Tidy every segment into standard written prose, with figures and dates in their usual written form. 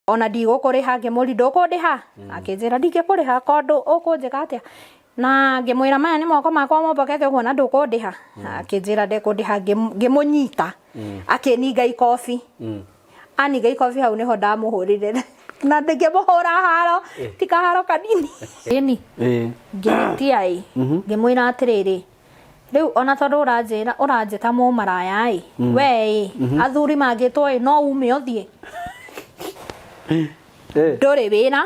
Ona ndigũkũrĩha. Ngĩmũri, "Ndũkũndĩha?" Akĩnjĩra, "Ndingĩkũrĩha kondũ ũkũnjĩka atĩa?" Na ngĩmwĩra, "Maya nĩ moko makwa mombokete ũguo na ndũkũndĩha." Akĩnjĩra ndekũndĩha. Ngĩmũnyita, akĩninga ikobi. Aninga ikobi, hau nĩho ndamũhũrire na ngĩmũhũra haro, ti kaharo kanini. Ĩni ngĩhĩtia ĩ, ngĩmwĩra atĩrĩrĩ, "Rĩu ona tondũ ũranjĩra ũranjĩta mũmaraya ĩ, we ĩ, athuri mangĩtwo ĩ, no ume ũthiĩ? Ndũrĩ wĩra."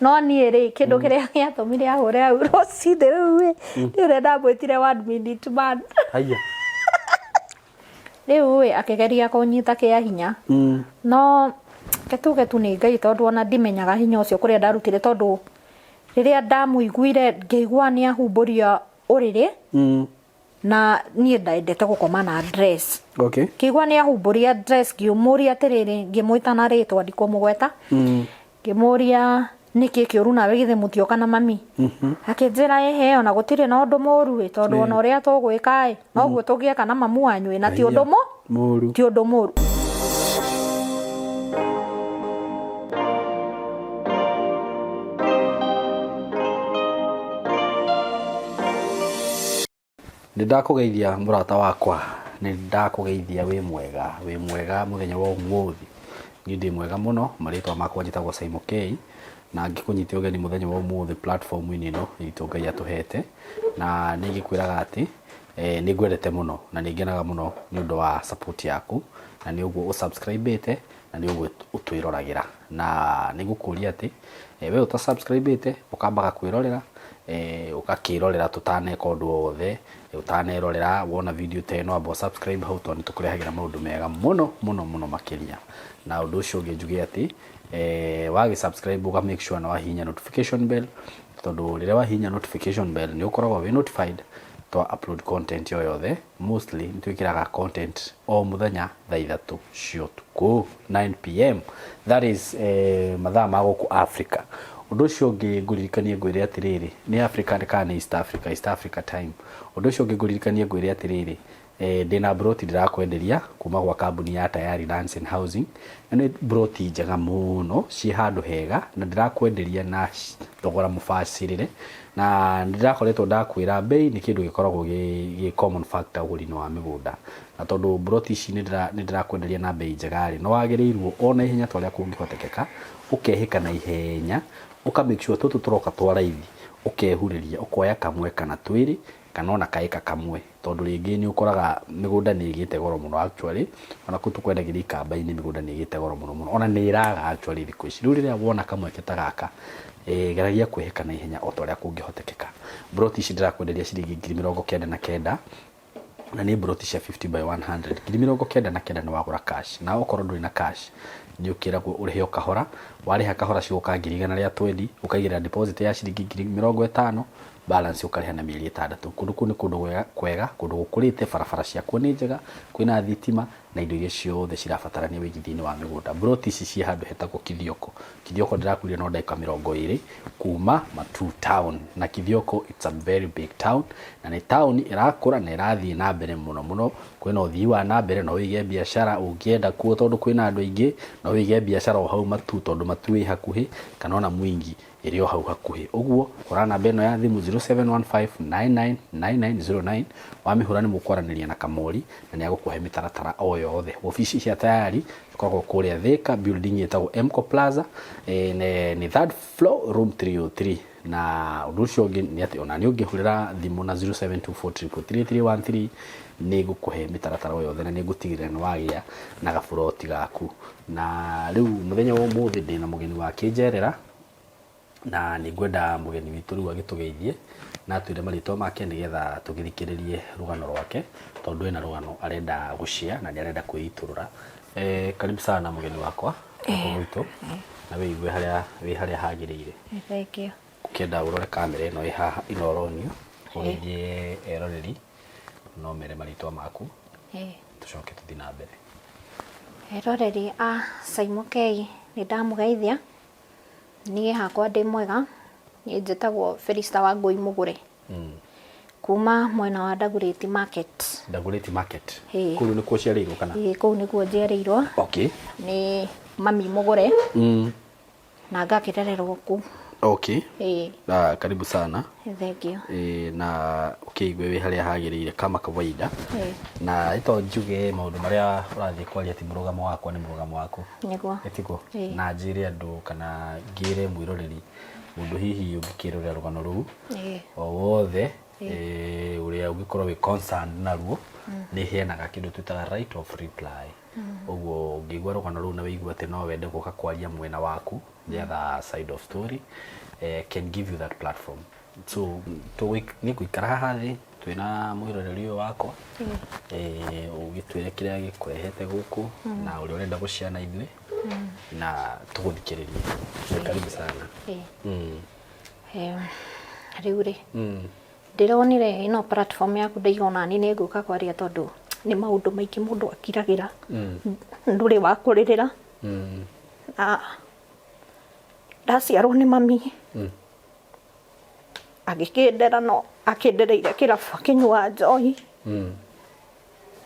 No niĩ rĩ, kĩndũ kĩrĩa gĩatũmire ahũre hau rũcinĩ rĩu ĩ, nĩ ũrĩa ndamwĩtire one minute man. Haya. Rĩu ĩ, akĩgeria kũnyita kĩa hinya, no ketuge tu nĩ Ngai, tondũ ona ndimenyaga hinya ũcio kũrĩa ndarutire, tondũ rĩrĩa ndamũiguire ngĩigua nĩ ahumbũria ũrĩrĩ, na niĩ ndendete gũkoma na dress. Ngĩigua nĩ ahumbũria dress, ngĩmũria atĩrĩrĩ, ngĩmwĩta na rĩtwa ndikũmũgweta, ngĩmũria, "Nĩkĩ kĩũru nawe? Githĩ mũtioka na mami?" Akĩnjĩra, "Ĩhĩ, ona gũtirĩ na ũndũ mũru ĩ, tondũ ona ũrĩa tũgwĩka ĩ, noguo tũngĩeka na mamu wanyu ĩ, na ti ũndũ mũ Mũru. Ti ũndũ mũru." Nĩ ndakũgeithia mũrata wakwa, nĩ ndakũgeithia. Wĩ mwega? Wĩ mwega mũthenya wa ũmũthĩ? Niĩ ndĩ mwega mũno. Marĩtwa makwa njĩtagwo Simon K, na ngĩkũnyita ũgeni mũthenya wa ũmũthĩ platform-inĩ ĩno itũ Ngai atũhete, na nĩ ngĩkwĩraga atĩ nĩ ngwendete mũno na nĩ ngenaga mũno nĩ ũndũ wa support yaku, na nĩ ũguo ũ subscribe ĩte, na nĩ ũguo ũtwĩroragĩra. Na nĩ ngũkũria atĩ we ũta subscribe ĩte, ũkambaga kwĩrorera, ũgakĩrorera tũtaneka ũndũ o wothe, ũtanerorera wona video ta ĩno, amba subscribe hau, tondũ nĩ tũkũrehagĩra maũndũ mega mũno mũno mũno makĩria. Na ũndũ ũcio ũngĩ njuge atĩ wagĩ subscribe, ũga make sure nĩ wahihinya notification bell, tondũ rĩrĩa wahihinya notification bell nĩ ũkoragwo wĩ notified twa upload content o yothe. Mostly nĩ twĩkĩraga content o mũthenya thaa 3 cia ũtukũ, 9 p.m., that is mathaa ma gũkũ Africa. Ũndũ ũcio ũngĩ ngũririkanie ngwĩre atĩrĩrĩ, nĩ Africa kana nĩ East Africa, East Africa time. Ũndũ ũcio ũngĩ ngũririkanie ngwĩre atĩrĩrĩ, ndĩna mburoti ndĩrakwenderia kuma gwa kambuni ya Tayari Lands and Housing, na nĩ mburoti njega mũno ciĩ handũ hega, na ndĩrakwenderia na thogora mũbacĩrĩre. Na nĩ ndĩrakoretwo ndakwĩra mbei nĩ kĩndũ gĩkoragwo gĩ common factor ũgũri-inĩ wa mĩgũnda, na tondũ mburoti ici nĩ ndĩrakwenderia na mbei njega rĩ, nĩ wagĩrĩirwo o na ihenya ta ũrĩa kũngĩhotekeka ũkehĩka na ihenya, ũka make sure tũtũ tũroka twa raithi ũkehurĩria, ũkoya kamwe kana twĩrĩ kana ona kaĩka kamwe, tondũ rĩngĩ nĩ ũkoraga mĩgũnda nĩ ĩgĩte goro mũno. Actually, ona kũu tũkwendagĩria ikamba-inĩ, mĩgũnda nĩ ĩgĩte goro mũno mũno, ona nĩ ĩraga actually thikũ ici. Rĩu rĩrĩa wona kamweke ta gaka, geragia kwĩhĩka na ihenya o ta ũrĩa kũngĩhotekeka. Mburoti ici ndĩrakwenderia ciringi 99,000, na nĩ mburoti cia 50 by 100. 99,000 nĩ wagũra cash, na okorwo ndũrĩ na cash nĩ ũkĩragwo ũrĩhe o kahora. Warĩha kahora cigũka 120,000, ũkaigĩrĩra deposit ya ciringi 50,000, balance ũkarĩha na mĩeri 6. Kũndũ kũu nĩ kũndũ kwega, kũndũ gũkũrĩte, barabara ciakuo nĩ njega, kwĩna thitima na indo iria ciothe cirabatarania wĩigithia-inĩ wa mĩgũnda. Mburoti ici ciĩ handũ hetagwo Kithioko. Kithioko ndĩrakwĩrire no ndagĩka 20 kuma Matuu town, na Kithioko it's a very big town, na nĩ town ĩrakũra na ĩrathiĩ na mbere mũno mũno. Kwĩna ũthii wa na mbere, no wĩige biacara ũngĩenda kuo, tondũ kwĩna andũ aingĩ. No wĩige biacara o hau Matuu, tondũ Matuu ĩ hakuhĩ, kana ona Mwingi ĩrĩ o hau hakuhĩ. Ũguo hũra namba ĩno ya thimũ, 0715999909. Wamĩhũra nĩ mũkwaranĩria na Kamori na nĩ agũkũhe mĩtaratara o yothe. Obici cia Tayari cikoragwo kũrĩa Thika, building ĩtagwo Mco Plaza, nĩ third floor, room 303. Na ũndũ ũcio ũngĩ nĩ atĩ ona nĩ ũngĩhũrĩra thimũ na 0724333313, nĩ ngũkũhe mĩtaratara o yothe na nĩ ngũtigĩrĩra nĩ wagĩa na gaburoti gaku. Na rĩu mũthenya wa ũmũthĩ ndĩna mũgeni wa kĩnjerera, na nĩ ngwenda mũgeni witũ rĩu agĩtũgeithie na atwĩre marĩtwa make, nĩgetha tũgĩthikĩrĩrie rũgano rwake, tondũ ena rũgano arenda gũshare na nĩ arenda kwĩitũrũra. Karibu sana mũgeni wakwa gũkũ gwitũ, na wĩigue harĩa wĩ harĩa hagĩrĩire. Thank you. Ũkĩenda ũrore kamera ĩno ĩ haha ĩno ũronio, ũgeithie eroreri, no mere marĩtwa maku, tũcoke tũthiĩ na mbere. Eroreri a Saimo K, nĩ ndamũgeithia. Niĩ hakwa ndĩ mwega. Niĩ njĩtagwo Felista Wangũi Mũgũre, kuma mwena wa Dagoretti Market. Dagoretti Market. Ĩĩ. Kũu nĩkuo ũciarĩirwo kana? Ĩĩ, kũu nĩkuo njiarĩirwo. Nĩ Mami mũgũre na ngakĩrererwo kũu. Okay. Ĩĩ. Na karibu sana. Thengiũ. Ĩĩ, na ũkĩigue wĩ harĩa hagĩrĩire kama kawaida. Ĩĩ. Na ĩto njuge maũndũ marĩa ũrathiĩ kwaria ti mũrũgamo wakwa nĩ mũrũgamo waku. Nĩguo. Ĩtiguo? Ĩĩ. Na njĩre andũ kana ngĩre mwĩroreri mũndũ hihi ũngĩkĩrorera rũgano rũu Ĩĩ. o wothe ũrĩa ũngĩkorwo wĩ concerned naruo nĩ heanaga kĩndũ twĩtaga right of reply. Ũguo ũngĩigua rũgano rũu na wĩigue atĩ no wende gũka kwaria mwena waku the other side of story can give you that platform. So nĩ ngũikara haha thĩ twĩna mwĩroreri ũyũ wakwa ũgĩtwĩre kĩrĩa gĩkũrehete gũkũ na ũrĩa ũrenda gũshare na ithuĩ na tũgũthikĩrĩrie. Karibu sana. Rĩu rĩ ndĩronire ĩno platform yaku ndaiga ona niĩ nĩ ngũka kwaria tondũ nĩ maũndũ maingĩ mũndũ akiragĩra ndũrĩ wa kũrĩrĩra. Na ndaciarwo nĩ mami agĩkĩndera no akĩndereire kĩrabu akĩnyua njohi.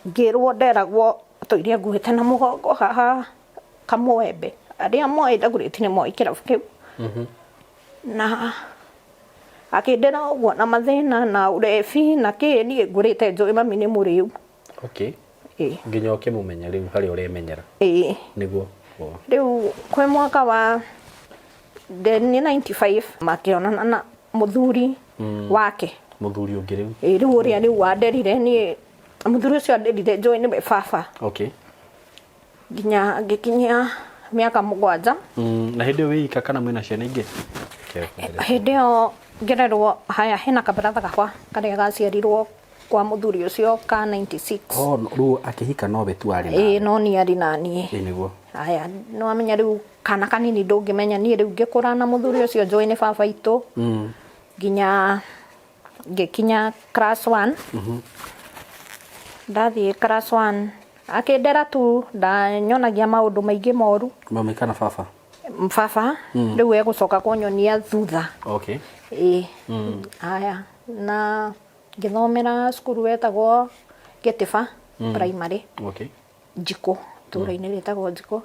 Ngĩrwo nderagwo tũirie nguĩte na mũgongo haha kamwembe arĩa moĩ ndagũrĩti nĩ moĩ kĩrabu kĩu. Na akĩndera ũguo na mathĩna na ũrebi na kĩ niĩ ngũrĩte njũĩ mami nĩ mũrĩu. Okay. Ĩĩ. Nginya ũkĩmũmenya rĩu harĩa ũremenyera. Ĩĩ. Nĩguo. Rĩu kwĩ mwaka wa nĩ 95 makĩonana na mũthuri wake. Mũthuri ũngĩ rĩu. Ĩĩ, rĩu ũrĩa rĩu wanderire niĩ mũthuri ũcio anderire njũĩ nĩwe baba. Okay. Nginya ngĩkinyia mĩaka 7. Na hĩndĩ ĩyo wĩ ika kana mwĩna ciana ingĩ? Hĩndĩ ĩyo ngĩrerwo haya hena kabaratha gakwa karĩa gaciarirwo kwa mũthuri ũcio ka 96. Oh, rĩu akĩhika nowe tu arĩ nawe? Ĩĩ, no niĩ arĩ na niĩ. Ĩĩ, nĩguo. Haya, nĩ wamenya rĩu kana kanini ndũngĩmenya niĩ rĩu ngĩkũra na mũthuri ũcio njũĩ nĩ baba itũ. Nginya ngĩkinya class 1. Ndathiĩ class 1 akĩndera tu ndanyonagia maũndũ maingĩ moru. Mami kana baba? Baba, rĩu egũcoka kũnyonia thutha. Okay. Ĩĩ. Haya, na ngĩthomera cukuru wetagwo Gĩtĩba Primary. Okay. Njikũ, itũũra-inĩ rĩtagwo Njikũ.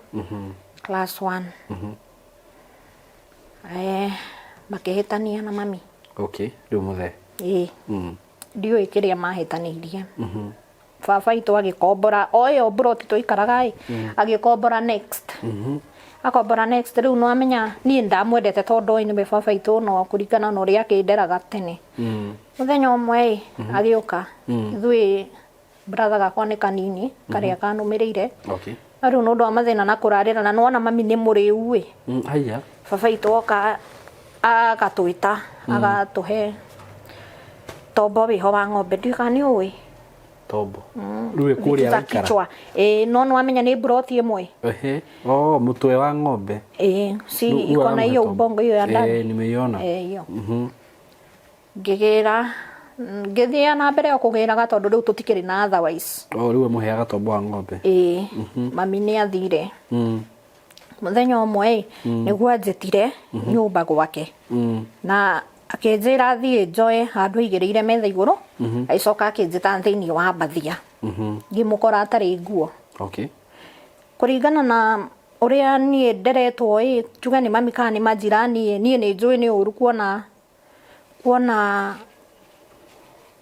Class 1. Makĩhĩtania na mami. Okay, rĩu mũthee. Ĩĩ. Ndiũĩ kĩrĩa mahĩtanĩirie. Baba itũ agĩkombora o ĩyo mburoti twaikaraga ĩ, agĩkombora next. Akombora next rĩu nĩwamenya niĩ ndamwendete tondũ oĩ nĩwe baba itũ no kũringana na ũrĩa akĩnderaga tene. Mũthenya ũmwe ĩ, agĩũka ithuĩ brother gakwa nĩ kanini karĩa kanũmĩrĩire. Okay. No rĩu nĩ ũndũ wa mathĩna na kũrarĩra na nĩwona mami nĩ mũrĩu ĩ. Haiya. Baba itũ oka agatwĩta agatũhe tombo wĩho wa ng'ombe ndiũĩ kana nĩ ũĩ. Tombo. Rĩu ĩ kũrĩa Vitu za araikara. kichwa. Ĩĩ, no nĩwamenya nĩ mburoti ĩmwe. Ehe. Oh, mũtwe wa ng'ombe. Ĩĩ, si Rĩu iko na aramũhe hiyo tombo. ubongo hiyo ya ndani. Eh, nimeiona. Ĩĩ, hiyo. Ngĩgĩra ngĩthiĩ na mbere o kũgĩraga tondũ rĩu tũtikĩrĩ na otherwise. Oh, rĩu amũheaga tombo wa ng'ombe. Ĩĩ, mami nĩ athire. Mũthenya ũmwe ĩ, nĩguo anjĩtire nyũmba gwake. Na akĩnjĩra thiĩ njoe handũ aigĩrĩire metha igũrũ, agĩcoka akĩnjĩta thĩinĩ wa mbathia. Ngĩmũkora atarĩ nguo. Okay. Kũringana na ũrĩa niĩ nderetwo ĩ, njuge nĩ mami kana nĩ majirani ĩ, niĩ nĩ njũĩ nĩ ũru kuona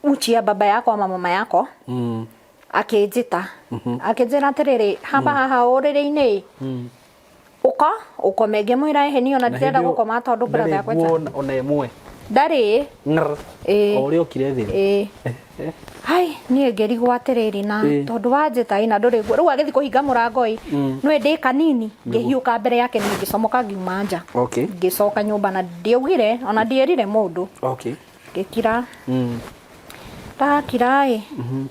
uchi ya baba yako ama mama yako. Akĩnjĩta. Akĩnjĩra atĩrĩrĩ, hamba haha ũrĩrĩ-inĩ ĩ, ũka ũkome. Ngĩmwĩra ĩhĩ niĩ ona ndirenda gũkoma tondũ brother yakwa nguo ona ĩmwe. Ndarĩ. Ng'rr. Ĩĩ. O ũrĩa okire thĩ. Ĩĩ. Hai, niĩ ngĩrigwo atĩrĩrĩ na tondũ wanjĩta ĩ na ndũrĩ nguo. Rĩu agĩthiĩ kũhinga mũrango ĩ, nĩwe ndĩ kanini, ngĩhiũka mbere yake niĩ ngĩcomoka ngiuma nja. Okay. Ngĩcoka nyũmba na ndiaugire, ona ndierire mũndũ. Okay. Ngĩkira. Ndakira ĩ,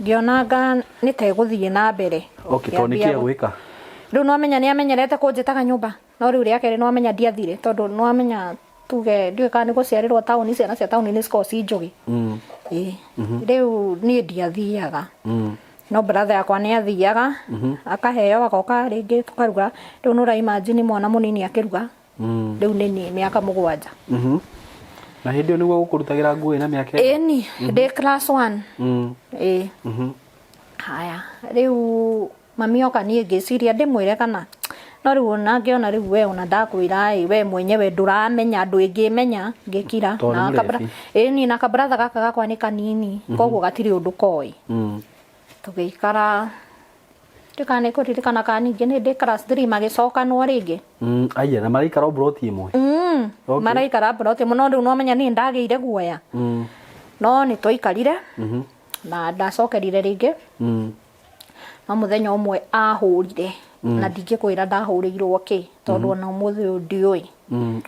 ngĩona anga nĩ ta ĩgũthiĩ na mbere. Okay, tondũ nĩ Ngĩambia kĩ egwĩka? Rĩu nĩwamenya nĩ amenyerete kũnjĩtaga nyũmba. No rĩu rĩa kerĩ nĩwamenya ndiathire tondũ nĩwamenya tuge ndiũĩ kana nĩ gũciarĩrwo taũni, ciana cia taũni nĩ cikoragwo ci njũgĩ. Ĩĩ. Rĩu niĩ ndiathiaga. No brother yakwa nĩ athiaga, akaheo agoka rĩngĩ tũkaruga. Rĩu nĩ ũra imagine mwana mũnini akĩruga. Rĩu nĩ niĩ mĩaka 7. Na hĩndĩ ĩyo nĩguo gũkũrutagĩra nguo ĩna mĩaka ĩyo? Ĩni, ndĩ class 1. Ĩĩ. Haya, rĩu mami oka niĩ ngĩciria ndĩmwĩre kana No rĩu ona ngĩona rĩu we ona ndakwĩra ĩ, we mwenyewe ndũramenya, ndũngĩmenya, ngĩkira. Tondũ nĩ Na kabra mũrebi. Ĩni, na kabratha gaka gakwa nĩ kanini, koguo gatirĩ ũndũ koĩ. Tũgĩikara, ndiũĩ kana nĩ kũririkana kana ningĩ nĩ ndĩ class 3 magĩcokanwo rĩngĩ. Aya, na maraikara o mburoti ĩmwe? Okay. Maraikara mburoti ĩmwe, no rĩu no menya niĩ ndagĩire guoya. No nĩ twaikarire, na ndacokerire rĩngĩ. No mũthenya ũmwe ahũrire, na ndingĩkwĩra ndahũrĩirwo kĩ, tondũ ona ũmũthĩ ũyũ ndiũĩ.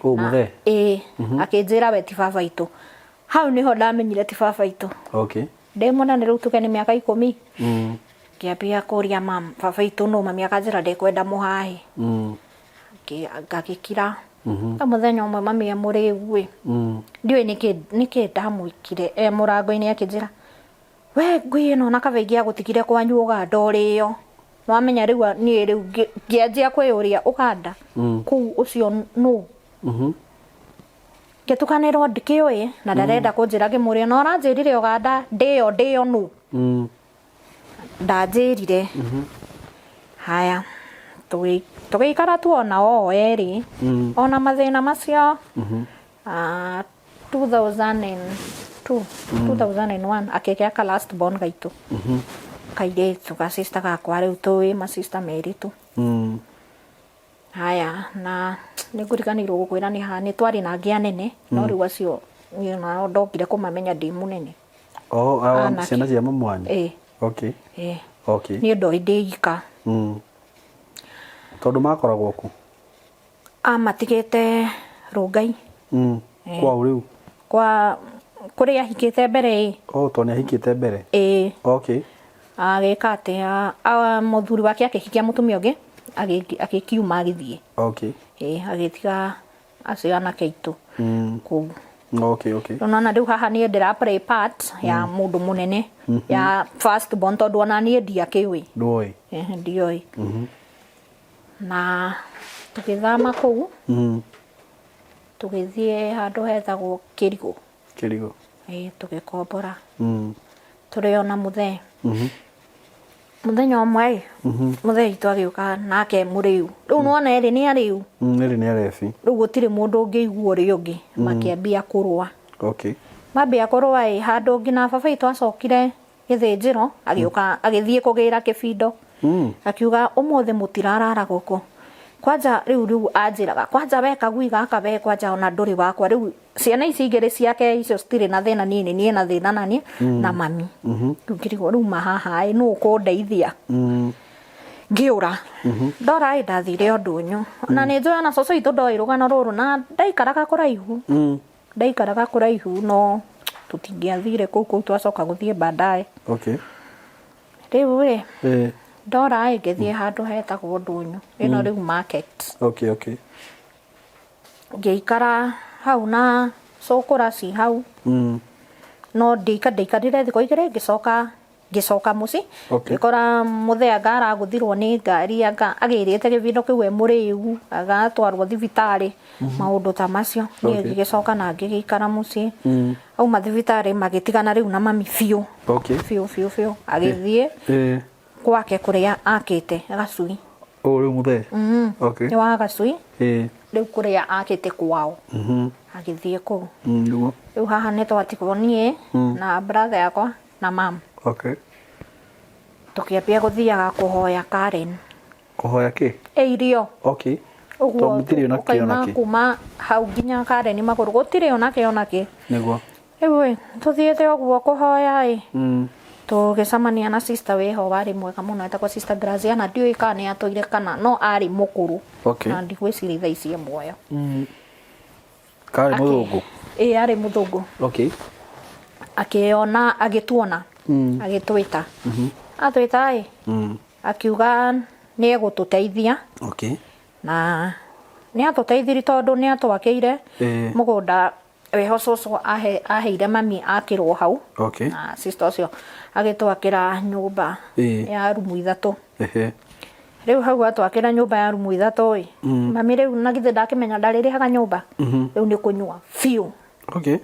Ũũ mũthee? Ĩĩ, akĩnjĩra we ti baba itũ. Hau nĩho ndamenyire ti baba itũ. Okay. Ndĩ mũnene rĩu tuge nĩ mĩaka 10. Ngĩambia kũria mam, baba itũ nũ? Mami akanjĩra ndekwenda mũhahe. Ngagĩkira. No mũthenya ũmwe mami e mũrĩu ĩ, ndiũĩ nĩkĩ ndamwĩkire, e mũrango-inĩ akĩnjĩra, we ngui ĩno na kaba ingĩagũtigire kwanyu Ũganda ũrĩo. Nĩwamenya rĩu niĩ rĩu ngĩanjia kwĩyũria Ũganda kũu ũcio nũ? Ngĩtukanĩrwo ndikĩũĩ na ndarenda kũnjĩra, ngĩmũria no ũranjĩrire Ũganda ndĩyo ndĩyo nũ? Ndanjĩrire. Haya, tũgĩikara tu ona o erĩ, ona mathĩna macio. 2002, 2001 akĩgĩa ka last born gaitũ, kairĩtu ga sister gakwa, rĩu tũĩ ma sister merĩ tu. Haya, na nĩ ngũriganĩirwo gũkwĩra nĩ ha nĩ twarĩ na angĩ anene, no rĩu acio niĩ nao ndokire kũmamenya ndĩ mũnene. Oh, awa, Anake. Ciana cia mamu wanyu? Ĩĩ. Okay. Ĩĩ. Okay. Niĩ ndoĩ ndĩ ika. Tondũ makoragwo kũ? Amatigĩte Rũngai. Kwao rĩu? Kwa kũrĩa ahikĩte mbere ĩ. Oh, tondũ nĩ ahikĩte mbere? Ĩĩ. Okay. Agĩka atĩ mũthuri wake akĩhikia mũtumia ũngĩ, agĩkiuma agĩthiĩ. Okay. Ĩĩ, agĩtiga acio anake aitũ kũu. Okay, okay. Rĩu nona rĩu haha niĩ ndĩra play part ya mũndũ mũnene, ya first born, tondũ ona niĩ ndiakĩũĩ. Ndũĩ? Ehe, ndioĩ. Na tũgĩthama kũu, tũgĩthiĩ handũ hetagwo Kĩrigũ. Kĩrigũ. Ĩĩ, tũgĩkombora. Tũrĩ ona mũthee. Mũthenya ũmwe ĩ, mũthee witũ agĩũka nake mũrĩu. Rĩu nĩwona erĩ nĩ arĩu. Erĩ nĩ arebi. Rĩu gũtirĩ mũndũ ũngĩigua ũrĩa ũngĩ, makĩambia kũrũa. Okay. Mambia kũrũa ĩ, handũ nginya baba witũ acokire gĩthĩnjĩro, agĩũka agĩthiĩ kũgĩra kĩbindo. Akiuga ũmũthĩ mũtirarara gũkũ. Kwanja rĩu rĩu anjĩraga, kwanja we kagui gaka we kwanja ona ndũrĩ wakwa. Rĩu ciana ici igĩrĩ ciake icio citirĩ na thĩna, niĩ nĩ niĩ na thĩna na niĩ na mami. Rĩu ngĩrigwo rĩu ma haha ĩ, nũ ũkũndeithia? Ngĩũra. Ndora ĩ, ndathire o ndũnyũ. Na nĩ njũĩ ona cũcũ witũ ndoĩ rũgano rũrũ na ndaikaraga kũraihu. Ndaikaraga kũraihu no tũtingĩathire kũu, kũu twacoka gũthiĩ baadaye. Okay. Rĩu ĩ, ndora ĩ, ngĩthiĩ handũ hetagwo ndũnyũ. Ĩno rĩu market. Okay, okay. Ngĩikara hau na cũkũra ci hau. No ndaikarire thikũ 2, ngĩcoka ngĩcoka mũciĩ. Okay. Ngĩkora mũthee anga aragũthirwo nĩ ngari, anga agĩrĩte gĩbindo kĩu e mũrĩu, agatwarwo thibitarĩ, maũndũ ta macio. Niĩ Okay. ngĩgĩcoka na ngĩgĩikara mũciĩ. Auma thibitarĩ magĩtigana rĩu na mami biũ. Okay. Biũ biũ biũ. Agĩthiĩ kwake kũrĩa akĩte Gacui. Ũũ rĩu mũthee? Okay. Nĩ wa Gacui. Rĩu kũrĩa akĩte kwao. Agĩthiĩ kũu. Nĩguo. Rĩu haha nĩ twatigwo niĩ na brother yakwa na mam. Okay. Tũkĩambia gũthiaga kũhoya Karen. Kũhoya kĩ? Ĩ irio. Okay. Ũguo Tondũ mũtirĩ ona kĩ ona ũkaima kĩ. kuma hau nginya Karen magũrũ gũtirĩ ona kĩ ona kĩ. Nĩguo. Rĩu ĩ, tũthiĩte ũguo kũhoya ĩ, tũgĩcemania na sister wĩho warĩ mwega mũno etagwo Sister Graziana, ndiũĩ kana nĩ atũire kana no arĩ mũkũrũ. Okay. Na ndigwĩciria thaa ici e muoyo. Karĩ mũthũngũ? Ĩ, arĩ mũthũngũ. Okay. Akĩona, agĩtuona, agĩtwĩta. Atwĩta ĩ, akiuga nĩ egũtũteithia. Okay. Na nĩ atũteithirie tondũ nĩ atwakĩire mũgũnda wĩho cũcũ aheire mami akĩrwo hau. Okay. Na sister ũcio agĩtwakĩra nyũmba ya rumu 3. Rĩu hau atwakĩra nyũmba ya rumu 3 ĩ, mami rĩu na githĩ ndakĩmenya ndarĩrĩhaga nyũmba. Rĩu nĩ kũnyua biũ. Okay.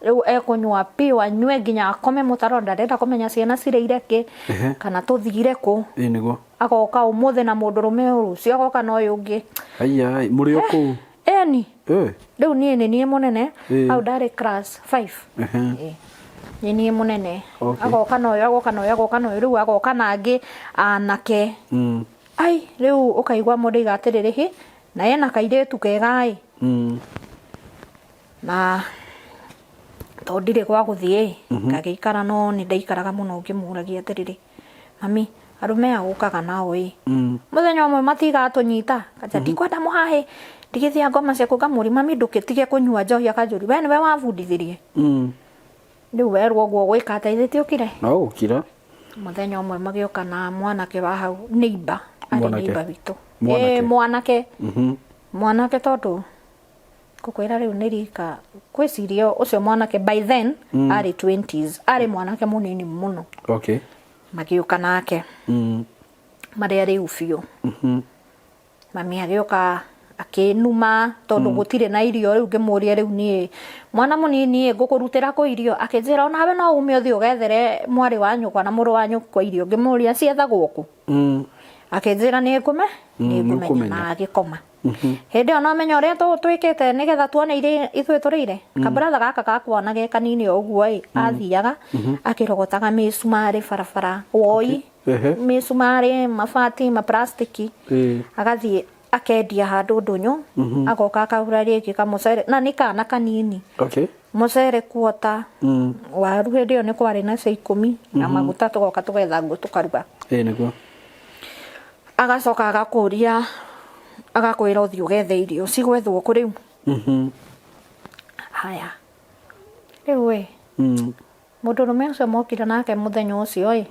Rĩu ekũnyua biũ, anyue nginya akome mũtaro, ndarenda kũmenya ciana cirĩire kĩ, kana tũthire kũ. Ĩĩ nĩguo. Agoka ũmũthĩ na mũndũrũme ũyũ, rũciũ agoka na ũyũ ũngĩ. Aya, mũrĩ o kũu? Eni. Eh. Rĩu niĩ nĩ niĩ mũnene. Eh. Hau ndarĩ class 5. Ehe. Ĩ. Nĩ niĩ mũnene. Okay. Agoka na ũyũ, agoka na ũyũ, agoka na ũyũ, rĩu agoka na angĩ anake. Ai, rĩu ũkaigua mũndũ aiga atĩrĩrĩ, hĩ, na ena kairĩtu kega ĩ. Na tondũ ndirĩ gwa gũthiĩ ĩ, ngagĩikara no nĩ ndaikaraga mũno ngĩmũragia atĩrĩrĩ, mami, arũme aya ũkaga nao ĩ, mũthenya ũmwe matigatũnyita? Kanja ndikwenda mũhahĩ, ndigithia ngoma ciaku. Ngamũria, mami ndũgĩtige kũnyua njohi? Akanjũria, we nĩwe wabundithirie? Rĩu werwo ũguo ũgwĩka atĩa? Ithe ti ũkire? No gũkira. Mũthenya ũmwe magĩũka na mwanake wa hau, neighbor, arĩ Mwanake. neighbor witũ. Mwanake. Ĩ, mwanake. Mwanake tondũ ngũkwĩra rĩu nĩ rika ngwĩciria ũcio mwanake by then arĩ 20s, arĩ mwanake mũnini mũno. Okay. Magĩũka nake. Marĩa rĩu biũ. Mami agĩũka akĩnuma tondũ gũtirĩ na irio. Rĩu ngĩmũria, rĩu niĩ mwana mũnini ĩ ngũkũrutĩra kũ irio? Akĩnjĩra onawe no ume ũthiĩ ũgethere mwarĩ wa nyũkwa na mũrũ wa nyũkwa irio. Ngĩmũria ciethagwo kũ? Akĩnjĩra nĩ ngũme nĩ ngũmenya nĩũkũmenya. na agĩkoma. Hĩndĩ ĩyo no menya ũrĩa twĩkĩte nĩgetha tuone iria ithuĩ tũrĩire. Kaburatha gaka gakwa na ge kanini o ũguo ĩ, athiaga akĩrogotaga mĩcumarĩ barabara woi. Ehe. Mĩcumarĩ, mabati, maplastiki. Agathiĩ akendia handũ ndũnyũ, agoka akagũra rĩngĩ kamũcere, na nĩ kana kanini. Okay. Mũcere kuota, waru hĩndĩ ĩyo nĩ kwarĩ na cia 10, na maguta tũgoka tũgetha ngũ tũkaruga. Ĩ nĩguo. Agacoka agakũria, agakwĩra ũthiĩ ũgethe irio cigwethwo kũ rĩu. Haya. Rĩu ĩ, mũndũrũme ũcio mokire nake mũthenya ũcio ĩ,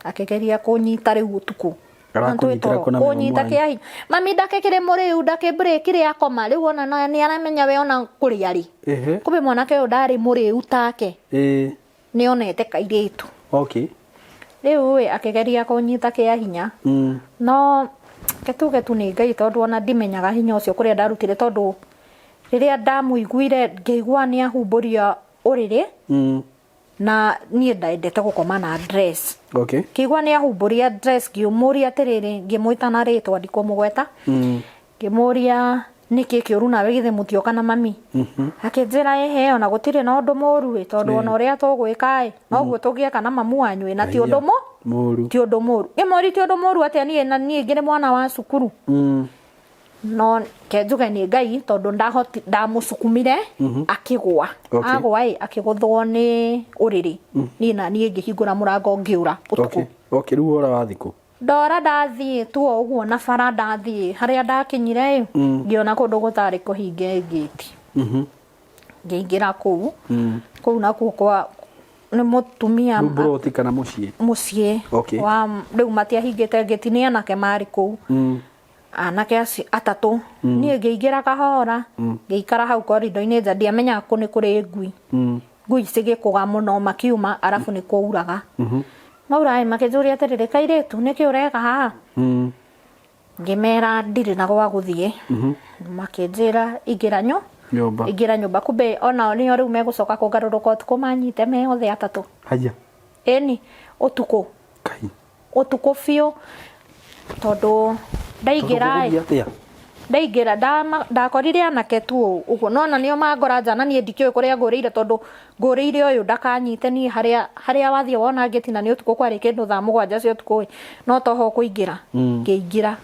akĩgeria kũnyita rĩu ũtukũ. Arakũnyitĩra kũ na Kũnyita mĩromo? kĩa hinya. Mami ndakĩkĩrĩ mũrĩu, ndakĩmbrĩkire akoma. Rĩu ona nĩ aramenya we ona kũrĩa rĩ. Ehe. Kumbe mwanake ũyũ ndarĩ mũrĩu take. Ĩ. Nĩ onete kairĩtu. Okay. Rĩu ĩ akĩgeria kũnyita kĩa hinya. No ke tuge tu nĩ Ngai tondũ ona ndimenyaga hinya ũcio kũrĩa ndarutire, tondũ rĩrĩa ndamũiguire ngĩigua nĩ ahumbũria ũrĩrĩ. Na niĩ ndendete gũkoma na dress. Okay. Ngĩigua nĩ ahumbũria dress, ngĩmũria atĩrĩrĩ, ngĩmwĩta na rĩtwa ndikũmũgweta. Ngĩmũria nĩkĩ kĩũru nawe, githĩ mũtioka na mami? Akĩnjĩra ĩhĩ, ona gũtirĩ na ũndũ mũru ĩ, tondũ ona ũrĩa tũgwĩka ĩ, noguo tũngĩeka na mamu wanyu ĩ, na ti ũndũ mũ Mũru. Ti ũndũ mũru. Ngĩmũria ti ũndũ mũru atĩa, niĩ na niĩ ngĩrĩ mwana wa cukuru? No ke njuge nĩ Ngai tondũ ndahoti ndamũcukumire akĩgũa. Okay. Agũa ĩ, akĩgũthwo nĩ ũrĩrĩ. Niĩ na niĩ ngĩhingũra mũrango ngĩũra ũtukũ. Okay. Okay, rĩu wora wathiĩ kũ? Ndora ndathiĩ tu o ũguo na bara, ndathiĩ harĩa ndakinyire ĩ, ngĩona kũndũ gũtarĩ kũhinge ngĩti. Ngĩingĩra kũu. Kũu nakuo kwa nĩ mũtumia. Rĩu mburoti kana mũciĩ? Mũciĩ. Okay. Wa rĩu matiahingĩte ngĩti, nĩ anake marĩ kũu. Anake acio atatũ. Niĩ ngĩingĩra kahora, ngĩikara hau korido-inĩ nja, ndiamenyaga kũ nĩ kũrĩ ngui. Ngui cigĩkũga mũno makiuma, arabu nĩ kwauraga. Maura ĩ, makĩnjũria atĩrĩrĩ, kairĩtu nĩkĩ ũreka haha? Ngĩmera ndirĩ na gwa gũthiĩ. Makĩnjĩra ingĩra nyo Nyũmba. Ingĩra nyũmba, kumbe onao nĩo rĩu megũcoka kũngarũrũka ũtukũ manyite me othe atatũ. Haya. Ĩni, ũtukũ. Kai. Ũtukũ biũ, tondũ ndaingĩra ĩ, Tondũ gũgũthiĩ atĩa? Ndaingĩra ndakorire anake tu ũguo, no ona nĩo mangora nja, na niĩ ndikĩũĩ kũrĩa ngũrĩire, tondũ ngũrĩire ũyũ ndakanyite niĩ harĩa harĩa wathiĩ wona ngĩti, na nĩ ũtukũ, kwarĩ kĩndũ thaa 7 cia ũtukũ ĩ, no toho ũkũingĩra. Ngĩingĩra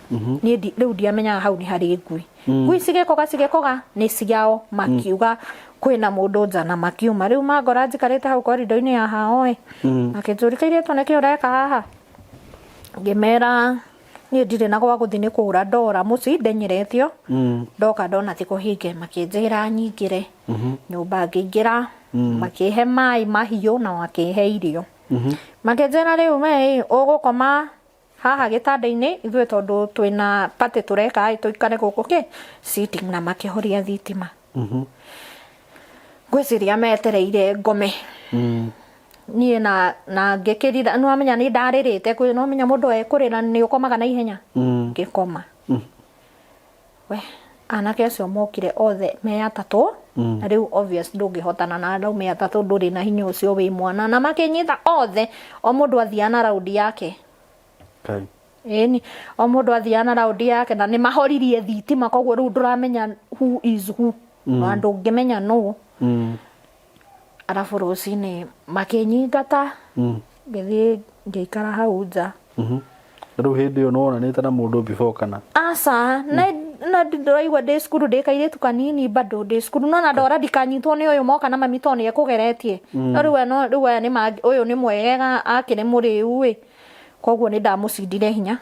niĩ rĩu ndiamenyaga hau nĩ harĩ ngui. Ngui cigĩkũga cigĩkũga nĩ ciao, makiuga kwĩna mũndũ nja na makiuma. Rĩu mangora njikarĩte hau korido-inĩ ya hao ĩ, makĩnjũria, kairĩtu nĩkĩ ũreka haha? Ngĩmera niĩ ndirĩ na gwa gũthiĩ, nĩ kũra ndora mũciĩ ndenyeretio, ndoka ndona ti kũhinge. Makĩnjĩra nyingĩre nyũmba. Ngĩingĩra, makĩhe maĩ mahiũ na makĩhe irio. Makĩnjĩra rĩu we ĩ, ũgũkoma haha gĩtanda-inĩ, ithuĩ tondũ twĩna party tũreka ĩ, tũikare gũkũ kĩ sitting, na makĩhoria thitima. Ngwĩciria metereire ngome niĩ na ngĩkĩrira. Nĩwamenya nĩ ndarĩrĩte kwĩ nĩwamenya mũndũ ekũrĩra nĩ ũkomaga na ihenya. Ngĩkoma. We anake acio mokire othe me atatũ, na rĩu obvious ndũngĩhotana na arũme atatũ, ndũrĩ na hinya ũcio wĩ mwana, na makĩnyita othe, o mũndũ athiaga na raundi yake. Kai. Ĩni, o mũndũ athiaga na raundi yake na nĩ mahoririe thitima, koguo rĩu ndũramenya who is who, na ndũngĩmenya nũ. Arabu rũcinĩ makĩnyingata, ngĩthiĩ ngĩikara hau nja. Rĩu hĩndĩ ĩyo nĩwonanĩte na mũndũ before kana? Aca, na ndĩraigua ndĩ cukuru, ndĩ kairĩtu kanini bado ndĩ cukuru, no na ndora ndikanyitwo nĩ ũyũ moka na mami tondũ nĩ ekũgeretie. No rĩu aya no rĩu aya nĩ ũyũ nĩ mwegega akĩrĩ mũrĩu ĩ, koguo nĩ ndamũcindire hinya.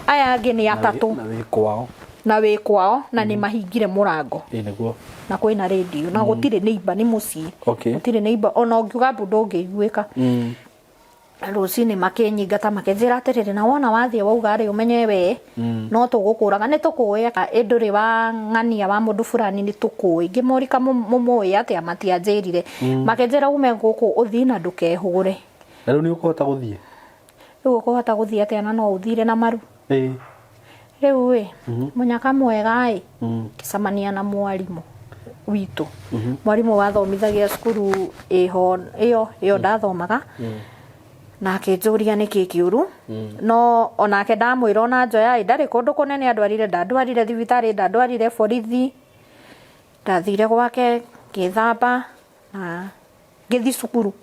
Aya angĩ nĩ atatũ. Na wĩ kwao. Na wĩ kwao na nĩ mahingire mũrango. Ĩ nĩguo. Na kwĩna radio na gũtirĩ neighbor, nĩ mũciĩ. Gũtirĩ neighbor, ona ũngiuga mbu ndũngĩiguĩka. Rũcinĩ makĩnyingata makĩnjĩra atĩrĩrĩ, na wona wathiĩ wauga rĩ, ũmenye we no tũgũkũraga, nĩ tũkũĩ ĩ ndũrĩ wa ng'ania wa mũndũ fulani, nĩ tũkũĩ. Ngĩmorika mũmũĩ atĩa, matianjĩrire. Makĩnjĩra ume gũkũ ũthiĩ na ndũkehũgũre. Na rĩu nĩ ũkũhota gũthiĩ? Rĩu ũkũhota gũthiĩ atĩa na no ũthire na maru? Rĩu ĩ, mũnyaka mwega ĩ, ngĩcemania na mwarimũ witũ. Mwarimũ wathomithagia cukuru ĩho ĩyo ĩyo ndathomaga, na akĩnjũria nĩkĩ kĩũru. No onake ndamwĩra ona njoya ĩ, ndarĩ kũndũ kũnene andwarire, ndandwarire thibitarĩ, ndandwarire borithi. Ndathire gwake ngĩthamba na ngĩthiĩ cukuru.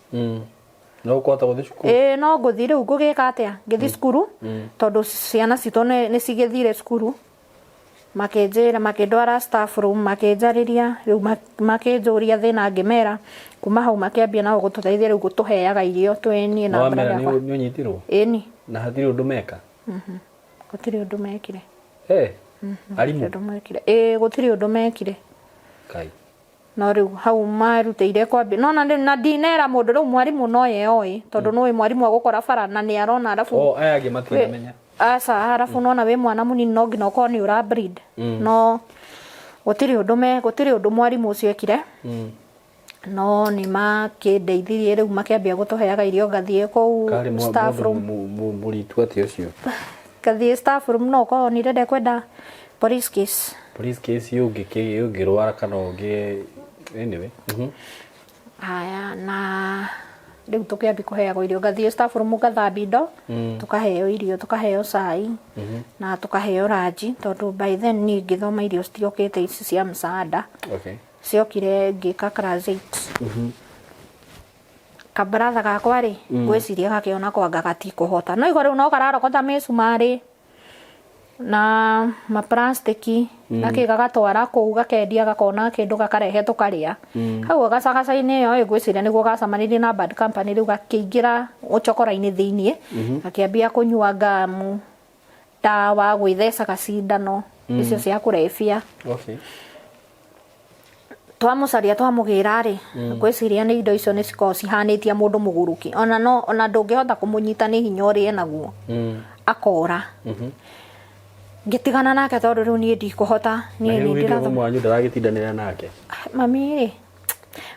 No ũkũhota gũthiĩ cukuru? Ĩĩ no ngũthiĩ, rĩu ngũgĩka atĩa? Ngĩthiĩ cukuru tondũ ciana citũ nĩ cigĩthire cukuru. Makĩnjĩra, makĩndwara staff room, makĩnjarĩria, rĩu makĩnjũria thĩna ngĩmera. Kuma hau makĩambia nao gũtũteithia, rĩu gũtũheaga irio twĩ niĩ na Wamera brother yakwa. nĩ ũnyitirwo? Ĩni. Na hatirĩ ũndũ meka? Gũtirĩ ũndũ mekire. Arimũ? Gũtirĩ ũndũ mekire. Ĩĩ gũtirĩ ũndũ mekire. Kai. No rĩu hau marutĩire kwambia no na na ndinera mũndũ, rĩu mwarimũ no ye oĩ tondũ nĩũĩ mwarimũ agũkora bara na nĩ arona arabu. Oh, aya angĩ matinamenya. Aca, arabu nona wĩ mwana mũnini no nginya ũkorwo nĩ ũra bleed. No gũtirĩ ũndũ me gũtirĩ ũndũ mwarimũ ũcio ekire. No nĩ makĩndeithirie, rĩu makĩambia gũtũheaga irio, ngathiĩ kũu Karĩ staff mũndũ room. mũritu atĩa ũcio? Ngathiĩ staff room, no ũkorwo onire ndekwenda police case. Police case ũngĩrwara kana ũngĩ anyway. Haya, na rĩu tũkĩambia kũheagwo irio, ngathiĩ staff room ngathambia indo, tũkaheo irio, tũkaheo cai na tũkaheo ranji, tondũ by then niĩ ngĩthoma irio citiokĩte ici cia msaada. Ciokire ngĩka class 8. Kabaratha gakwa rĩ, ngwĩciria gakĩona kwanga gatikũhota, no igua rĩu no kararogota mĩcumarĩ na maplastiki na kĩ, gagatwara kũu gakendia, gakona kĩndũ gakarehe tũkarĩa. Hau gacagaca-inĩ ĩyo ĩ, ngwĩciria nĩguo gacemanirie na bad company, rĩu gakĩingĩra ũcokora-inĩ thĩiniĩ, gakĩambia kũnyua ngamu, ndawa, gwĩthecaga cindano icio cia kũrebia. Twamũcaria twamũgĩra rĩ, ngwĩciria nĩ indo icio nĩ cikoragwo cihanĩtie mũndũ mũgũrũki, ona no ona ndũngĩhota kũmũnyita nĩ hinya ũrĩa enaguo, akora. Ngĩtigana nake tondũ rĩu niĩ ndikũhota, Na niĩ rĩu nĩ hĩndĩ ĩyo ndĩrathoma. mamu wanyu ndaragĩtindanĩra nake? Mami rĩ,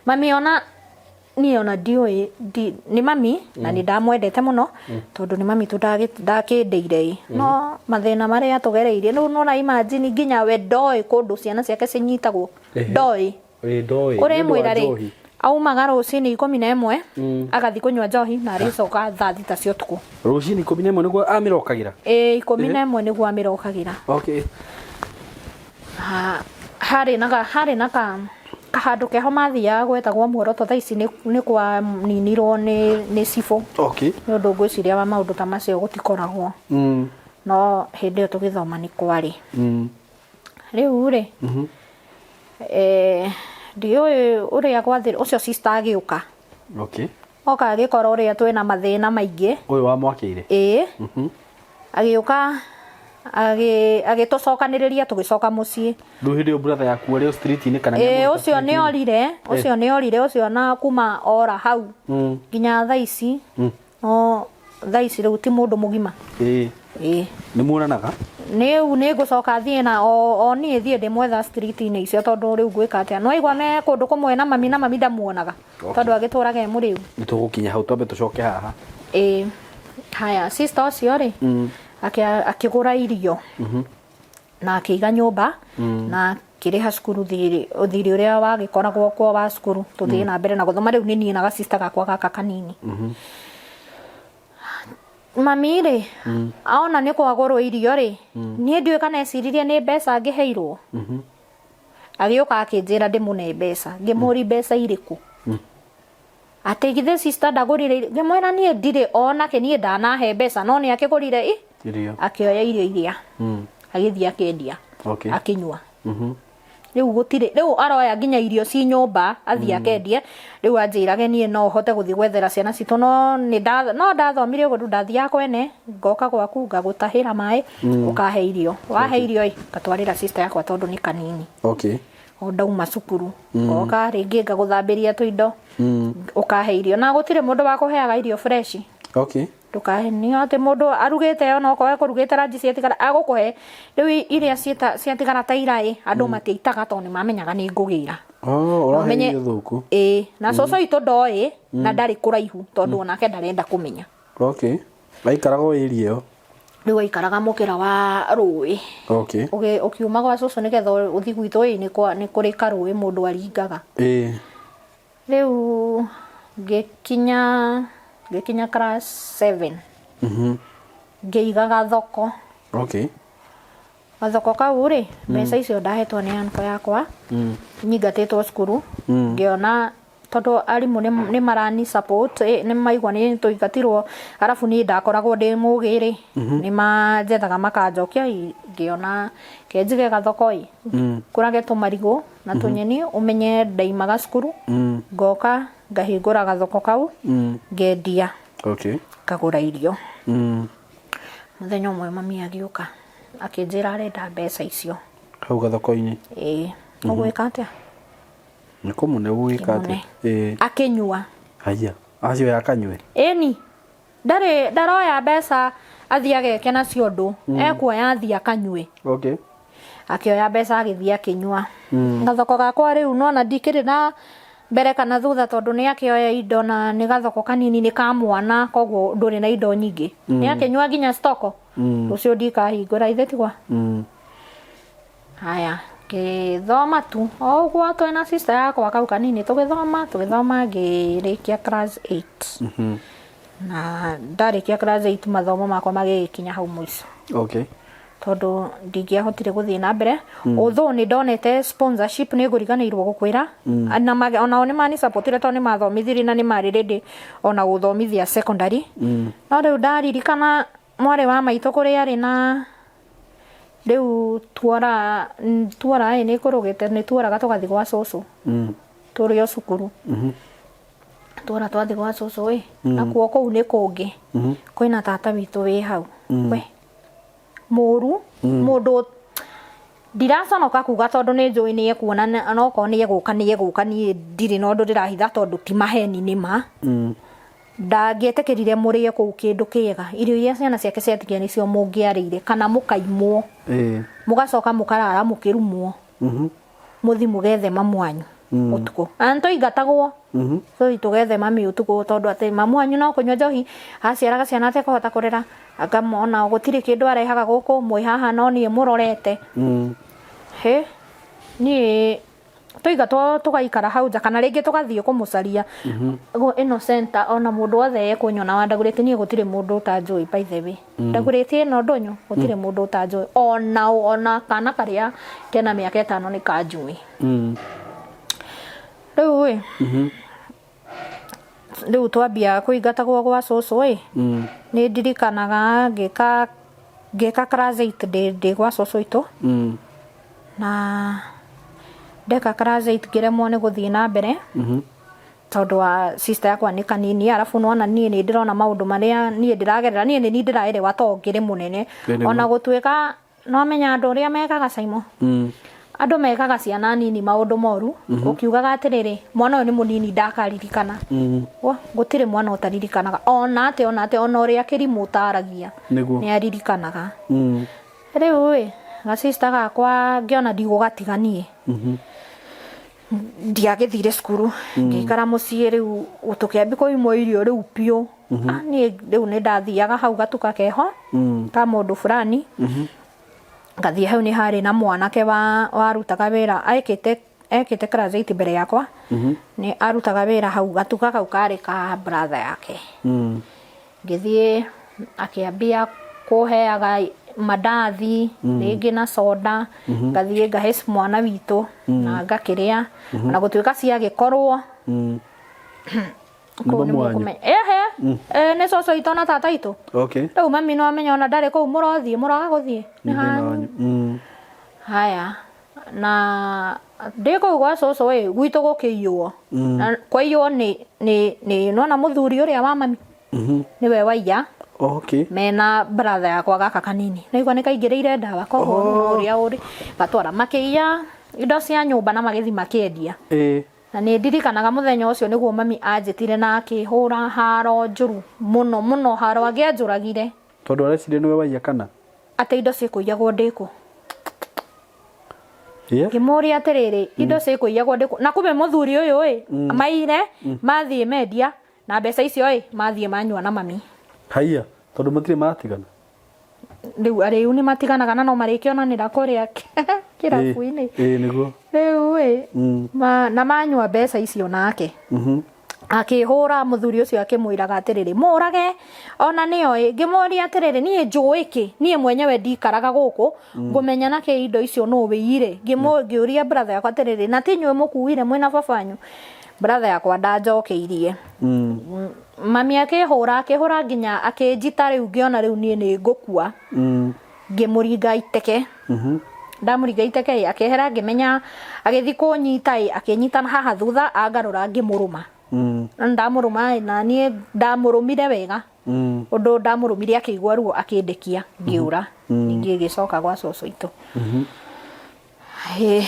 mami ona niĩ ona ndiũĩ nĩ mami na nĩ ndamwendete mũno tondũ nĩ mami tu ndakĩndeire ĩ, no mathĩna marĩa tũgereirie rĩu nona imagine nginya we ndoĩ kũndũ ciana ciake cinyitagwo, ndoĩ. Ĩ ndoĩ. Ũrĩ Nĩ ũndũ wa mwĩra rĩ, njohi. aumaga rũcinĩ 11 agathiĩ kũnyua njohi na arĩcoka thaa 6 cia ũtukũ. Rũcinĩ 11 nĩguo amĩrokagĩra? Ĩ, 11 nĩguo amĩrokagĩra. Harĩ na harĩ na ka kahandũ keho mathiaga gwetagwo muoroto, thaa ici nĩ kwaninirwo nĩ cibũ. Nĩ ũndũ ngwĩciria wa maũndũ ta macio gũtikoragwo. No hĩndĩ ĩyo tũgĩthoma nĩ kwarĩ. Rĩu rĩ, ndiũĩ ũrĩa gwathire, ũcio sister agĩũka. Oka agĩkora ũrĩa twĩna mathĩna maingĩ. Ũyũ wamwakĩire? Ĩĩ. Agĩũka agĩtũcokanĩrĩria tũgĩcoka mũciĩ. Rĩu hĩndĩ ĩyo brother yaku arĩ o street-inĩ kana nĩ Ĩĩ, amũruta ũcio nĩ street-inĩ? orire, ũcio nĩ orire, ũcio na kuma ora hau nginya thaa ici. No thaa ici rĩu ti mũndũ mũgima. Ĩĩ. Nĩ muonanaga? Rĩu nĩ ngũcoka thiĩ na o niĩ thiĩ ndĩmwetha street-inĩ icio tondũ rĩu ngwĩka atĩa? Nĩ waigua me kũndũ kũmwe na mami, na mami ndamuonaga tondũ agĩtũraga e mũrĩu. Nĩ tũgũkinya hau, twambe tũcoke haha. Ĩĩ. Haya, sister ũcio rĩ, akĩgũra irio na akĩiga nyũmba na akĩrĩha cukuru thirĩ, thirĩ ũrĩa wagĩkoragwo kuo wa cukuru tũthiĩ na mbere na gũthoma. Rĩu nĩ niĩ na ga sister gakwa gaka kanini. Mami rĩ, ona nĩ kwagũrwo irio rĩ, niĩ ndiũĩ kana eciririe nĩ mbeca ngĩheirwo. Agĩũka akĩnjĩra ndĩmũne mbeca. Ngĩmũri mbeca irĩkũ? Atĩ githĩ sister ndagũrire irio? Ngĩmwĩra niĩ ndirĩ onake niĩ ndanahe mbeca no nĩ akĩgũrire i Irio. Akĩoya irio iria agĩthiĩ akĩendia akĩnyua. Rĩu gũtirĩ, rĩu aroya nginya irio ci nyũmba athiĩ akendie. Rĩu anjĩrage niĩ no hote gũthiĩ gwethera ciana citũ, no nĩ nda no ndathomire ũguo, rĩu ndathiaga kwene ngoka gwaku ngagũtahĩra maĩ, ũkahe irio, wahe irio ĩ ngatwarĩra sister yakwa tondũ nĩ kanini. O ndauma cukuru ngoka rĩngĩ ngagũthambĩria tũindo, ũkahe irio, na gũtirĩ mũndũ wakũheaga irio fresh. Ndũkahenio atĩ mũndũ arugĩte, ona okorwo ekũrugĩte ranji ciatigara agũkũhe. Rĩu iria ciatigara ta ira ĩ, andũ matiaitaga tondũ nĩ mamenyaga nĩ ngũgĩra. Oh, ũrahe Ũmenye- irio thũku. Ĩĩ, na cũcũ witũ ndoĩ na ndarĩ kũraihu tondũ onake ndarenda kũmenya. Aikaraga o area ĩyo. Rĩu aikaraga mũkĩra wa rũĩ. Ũkiuma gwa cũcũ nĩgetha ũthiĩ gwitũ ĩ, nĩ kũrĩ karũĩ mũndũ aringaga. Rĩu ngĩkinya class 7. Ngĩiga gathoko. Gathoko kau rĩ, mbeca icio ndahetwo nĩ uncle yakwa, nyingatĩtwo cukuru, ngĩona tondũ arimũ nĩ marani support, nĩ maigua nĩ tũingatirwo, arabu niĩ ndakoragwo ndĩ mũgĩ rĩ, nĩ manjethaga makanjokia, ngĩona ke njige gathoko ĩ, ngũrage tũmarigũ na tũnyeni, ũmenye ndaimaga cukuru, ngoka ngahingũra gathoko kau, ngendia, ngagũra irio. Mũthenya ũmwe mami agĩũka akĩnjĩra arenda mbeca icio. Hau gathoko-inĩ. Ĩĩ. Ũgwĩka atĩa? Nĩ kũmũne ũgwĩka atĩa? Kĩmũne. Akĩnyua. Haya. Acio akanyue. Ĩni. Ndarĩ ndaroya mbeca athiĩ ageke nacio ũndũ. Ekuoya athiĩ akanyue. Akĩoya mbeca agĩthiĩ akĩnyua. Gathoko gakwa rĩu nona ndikĩrĩ na mbere kana thutha tondũ nĩ akĩoya indo na nĩ gathoko kanini, nĩ ka mwana, koguo ndũrĩ na indo nyingĩ. Nĩ akĩnyua nginya stoko. Rũciũ ndikahingũra ithe tigwa. Haya, ngĩthoma tu o ũguo twĩna sister yakwa kau kanini, tũgĩthoma ngĩrĩkia class 8. Na ndarĩkia class 8 mathomo makwa magĩgĩkinya hau mũico. Tondũ ndingĩahotire gũthiĩ na mbere. Although nĩ ndonete sponsorship, nĩ ngũriganĩirwo gũkwĩra. Na onao nĩ mani supportire tondũ nĩ mathomithirie na nĩ marĩ ready ona gũthomithia secondary. No rĩu ndaririkana mwarĩ wa maitũ kũrĩa arĩ na rĩu tuora tuora ĩ nĩ kũrũgĩte, nĩ tuoraga tũgathiĩ gwa cũcũ. Tũrĩ o cukuru. Tuora twathiĩ gwa cũcũ ĩ, nakuo kũu nĩ kũngĩ. Kwĩna tata witũ wĩ hau. We mũru, mũndũ ndiraconoka kuga tondũ nĩ njũĩ nĩ ekuona, na okorwo nĩ egũka nĩ egũka, niĩ ndirĩ na ũndũ ndĩrahitha tondũ ti maheni, nĩ ma. Ndangĩetĩkĩrire mũrĩe kũu kĩndũ kĩega. Irio iria ciana ciake ciatigia nĩcio mũngĩarĩire kana mũkaimwo. Mũgacoka mũkarara mũkĩrumwo. Mũthi mũgethe mamu wanyu ũtukũ. Na nĩtwaingatagwo. Tũthi tũgethe mami ũtukũ tondũ atĩ mamu wanyu no kũnyua njohi, aciaraga ciana atekũhota kũrera, akamona gũtirĩ kĩndũ arehaga gũkũ, mwĩ haha no niĩ mũrorete. Hĩ, niĩ twaingatwo tũgaikara hau nja kana rĩngĩ tũgathiĩ kũmũcaria. Ĩno center ona mũndũ wothe ekũnyona wa Ndagũrĩti, niĩ gũtirĩ mũndũ ũtanjũĩ by the way. Ndagũrĩti ĩno ndũnyũ gũtirĩ mũndũ ũtanjũĩ, ona ona kana karĩa kena mĩaka 5 nĩ kanjũĩ. Rĩu ĩ, rĩu twambia kũingatagwo gwa cũcũ ĩ, nĩ ndirikanaga ngĩka class 8 ndĩ gwa cũcũ witũ. Na ndeka class 8 ngĩremwo nĩ gũthiĩ na mbere tondũ wa sister yakwa nĩ kanini, arabu nĩwona niĩ nĩ ndĩrona maũndũ marĩa niĩ ndĩragerera, niĩ nĩ niĩ ndĩraerewa to ngĩrĩ mũnene. Ona gũtuĩka nĩwamenya andũ ũrĩa mekaga Simon. Andũ mekaga ciana nini maũndũ moru, ũkiugaga atĩrĩrĩ, mwana ũyũ nĩ mũnini ndakaririkana. Gũtirĩ mwana ũtaririkanaga, ona atĩa, ona atĩa, ona ũrĩa kĩrimũ ũtaragia nĩ aririkanaga. Rĩu ĩ, ga sister gakwa ngĩona ndigũgatiga niĩ. Ndiagĩthire cukuru, ngĩikara mũciĩ rĩu tũkĩambia kũimwo irio rĩu biũ. Niĩ rĩu nĩ ndathiaga hau gatuka keho ka mũndũ fulani. Ngathiĩ hau nĩ harĩ na mwanake warutaga wĩra, ekĩte class 8 mbere yakwa. Nĩ arutaga wĩra hau gatuka kau karĩ ka brother yake. Ngĩthiĩ Akĩambia kũheaga mandathi rĩngĩ na soda, ngathiĩ ngahe mwana witũ na ngakĩrĩa, ona gũtuĩka ciagĩkorwo Nĩ kũu nĩ mamu wanyu? mũkũmenya. Ehe, nĩ cũcũ witũ na tata witũ. Rĩu mami no amenya ona ndarĩ kũu mũrothiĩ mũraga gũthiĩ Nĩ nĩ thĩna hanyu. wanyu. Haya, na ndĩ kũu gwa cũcũ ĩ, gwitũ gũkĩiywo. Na kwaiywo nĩ nona mũthuri ũrĩa wa mami nĩwe waiya. Mena brother yakwa gaka kanini, naigua nĩ kaingĩrĩire ndawa, koguo oh, ũrĩa ũrĩ gatwara makĩiya indo cia nyũmba na magĩthiĩ makĩendia. Na nĩ ndirikanaga mũthenya ũcio nĩguo mami anjĩtire na akĩhũra haro njũru mũno mũno, haro angĩanjũragire. Tondũ areciria nĩwe waiya kana? Atĩ indo cikũiyagwo ndĩkũ. Ngĩmũria atĩrĩrĩ, indo cikũiyagwo ndĩkũ? Na kumbe mũthuri ũyũ ĩ, maire mathiĩ mendia na mbeca icio ĩ, mathiĩ manyua na mami. Haiya, tondũ matirĩ matigana? Rĩu arĩu nĩ matiganaga na no marĩkĩonanĩra kũrĩa kĩrabu-inĩ. Ĩĩ nĩguo. Rĩu ĩ, na manyua mbeca icio nake. Akĩhũra mũthuri ũcio akĩmwĩraga atĩrĩrĩ, mũrage ona nĩoĩ. Ngĩmũria atĩrĩrĩ, niĩ njũĩ kĩ? Niĩ mwenyewe ndikaraga gũkũ, ngũmenya na kĩ indo icio nũ wĩire? Ngĩũria brother yakwa atĩrĩrĩ, na ti inyuĩ mũkuire mwĩna baba wanyu? Brother yakwa ndanjokeirie. Mami akĩhũra, akĩhũra nginya akĩnjita rĩu ngĩona rĩu niĩ nĩ ngũkua. Ngĩmũringa iteke. Ndamũringa iteke ĩ, akĩehera ngĩmenya agĩthiĩ kũnyita ĩ, akĩnyita na haha thutha angarũra ngĩmũrũma. Na ndamũrũma ĩ, na niĩ ndamũrũmire wega. Ũndũ ndamũrũmire akĩigua ruo akĩndekia ngĩũra. Ningĩ ngĩcoka gwa cũcũ witũ. Ĩ,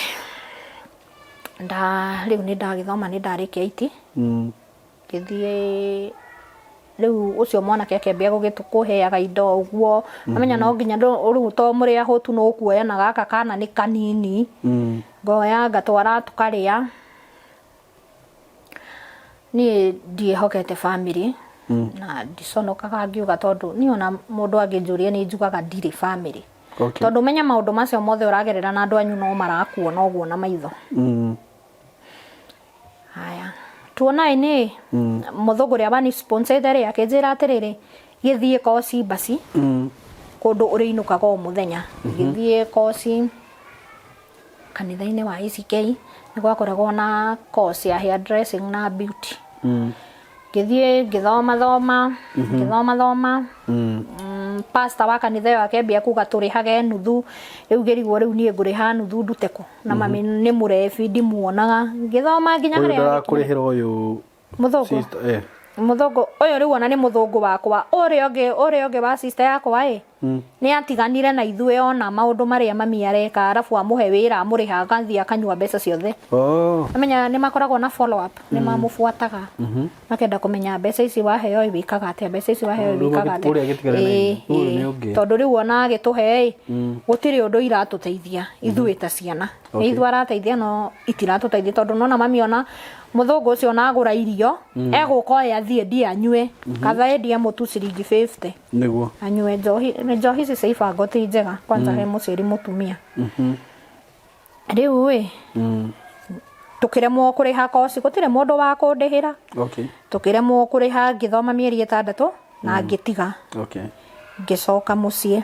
nda rĩu nĩ ndagĩthoma nĩ ndarĩkia iti. Ngĩthiĩ rĩu ũcio mwanake akĩambia kũheaga indo ũguo. Amenya no nginya rĩu to mũrĩ ahũtu no ũkuoya na gaka kana nĩ kanini. Ngoya ngatwara tũkarĩa. Niĩ ndiĩhokete bamĩrĩ na ndiconokaga ngiuga tondũ niĩ ona mũndũ angĩnjũria nĩ njugaga ndirĩ bamĩrĩ. Tondũ menya maũndũ macio mothe ũragerera na andũ anyu no marakuona ũguo na maitho. Haya, tuonaĩ nĩ mũthũngũ ũrĩa wani sponsor rĩ akĩnjĩra atĩrĩrĩ, gĩthiĩ koci basi kũndũ ũrĩinũkaga o mũthenya. Gĩthiĩ koci kanitha-inĩ wa ACK, nĩ gwakoragwo na course ya hair dressing na beauty. Ngĩthiĩ ngĩthoma thoma, ngĩthoma thoma. Pastor wa kanitha ĩyo akĩambia kuga tũrĩhage nuthu, rĩu ngĩrigwo rĩu niĩ ngũrĩha nuthu ndute kũ? Na mami nĩ mũrebi ndimuonaga. Ngĩthoma nginya Ũyũ harĩa ndarakũrĩhĩra ũyũ mũthũngũ. Sister, eh. Mũthũngũ ũyũ rĩu ona nĩ mũthũngũ wakwa, ũrĩa ũngĩ wa sister yakwa ĩ, nĩ atiganire na ithuĩ ona maũndũ marĩa mami areka, arabu amũhe wĩra amũrĩha agathiĩ akanyua mbeca ciothe. Amenya nĩ makoragwo na follow up, nĩ mamũbuataga makenda kũmenya mbeca ici waheo ĩ wĩkaga atĩa, mbeca ici waheo ĩ Rĩu wĩkaga atĩa. Ũrĩa agĩtigana na Ĩĩ, inyuĩ. Ũyũ ĩĩ. nĩ ũngĩ. Tondũ rĩu ona agĩtũhe ĩ, gũtirĩ ũndũ iratũteithia ithuĩ ta ciana. Nĩ ithuĩ arateithia no itiratũteithia tondũ nona mami ona mũthũngũ ũcio ona agũra irio egũka oye athiĩ endie anyue, katha endie mũtu ciringi 50 Nĩguo. Anyue njohi. Njohi ici cia ibango ti njega kwanza he mũciari mũtumia. Rĩu ĩ, tũkĩremwo kũrĩha koci, gũtirĩ mũndũ wa kũndĩhĩra. Tũkĩremwo kũrĩha, ngĩthoma mĩeri 6 na ngĩtiga. Ngĩcoka mũciĩ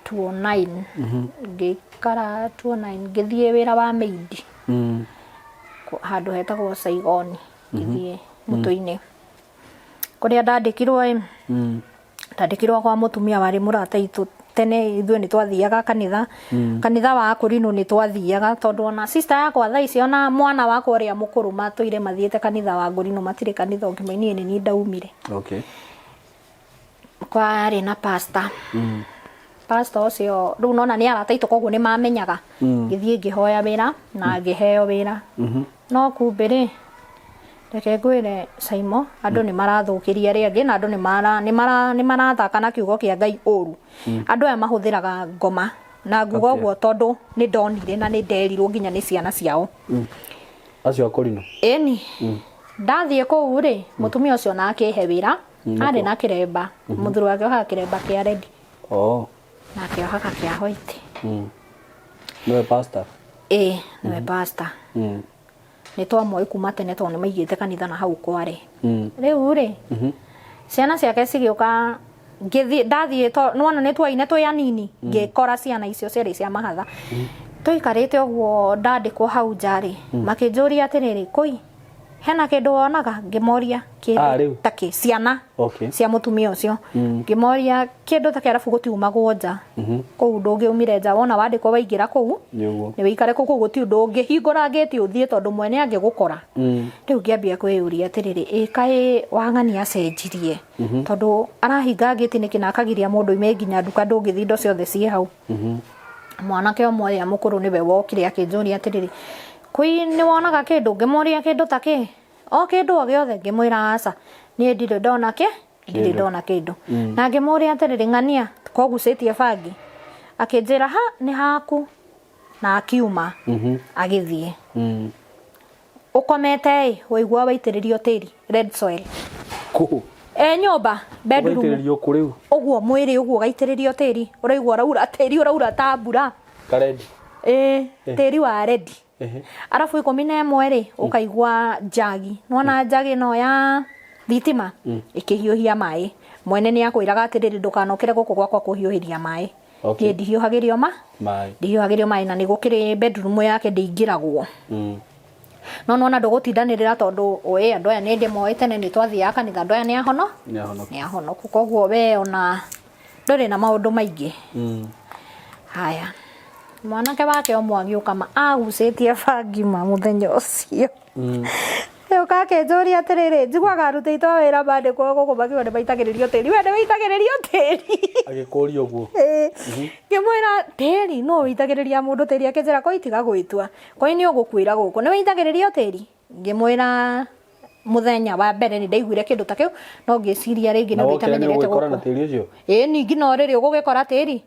2009, ngĩikara 2009, ngĩthiĩ wĩra wa maid handũ hetagwo Saigon, ngĩthiĩ mũtũ-inĩ kũrĩa ndandĩkirwo ĩ, ndandĩkirwo kwa mũtumia warĩ mũrata itũ tene. Ithuĩ nĩ twathiaga kanitha, kanitha wa Akũrinũ nĩ twathiaga, tondũ ona sister yakwa thaa ici ona mwana wakwa ũrĩa mũkũrũ matũire mathiĩte kanitha wa Ngũrinũ, matirĩ kanitha ũngĩ. Niĩ nĩ niĩ ndaumire. Kwarĩ na pastor, pastor ũcio rĩu nona nĩ arata aitũ, koguo nĩ mamenyaga. Ngĩthiĩ ngĩhoya wĩra na ngĩheo wĩra, no kumbe rĩ, reke ngwĩre Saimo, andũ nĩ marathũkĩria arĩa angĩ na andũ nĩ marathaka na kiugo kĩa Ngai ũru. Andũ aya mahũthĩraga ngoma na nguga ũguo tondũ nĩ ndonire na nĩ nderirwo nginya nĩ ciana ciao. Acio akũrinũ? Ĩni, ndathiĩ kũu rĩ, mũtumia ũcio na akĩhe wĩra. Arĩ na kĩremba, mũthuri wake ohaga kĩremba kĩa red na akĩohaga kĩa white. Nĩwe pastor? Ĩĩ, nĩwe pastor. Nĩ twamoĩ kuma tene tondũ nĩ maigĩte kanitha na hau kware. Rĩu rĩ, Ciana ciake cigĩũka, ngĩthiĩ, ndathiĩ nĩwona nĩ tuoine twĩ anini, ngĩkora ciana icio ciarĩ cia mahatha. Tũikarĩte ũguo ndandĩkwo hau nja rĩ, makĩnjũria atĩrĩrĩ, kũi hena kĩndũ wonaga? Ngĩmoria Ah, rĩu. kĩndũ ta kĩ, ciana cia mũtumia ũcio. Ngĩmoria kĩndũ ta kĩ, arabu gũtiumagwo nja kũu, ndũngĩumire nja wona wandĩkwo waingĩra kũu. Nĩguo. Nĩ wĩikare kũu, kũu gũtirĩ ũndũ ũngĩhingũra ngĩti ũthiĩ tondũ mwene angĩgũkora. Rĩu ngĩambia kwĩyũria atĩrĩrĩ, ĩ kaĩ wang'ani acenjirie tondũ arahinga ngĩti nĩkĩ na akagiria mũndũ oime nginya nduka, ndũngĩthiĩ, indo ciothe ciĩ hau. Mwanake ũmwe ũrĩa mũkũrũ nĩwe wokire akĩnjũria atĩrĩrĩ, kũi nĩ wonaga kĩndũ? Ngĩmũria kĩndũ ta kĩ? O kĩndũ o gĩothe? Ngĩmwĩra aca, niĩ ndirĩ ndona kĩ, ndirĩ ndona kĩndũ. Na ngĩmũria atĩrĩrĩ, ng'ania kogucĩtie bangi? Akĩnjĩra ha nĩ haku, na akiuma agĩthiĩ. Ũkomete ĩ, waigua waitĩrĩrio tĩri, red soil. Kũ? E nyũmba bedroom. Ũgaitĩrĩrio kũ rĩu? Ũguo mwĩrĩ ũguo ũgaitĩrĩrio tĩri, ũraigua ũraura tĩri, ũraura ta mbura. Karedi. Ĩ, tĩri wa redi. Arabu 11 rĩ, ũkaigua njagi, nĩwona njagi ĩno ya thitima ĩkĩhiũhia maĩ. Mwene nĩ akwĩraga atĩrĩrĩ, ndũkanokĩre gũkũ gwakwa kũhiũhĩria maĩ. Niĩ ndihiũhagĩrio ma Maĩ. Ndihiũhagĩrio maĩ, na nĩ gũkĩrĩ bedroom yake ndĩingĩragwo. No nona ndũgũtindanĩrĩra tondũ ũĩ andũ aya nĩ ndĩmoĩ tene, nĩ twathiaga kanitha, andũ aya nĩ ahono, Nĩ ahonoku. Nĩ ahonoku, koguo we ona ndũrĩ na maũndũ maingĩ. Haya, mwanake wake ũmwe agĩũka ma agucĩtie bangi ma mũthenya ũcio. Gĩũka akĩnjũria atĩrĩrĩ, njiguaga arutĩtwo wĩra mandĩkwo gũkũ makiuga nĩ maitagĩrĩrio tĩri, we nĩ wĩitagĩrĩrio tĩri? Agĩkũria ũguo. Ĩĩ. Ngĩmwĩra tĩri, nũ wĩitagĩrĩria mũndũ tĩri? Akĩnjĩra koi tiga gwĩtua, koi nĩ ũgũkuĩra gũkũ, nĩ wĩitagĩrĩrio tĩri? Ngĩmwĩra mũthenya wa mbere nĩ ndaiguire kĩndũ ta kĩu, no ngĩciria rĩngĩ Na nĩ ũndũ wokĩra nĩ itamenyerete ũgũgĩkora na gũkũ. tĩri ũcio? Ĩĩ, ningĩ no rĩrĩ ũgũgĩkora tĩri,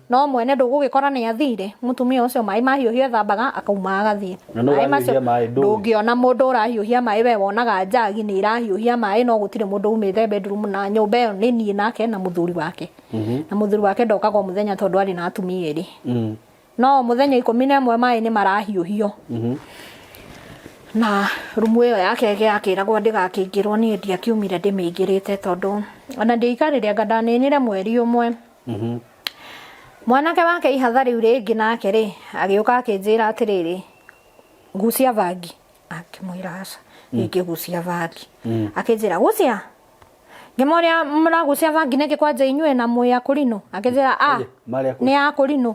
no mwene ndũgũgĩkora nĩ athire. Mũtumia ũcio maĩ mahiũhio ethambaga akauma agathiĩ. Na nũ Maĩ macio ũrahiũhia maĩ? Ndũĩ. Ndũngĩona mũndũ ũrahiũhia maĩ, we wonaga njagi nĩ ĩrahiũhia maĩ, no gũtirĩ mũndũ umĩte bedroom, na nyũmba ĩyo nĩ niĩ nake na mũthuri wake. Na mũthuri wake ndokaga o mũthenya tondũ arĩ na atumia erĩ. No mũthenya 11 maĩ nĩ marahiũhio. Na rumu ĩyo yake yakĩragwo ndĩgakĩingĩrwo, niĩ ndiakiumire ndĩmĩingĩrĩte tondũ ona ndiaikarire, anga ndaninire mweri ũmwe. Mwanake wake ihatha rĩu rĩngĩ nake rĩ, agĩũka akĩnjĩra atĩrĩrĩ, gucia bangi. Akĩmwĩra aca, ingĩgucia bangi. Akĩnjĩra gucia. Ngĩmũria mũragucia bangi nĩkĩ kwanja inyuĩ na mwĩ akũrinũ? Akĩnjĩra a Marĩ akũrinũ. Nĩ akũrinũ.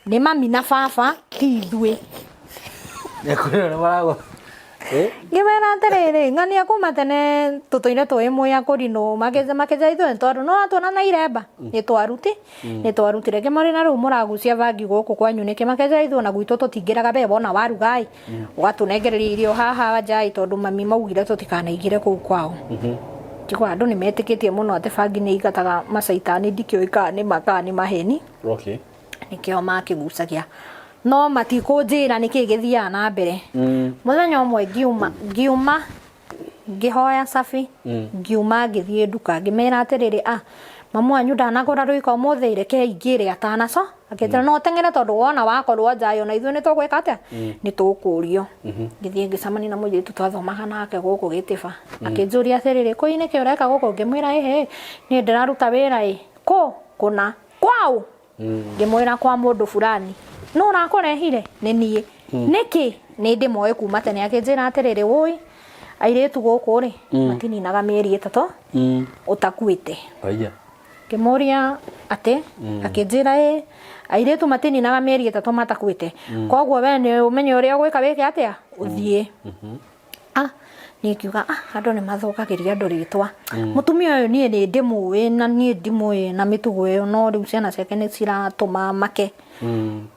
Nĩ mami na baba, ti ithuĩ. Akũrinũ nĩ maragũ. Eh? Ngĩmera atĩrĩrĩ, ng'ania kuma tene tũtũire tũĩ mwĩ akũrinũ, makĩnja ithuĩ nĩ twaru, no watuona na iremba nĩ twaruti, nĩ twarutire. Ngĩmoria na rĩu mũragucia bangi gũkũ kwanyu nĩkĩ? Makĩnjĩra ithuĩ ona gwitũ tũtingĩraga, we wona waruga ĩ, ũgatũnengereria irio haha nja ĩ, tondũ mami maugire tũtikanaingĩre kũu kwao. Njiguaga andũ nĩ metĩkĩtie mũno atĩ bangi nĩ ĩingataga macaitani, ndikĩũĩ kana nĩ ma kana nĩ maheni. Nĩkĩo makĩgucagia, no matikũnjĩra nĩkĩ gĩthiaga na mbere. Mũthenya ũmwe ngiuma, ngiuma ngĩhoya cabi, ngiuma ngĩthiĩ nduka, ngĩmera atĩrĩrĩ, ah, mamu wanyu ndanagũra rwĩko ũmũthĩ, rekei ngĩre atanaco. Akĩnjĩra no ũteng'ere tondũ wona wakorwo nja ĩyo na ithuĩ nĩ tũgwĩka atĩa, nĩ tũkũrio. Ngĩthiĩ ngĩcemania na mũirĩtu twathomaga nake gũkũ Gĩtĩba, akĩnjũria atĩrĩrĩ, kũi nĩkĩ ũreka gũkũ? Ngĩmwĩra ĩhĩ, niĩ ndĩraruta wĩra ĩ kũ kũna kwaũ. Ngĩmwĩra kwa mũndũ fulani. Nũ ũrakũrehire? Nĩ niĩ. Nĩkĩ? Nĩ ndĩmoĩ kuma tene. Akĩnjĩra atĩrĩrĩ, wũi, airĩtu gũkũ rĩ, matininaga mĩeri 3 ũtakuĩte. Aya. Ngĩmũria atĩ? Akĩnjĩra ĩ, airĩtu matininaga mĩeri 3 matakuĩte, koguo we nĩ ũmenye ũrĩa ũgwĩka, wĩke atĩa, ũthiĩ. Ah, niĩ ngiuga ah, andũ nĩ mathũkagĩria andũ rĩtwa. Mũtumia ũyũ niĩ nĩ ndĩmũĩ, na niĩ ndimũĩ na mĩtugo ĩyo, no rĩu ciana ciake nĩ ciratũma make.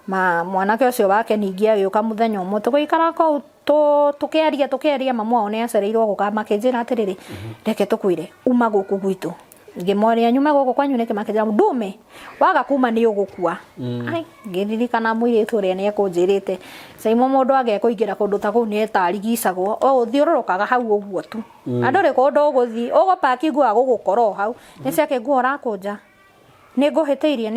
Ma mwanake ũcio wake ningĩ agĩũka mũthenya ũmwe tũgĩikara kũu tũkĩaria tũkĩaria, mamu wao nĩ acereirwo gũka, makĩnjĩra atĩrĩrĩ, reke tũkwĩre, uma gũkũ gwitũ. Ngĩmoria nyume gũkũ kwanyu nĩkĩ? Makĩnjĩra ndume, waga kuma nĩ ũgũkua. Ai, ngĩririkana mũirĩtu ũrĩa nĩ ekũnjĩrĩte, Caimo, mũndũ agekũingĩra kũndũ ta kũu nĩ etarigicagwo, o ũthiũrũrũkaga hau ũguo tu, na ndũrĩ kũndũ ũgũthiĩ, ũgũpaki nguo agũgũkora o hau, nĩ ciake nguo ũrakũnja, nĩ ngũhĩtĩirie,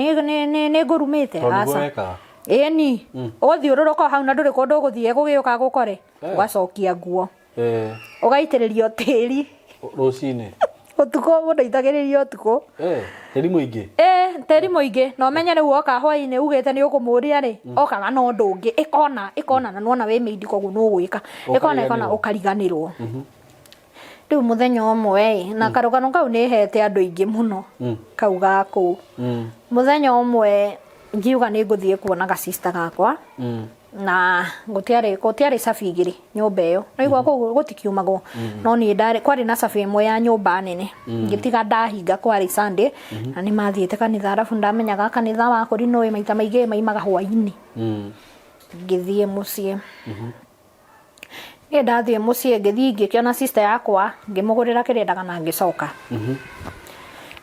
nĩ ngũrumĩte? Tondũ nĩguo Aca. wekaga. Ĩni, ũgũthiũrũrũka o hau na ndũrĩ kũndũ ũgũthiĩ, egũgĩũka agũkore, ũgacokia nguo, ũgaitĩrĩrio tĩri. Rũcinĩ. Ũtukũ mũndũ aitagĩrĩria ũtukũ. Eh, tĩri mũingĩ. Ĩ, tĩri mũingĩ, na ũmenye rĩu woka hwainĩ ugĩte nĩ ũkũmũria rĩ, okaga na ũndũ ũngĩ, ĩkona, ĩkona na nĩwona wĩ maid koguo nĩ ũgwĩka, ĩkona ĩkona ũkariganĩrwo. Rĩu mũthenya ũmwe ĩ, na karũgano kau nĩ hete andũ aingĩ mũno, kau ga kũu. Mũthenya ũmwe ngiuga nĩ ngũthiĩ kuona ga sister gakwa, na gũtiarĩ gũtiarĩ cabi igĩrĩ nyũmba ĩyo no igua kũu gũtikiumagwo no niĩ ndarĩ kwarĩ na cabi ĩmwe ya nyũmba nene ngĩtiga ndahinga kwarĩ Sunday na nĩ mathiĩte kanitha arabu ndamenyaga kanitha wa kũrinũ ĩ maita maingĩ maimaga hwainĩ ngĩthiĩ mũciĩ niĩ ndathiĩ mũciĩ ngĩthiĩ ngĩkĩona sister yakwa ngĩmũgũrĩra kĩrĩa endaga na ngĩcoka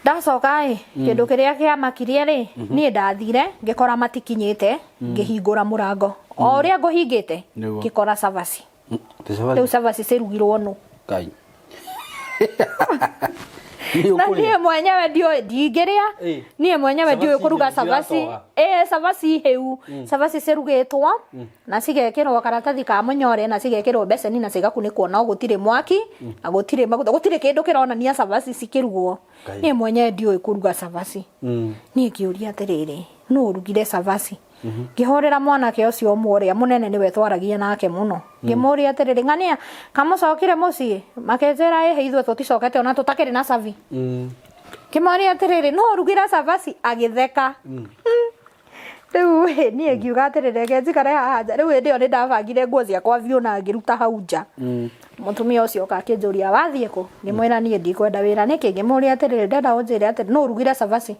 ndacoka ĩ kĩndũ kĩrĩa kĩamakirie rĩ niĩ ndathire ngĩkora matikinyĩte ngĩhingũra mũrango o ũrĩa ngũhingĩte Nĩguo. ngĩkora cabaci Ti cabaci? rĩu cabaci cirugirwo nũ Ngai. Nĩ na ũkũrĩa? niĩ mwenyewe ndiũĩ ndingĩrĩa Ĩ. niĩ mwenyewe ndiũĩ Cabaci kũruga hĩu cabaci ciratoga. ĩ cabaci hĩu cabaci cirugĩtwo na cigekĩrwo karatathi ka mũnyore na cigekĩrwo mbeceni na cigakunĩkwo no gũtirĩ mwaki na gũtirĩ maguta gũtirĩ kĩndũ kĩronania cabaci cikĩrugwo Ngai. niĩ mwenyewe ndiũĩ kũruga cabaci niĩ ngĩũria atĩrĩrĩ nũ ũrugire cabaci ngĩhũrĩra mwanake ũcio ũmwe ũrĩa mũnene nĩwe twaragia nake mũno ngĩmũria atĩrĩrĩ ng'ania kamũcokire mũciĩ makĩnjĩra ĩhĩ ithuĩ tũticokete ona tũtakĩrĩ na cabi ngĩmũria atĩrĩrĩ no ũrugire cabaci agĩtheka rĩu ĩ niĩ ngiuga atĩrĩrĩ reke njikare haha nja rĩu hĩndĩ ĩyo nĩ ndabangire nguo ciakwa biũ na ngĩruta hau nja mũtumia ũcio oka akĩnjũria wathiĩ kũ ngĩmwĩra niĩ ndikwenda wĩra nĩkĩ ngĩmũria atĩrĩrĩ ndenda ũnjĩre atĩrĩ no ũrugire cabaci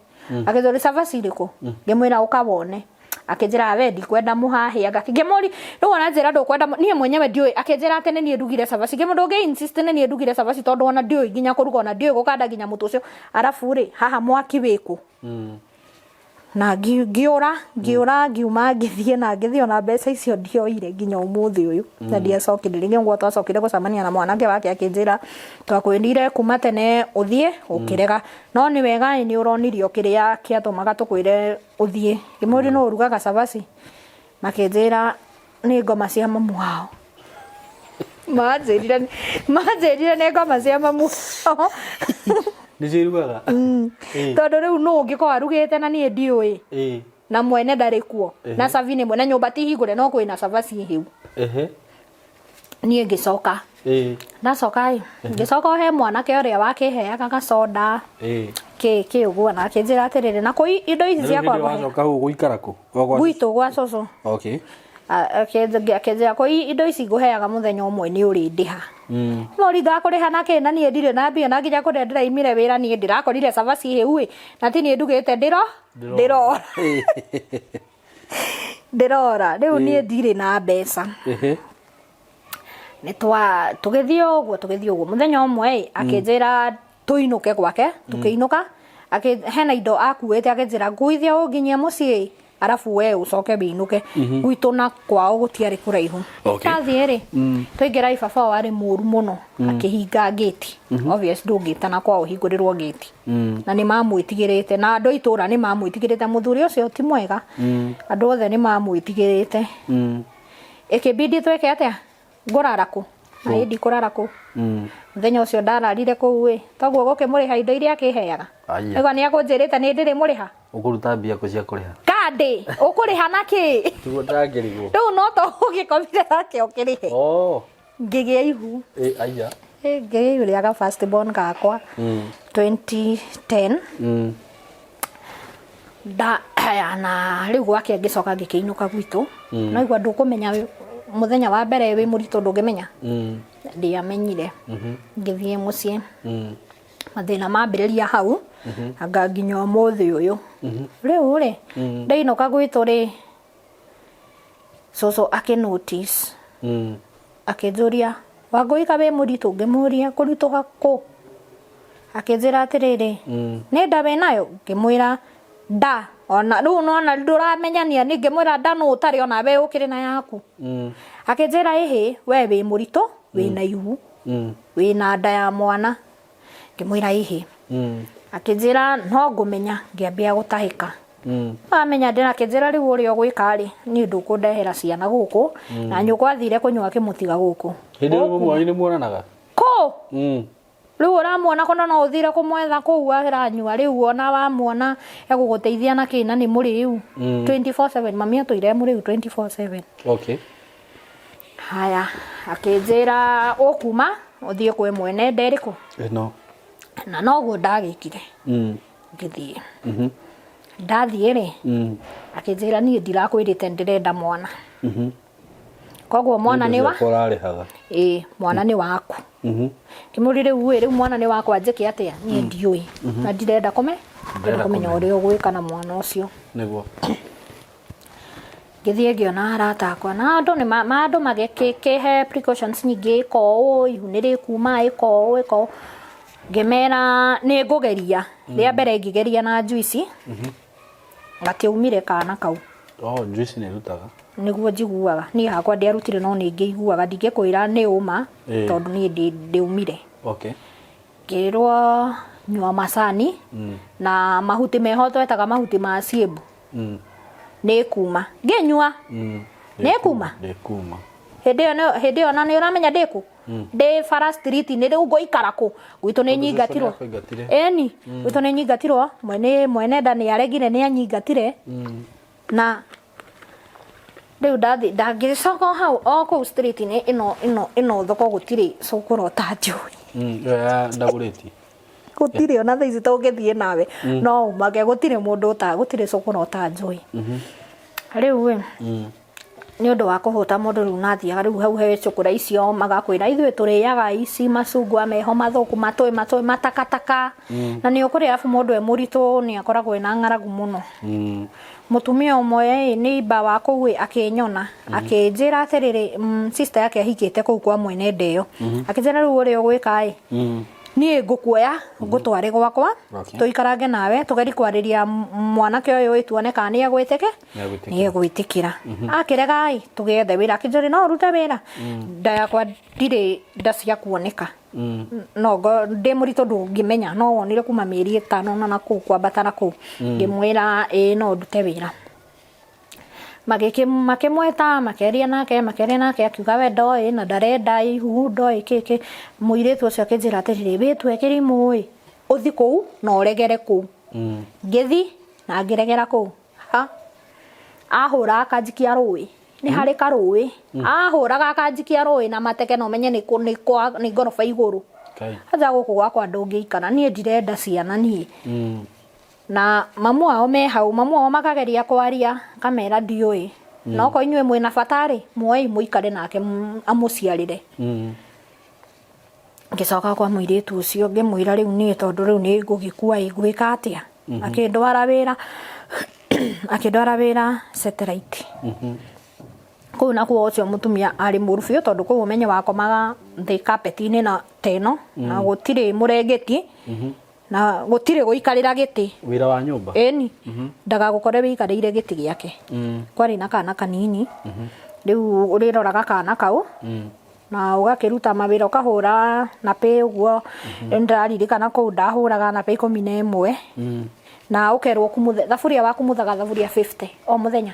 akĩnjũria cabaci irĩkũ ngĩmwĩra ũka wone akĩnjĩra we ndikwenda mũhahĩ anga ngĩmũri rĩu aranjĩra ndũkwenda niĩ mwenyewe ndiũĩ akĩnjĩra atĩ nĩ niĩ ndugire cabaci ngĩmũ ndũngĩ insist nĩ niĩ ndugire cabaci tondũ ona ndiũĩ nginya kũruga ona ndiũĩ gũkanda nginya mũtu ũcio arabu rĩ haha mwaki wĩkũ na ngĩũra ngĩũra ngiuma ngĩthiĩ na ngĩthiĩ ona mbeca icio ndioire nginya ũmũthĩ ũyũ na ndiacokire rĩngĩ ũguo twacokire gũcemania na mwanake wake akĩnjĩra twakwĩrire kuma tene ũthiĩ ũkĩrega no nĩ wega ĩ nĩ ũronirio kĩrĩa kĩatũmaga tũkwĩre ũthiĩ ngĩmũria no ũrugaga cabaci makĩnjĩra nĩ ngoma cia mamu wao manjĩrire manjĩrire nĩ ngoma cia mamu wao Nĩcio irugaga? Ĩ. tondũ rĩu nũ ũngĩkorwo arugĩte na niĩ ndiũĩ Ĩ. na mwene ndarĩ kuo na cabi nĩ mwene nyũmba ti hingũre no kwĩna cabaci hĩu Ehe. niĩ ngĩcoka Ĩ. ndacoka ĩ ngĩcoka o he mwanake ũrĩa wakĩheaga gacoda Ĩ. kĩ kĩ ũguo na akĩnjĩra atĩrĩrĩ na kũi indo ici Rĩu ciakwa hĩndĩ ngũhe wacoka hau ũgũikara kũ? O gwa- gwitũ gwa cũcũ Okay. Akĩnjĩra kũi indo ici ngũheaga mũthenya ũmwe nĩ ũrĩndĩha no ri ngakũrĩha na kĩ na niĩ ndirĩ na mbia na nginya kũrĩa ndĩraimire wĩra niĩ ndĩrakorire cabaci hĩu ĩ na ti niĩ ndugĩte ndĩro ndĩrora ndĩrora rĩu niĩ ndirĩ na mbeca Ehe. nĩ twa tũgĩthiĩ ũguo tũgĩthiĩ ũguo mũthenya ũmwe ĩ akĩnjĩra tũinũke gwake tũkĩinũka hena indo akuĩte akĩnjĩra nguithia ũnginyie mũciĩ arabu we ũcoke wĩinũke gwitũ na kwao gũtiarĩ kũraihu Okay. tathiĩ rĩ twaingĩra ibaba wao arĩ mũru mũno akĩhinga ngĩti obvious ndũngĩtana kwao ũhingũrĩrwo ngĩti na nĩ mamwĩtigĩrĩte na andũ a itũra nĩ mamwĩtigĩrĩte mũthuri ũcio ti mwega andũ othe nĩ mamwĩtigĩrĩte ĩkĩbidi twĩke atĩa ngũrara kũ na ĩ ndikũrara kũ mũthenya ũcio ndararire kũu ĩ toguo gũkĩmũrĩha indo iria akĩheaga Aya. ĩgwa nĩ akũnjĩrĩte nĩ ndĩrĩ mũrĩha Ũkũruta mbia kũ cia kũrĩha? kandi ũkũrĩha na kĩ Tiguo ndĩrakĩrigwo. rĩu no to ũgĩkomire nake ũkĩrĩhe Oh. ngĩgĩa ihu Ĩ, aya. Ĩ, ngĩgĩa ihu rĩa ga first born gakwa 2010 nda haya na rĩu gwake ngĩcoka ngĩkĩinũka gwitũ no igua ndũkũmenya mũthenya wa mbere wĩ mũritũ ndũngĩmenya ndiamenyire ngĩthiĩ mũciĩ mathĩna mambĩrĩria hau anga nginya ũmũthĩ ũyũ rĩu rĩ ndainũka gwitũ rĩ cũcũ akĩ notice akĩnjũria wangũika wĩ mũritũ ngĩmũria kũritũha kũ akĩnjĩra atĩrĩrĩ nĩ nda wĩ nayo ngĩmwĩra nda ona rĩu nona ndũramenyania nĩ ngĩmwĩra nda nũ ũtarĩ ona we ũkĩrĩ na yaku akĩnjĩra ĩhĩ we wĩ mũritũ wĩna ihu wĩna nda ya mwana ngĩmwĩra ĩhĩ akĩnjĩra no ngũmenya ngĩambia gũtahĩka amenya ndĩra akĩnjĩra rĩu ũrĩa ũgwĩka rĩ niĩ ndũkũndehera ciana gũkũ na nyũkwa athire kũnyua akĩmũtiga gũkũ Hĩndĩ ĩyo mwanyu nĩ muonanaga? kũ Rĩu ũramuona kono no ũthire kũmwetha kũu aranyua rĩu ona wamuona egũgũteithia na kĩ na nĩ mũrĩu 24/7 mami atũire e mũrĩu 24/7. Okay. Haya, akĩnjĩra ũkuma ũthiĩ kwĩ mwene nda ĩrĩkũ Ĩno. Na noguo ndagĩkire. Ngĩthiĩ. Ndathiĩ rĩ, akĩnjĩra niĩ ndirakwĩrĩte ndĩrenda mwana. Koguo mwana nĩ wa Ciakwa ũrarĩhaga. Ĩĩ, mwana nĩ waku. Ngĩmũria rĩu ĩ, rĩu mwana nĩ wakwa njĩke atĩa? Niĩ ndiũĩ na ndirenda kũme Ndĩrenda ndĩrenda kũmenya kũmenya. ũrĩa ũgwĩka na mwana ũcio. Nĩguo. Ngĩthiĩ ngĩona arata akwa na andũ nĩ ma andũ magĩkĩhe precautions nyingĩ, ĩka ũũ, ihu nĩ rĩkuma, ĩka ũũ, ĩka ũũ. Ngĩmera nĩ ngũgeria. Rĩa mbere ngĩgeria na njuici, gatiaumire kana kau. Oh, juice nĩ ĩrutaga. Nĩguo njiguaga. Niĩ hakwa ndiarutire no nĩ ngĩiguaga, ndingĩkwĩra nĩ ũma tondũ niĩ ndĩumire. Okay. Ngĩrwo nyua macani na mahuti meho twetaga mahuti ma ciĩmbu. Nĩ kuma. Ngĩnyua. Nĩ kuma. Nĩ kuma. Hĩndĩ ĩyo hĩndĩ ĩyo na nĩ ũramenya ndĩ kũ? Ndĩ bara street-inĩ rĩu ngũikara kũ? Gwitũ nĩ Tondũ cũcũ nyingatirwo. nĩakũingatire. Ĩni, gwitũ nĩ nyingatirwo, mwene mwene nda nĩ aregire nĩ anyingatire. Na rĩu ndathi ndangĩcoka o hau o kũu street-inĩ ĩno ĩno ĩno thoko gũtirĩ cũkũra ũtanjũĩ. Ĩyo ya ndagũrĩti. Gũtirĩ ona thaa ici tũngĩthiĩ nawe no umake gũtirĩ mũndũ ũta gũtirĩ cũkũra ũtanjũĩ. Rĩu ĩ, nĩ ũndũ wa kũhũta mũndũ rĩu nathiaga rĩu hau he cũkũra icio magakwĩra ithuĩ tũrĩaga ici macungwa meho mathũku matũĩ matũĩ matakataka na nĩ ũkũrĩa arabu mũndũ e mũritũ nĩ akoragwo ena ng'aragu mũno. Mũtumia ũmwe ĩ neighbor wa kũu ĩ akĩnyona akĩnjĩra atĩrĩrĩ, sister yake ahikĩte kũu kwa mwene nda ĩyo, akĩnjĩra rĩu ũrĩa ũgwĩka ĩ, niĩ ngũkuoya ngũtware gwakwa tũikarange nawe tũgerie kwarĩria mwanake ũyũ ĩ tuone kana nĩ egwĩtĩkĩ Nĩ egwĩtĩkĩra. Nĩ egwĩtĩkĩra. Akĩrega ĩ tũgĩethe wĩra, akĩnjũria no ũrute wĩra, nda yakwa ndirĩ nda cia kuoneka. No ndĩ mũritũ ndũngĩmenya, no wonire kuma mĩeri 5 na nakũu kwambata na kũu. Ngĩmwĩra ĩĩ no ndute wĩra. Makĩmwĩta makĩaria nake makĩaria nake akiuga we ndoĩ na ndarenda ihu ndoĩ kĩ kĩ. Mũirĩtu ũcio akĩnjĩra atĩrĩrĩ, wĩtue kĩrimũ ĩ, ũthi kũu na ũregere kũu. Ngĩthi na ngĩregera kũu. Ha, ahũra akanjikia rũĩ, nĩ harĩ karũĩ, ahũraga akanjikia rũĩ na mateke na ũmenye nĩ nĩ kwa nĩ ngoroba igũrũ. Kai. Aja gũkũ gwakwa ndũngĩikara, niĩ ndirenda ciana niĩ. Na mamu wao me hau, mamu wao makageria kwaria, kamera ndiũĩ. Na okorwo inyuĩ mwĩna bata rĩ, muoei mũikare nake amũciarĩre. Ngĩcoka kwa mũirĩtu ũcio ngĩmwĩra rĩu niĩ tondũ rĩu nĩ ngũgĩkua ĩ ngwĩka atĩa? Akĩndwara wĩra akĩndwara wĩra satellite. Kũu nakuo ũcio mũtumia arĩ mũru biũ tondũ kũu ũmenye wakomaga thĩ carpet-inĩ na ta ĩno na gũtirĩ mũrengeti na gũtirĩ gũikarĩra gĩtĩ. Wĩra wa nyũmba? Ĩni, ndagagũkore wĩikarĩire gĩtĩ gĩake. Kwarĩ na kana kanini, rĩu ũrĩroraga kana kau na ũgakĩruta mawĩra ũkahũra na pĩ ũguo. Rĩu nĩndĩraririkana kũu ndahũraga na pĩ 11 na ũkerwo ũkumuthe thaburia, wakumuthaga thaburia 50 o mũthenya.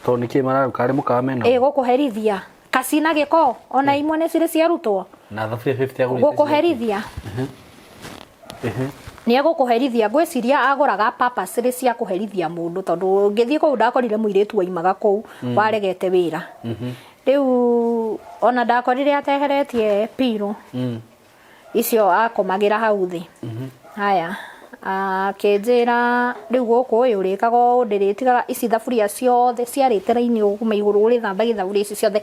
Tondũ nĩkĩ mararuka arĩ mũkawa mena? Ĩ gũkũherithia kacina gĩko ona imwe nĩ cirĩ ciarutwo. Na thaburia 50 agũrĩte? Gũkũherithia nĩ egũkũherithia. Ngwĩciria agũraga purposely cia kũherithia mũndũ tondũ ngĩthiĩ kũu ndakorire mũirĩtu waimaga kũu waregete wĩra. Rĩu ona ndakorire ateheretie pillow icio akomagĩra hau thĩ. Haya, akĩnjĩra rĩu gũkũ ĩ ũrĩkaga ũũ, ndĩrĩtigaga ici thaburia ciothe ciarĩte raini ũguo kuma igũrũ, ũrĩthambagia thaburia ici ciothe,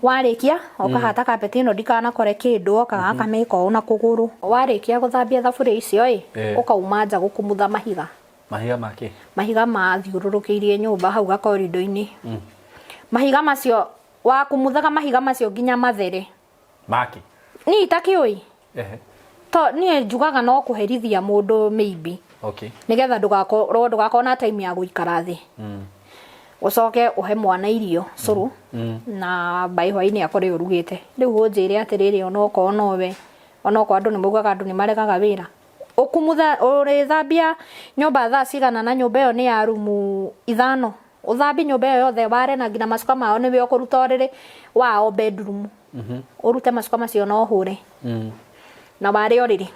warĩkia ũkahata carpet ĩno ndikanakore kĩndũ, okaga akamĩka ũũ na kũgũrũ. Warĩkia gũthambia thaburia icio ĩ, ũkauma nja gũkumutha mahiga. Mahiga ma kĩ? Mahiga mathiũrũrũkĩirie nyũmba hau gakorindo-inĩ. Mahiga macio wakumuthaga mahiga macio nginya mathere. Maki? Niĩ itakĩũĩ. To niĩ njugaga no kũherithia mũndũ maybe. Nĩgetha ndũgakorwo ndũgakorwo na time ya gũikara thĩ. Ũcoke ũhe mwana irio cũrũ na by hwainĩ akore ũrugĩte. Rĩu ũnjĩre atĩrĩrĩ, onokorwo nowe, onokorwo andũ nĩ maugaga andũ nĩ maregaga wĩra. Ũkumutha ũrĩthambia nyũmba thaa cigana na nyũmba ĩyo nĩ ya rumu 5. Ũthambie nyũmba ĩyo yothe ware na nginya macuka mao nĩwe ũkũruta ũrĩrĩ wao bedroom. Ũrute macuka macio na ũhũre. Na ware ũrĩrĩ.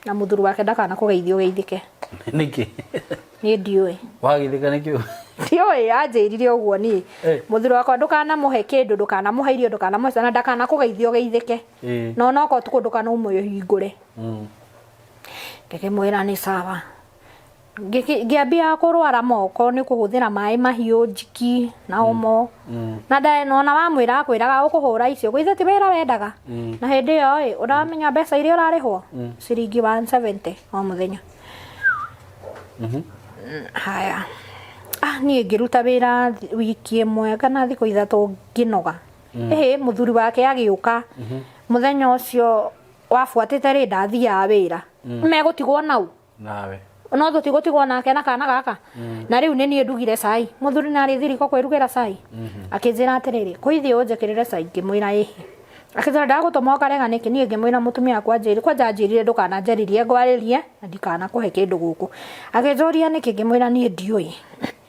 Na mũthuri wake ndakanakũgeithie ũgeithĩke. Nĩkĩ? Niĩ ndiũĩ. Wagithĩka nĩkĩ? Ndiũĩ, anjĩrire ũguo niĩ. Eh. Mũthuri wakwa ndũkanamũhe kĩndũ, ndũkanamũhe irio, ndũkanamũhe ciana, ndakanakũgeithie ũgeithĩke. Na onokorwo ũtukũ ndũkanaume ũhingũre. Ngĩkĩmwĩra nĩ sawa. Ngĩambia kũrwara moko nĩ kũhũthĩra maĩ mahiũ, njiki na omo. Na ona wamwĩra akwĩraga ũkũhũra icio, githĩ ti wĩra wendaga? Na hĩndĩ ĩyo ĩ, ũramenya mbeca iria ũrarĩhwo? Ciringi 170 o mũthenya. Haya. Ah, niĩ ngĩruta wĩra wiki ĩmwe kana thikũ 3 ngĩnoga. Ĩhĩ, mũthuri wake agĩũka. Mũthenya ũcio wabuatĩte rĩ, ndathiaga wĩra. Megũtigwo nau. Nawe. No tũtigũtigwo nake na kana gaka. Na rĩu nĩ niĩ ndugire cai. Mũthuri nĩ arĩ thiriko kwĩrugĩra cai. Akĩnjĩra atĩrĩrĩ, kũithiĩ ũnjĩkĩrĩre cai, ngĩmwĩra ĩhĩ. Akĩnjĩra ndagũtũma ũkarega nĩkĩ, niĩ ngĩmwĩra mũtumia wakwa anjĩrire, kwanja anjĩrire ndũkananjarĩrie ngwarĩrie na ndikanakũhe kĩndũ gũkũ. Akĩnjũria nĩkĩ, ngĩmwĩra niĩ ndiũĩ.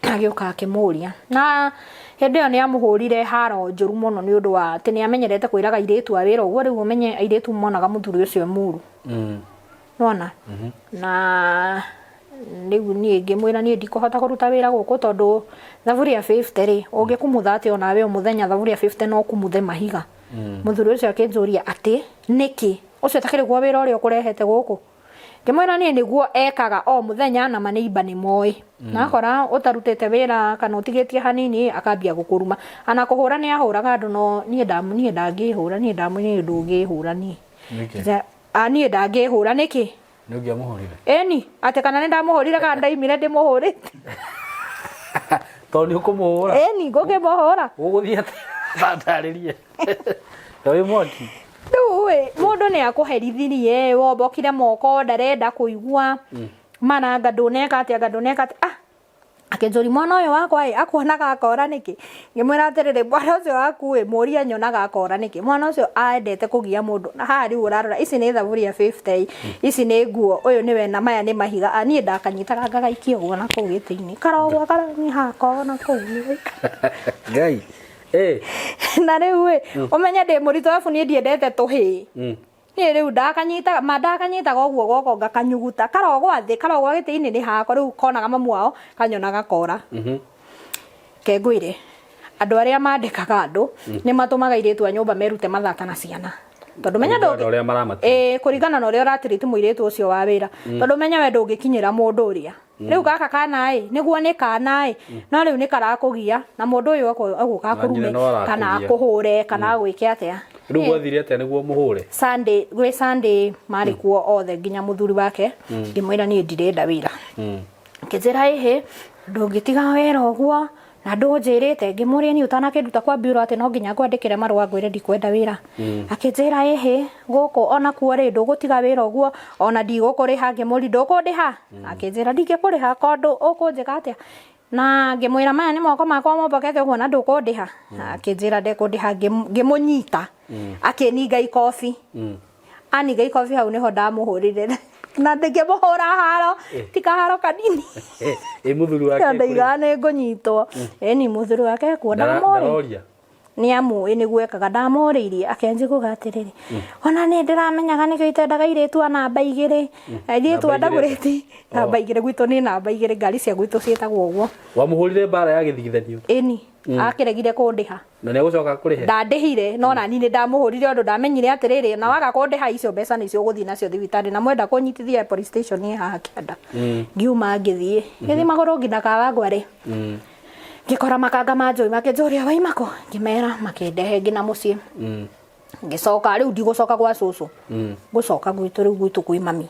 Agĩũka akĩmũria. Na hĩndĩ ĩyo nĩ amũhũrire haro njũru mũno nĩ ũndũ wa atĩ nĩ amenyerete kwĩraga airĩtu a wĩra ũguo, rĩu ũmenye airĩtu monaga mũthuri ũcio e mũru. Nĩwona? Na rĩu niĩ ngĩmwĩra niĩ ndikũhota kũruta wĩra gũkũ tondũ thaburia 50 rĩ, ũngĩkumutha atĩa onawe o mũthenya thaburia 50 no ũkumuthe mahiga. Mũthuri ũcio akĩnjũria atĩ nĩkĩ? Ũcio ũtakĩrĩ guo wĩra ũrĩa ũkũrehete gũkũ? Ngĩmwĩra niĩ nĩguo ekaga o mũthenya na maneiba nĩ moĩ. Na akora ũtarutĩte wĩra kana ũtigĩtie hanini akambia gũkũruma. Ona kũhũra nĩ ahũraga andũ no niĩ ndangĩhũra, niĩ ndamwĩra niĩ ndũngĩhũra niĩ. Nĩkĩ? Ah, niĩ ndangĩhũra nĩkĩ? Nĩ ũngĩamũhũrire? Ĩni, atĩ kana nĩ ndamũhũrire kana ndaimire ndĩmũhũrĩte. Tondũ nĩ ũkũmũhũra? Ĩni, ngũkĩmũhũra. Ũgũthiĩ atĩa? Ndarĩrie. Ta wĩ mwaki. Rĩu ĩ, mũndũ nĩ akũherithirie, wombokire moko, ndarenda kũigua, mara anga ndũneka atĩa, anga ndũneka atĩa. Ah, akĩnjũria mwana ũyũ wakwa ĩ akuonaga akora nĩkĩ? Ngĩmwĩra atĩrĩrĩ, mwana ũcio waku ĩ mũrie anyonaga akora nĩkĩ? Mwana ũcio endete kũgia mũndũ. Na haha rĩu ũrarora ici nĩ thaburia 50, ici nĩ nguo, ũyũ nĩwe na maya nĩ mahiga. Ah, niĩ ndakanyitaga ngagaikia ũguo na kũu gĩtĩ-inĩ. Karogwa karani hakwa na kũu. Ngai. Eh. Na rĩu ĩ, ũmenye ndĩ mũritũ arabu niĩ ndiendete tũhĩĩ. Niĩ rĩu ndakanyitaga, ma ndakanyitaga ũguo guoko ngakanyuguta, karogwa thĩ, karogwa gĩtĩ-inĩ nĩ hakwa, rĩu konaga mamu wao, kanyona gakora. Reke ngwĩre, andũ arĩa mandĩkaga andũ, nĩ matũmaga airĩtu a nyũmba merute mathata na ciana. Tondũ menya Kũringana ndũngĩ- na ũrĩa maramatreat. Ĩĩ, kũringana na ũrĩa ũratreat mũirĩtu ũcio wa wĩra. Tondũ menya we ndũngĩkinyĩra mũndũ ũrĩa. Rĩu gaka kana ĩ, nĩguo nĩ kana ĩ, no rĩu nĩ karakũgia na mũndũ ũyũ egũka Na nyina akũrume no arakũgia. kana akũhũre kana agwĩke atĩa. Rĩu gwathire atĩa nĩguo mũhũre? Sunday, gwĩ Sunday marĩ kuo othe nginya mũthuri wake, ngĩmwĩra niĩ ndirenda wĩra. Akĩnjĩra ĩhĩ, ndũngĩtiga wĩra ũguo na ndũnjĩrĩte. Ngĩmũria niĩ ũtanakĩnduta kwa bureau atĩ no nginya ngwandĩkĩre marũa ngwĩre ndikwenda wĩra. Akĩnjĩra ĩhĩ, gũkũ ona kuo rĩ ndũgũtiga wĩra ũguo ona ndigũkũrĩha. Ngĩmũria ndũkũndĩha? Akĩnjĩra ndingĩkũrĩha tondũ ũkũnjĩka atĩa? Na ngĩmwĩra maya nĩ moko makwa mombokete ũguo na ndũkũndĩha. Akĩnjĩra ndekũndĩha, ngĩmũnyita akĩninga ikobi. Aninga ikobi hau nĩho ndamũhũrire na ngĩmũhũra haro, ti kaharo kanini. Ĩ mũthuri wake Ndaigaga nĩ ngũnyitwo. Ĩni mũthuri wake ekuo ndamũrĩ. Ndaroria. Nĩ amũĩ nĩguo ekaga, ndamũrĩirie akĩanjia kuga atĩrĩrĩ, ona nĩ ndĩramenyaga nĩkĩo itendaga airĩtu a namba 2, airĩtu a Namba igĩrĩ ndagũrĩti namba 2 gwitũ nĩ namba 2, ngari cia gwitũ ciĩtagwo ũguo. Wamũhũrire mbara ya gĩthigithanio? Ĩni, akĩregire kũndĩha. Na nĩ agũcoka kũrĩhe? Ndandĩhire, no nani nĩ ndamũhũrire ũndũ ndamenyire atĩrĩrĩ, na waga kũndĩha icio mbeca nĩcio ũgũthiĩ nacio thibitarĩ, na mwenda kũnyitithia police station ĩ haha kĩanda. Ngiuma ngĩthiĩ, ngĩthiĩ magũrũ nginya Kawangware. Ngĩkora makanga ma njũĩ makĩnjũria waima kũ, ngĩmera makĩndehe nginya mũciĩ. Ngĩcoka rĩu ndigũcoka gwa cũcũ, ngũcoka gwitũ rĩu gwitũ kwĩ mami.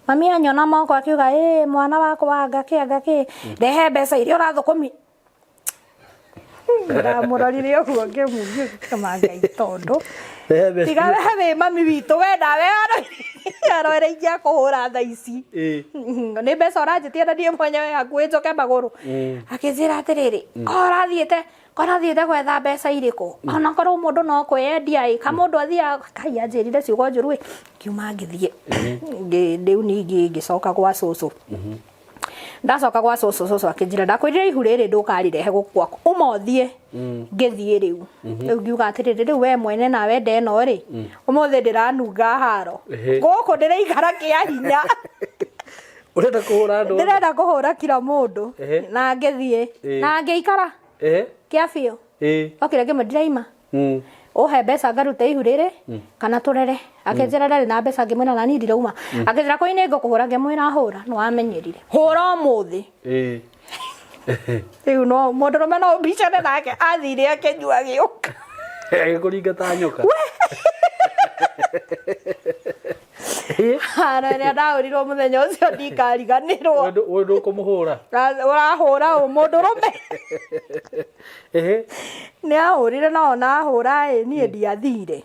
Mami anyona moko akiuga ĩ mwana wakwa anga kĩ anga kĩ, rehe mbeca iria ũrathũkũmi. Ndamũrorire ũguo ngĩmũkama Ngai tondũ Rehe mbeca. tiga we wĩ mami witũ we nawe aroere ingĩakũhũra thaa ici. Nĩ mbeca ũranjĩtia na niĩ mwenyewe hakuhĩ njoke magũrũ. Akĩnjĩra atĩrĩrĩ, ko ũrathiĩte gwetha mbeca irĩkũ? Onakorwo mũndũ no kwĩyendia ĩ, ka mũndũ athiaga, Ngai anjĩrire ciugo njũru ĩ. Ngiuma ngĩthiĩ. Rĩu ningĩ ngĩcoka gwa cũcũ. Ndacoka gwa cũcũ, cũcũ akĩnjĩra, ndakwĩrire ihu rĩrĩ ndũkarĩrehe gũkũ gwakwa, uma ũthiĩ. Ngĩthiĩ rĩu. Rĩu ngiuga atĩrĩrĩ, rĩu we mwene nawe nda ĩno rĩ, ũmũthĩ ndĩranunga haro. Gũkũ ndĩraikara kĩa hinya. Ũrenda kũhũra andũ othe? Ndĩrenda kũhũra kila mũndũ. Na ngĩthiĩ. Na ngĩikara kĩa biũ. Okire ngĩmwe ndiraima. Ũhe mbeca ngarute ihu rĩrĩ kana tũrere. Akĩnjĩra ndarĩ na mbeca, ngĩmwĩra na niĩ ndirauma. Akĩnjĩra kũi nĩ ngũkũhũra, ngĩmwĩra hũra, nĩ wamenyerire. Hũra ũmũthĩ. Rĩu no mũndũrũme no ũbicane nake, athire akĩnyua agĩũka. Agĩkũringa ta nyoka. Haro ĩrĩa ndahũrirwo mũthenya ũcio ndikariganĩrwo. We ndũkũmũhũra? Ũrahũra ũ mũndũrũme? Nĩ ahũrire, no ona ahũra ĩ, niĩ ndiathire.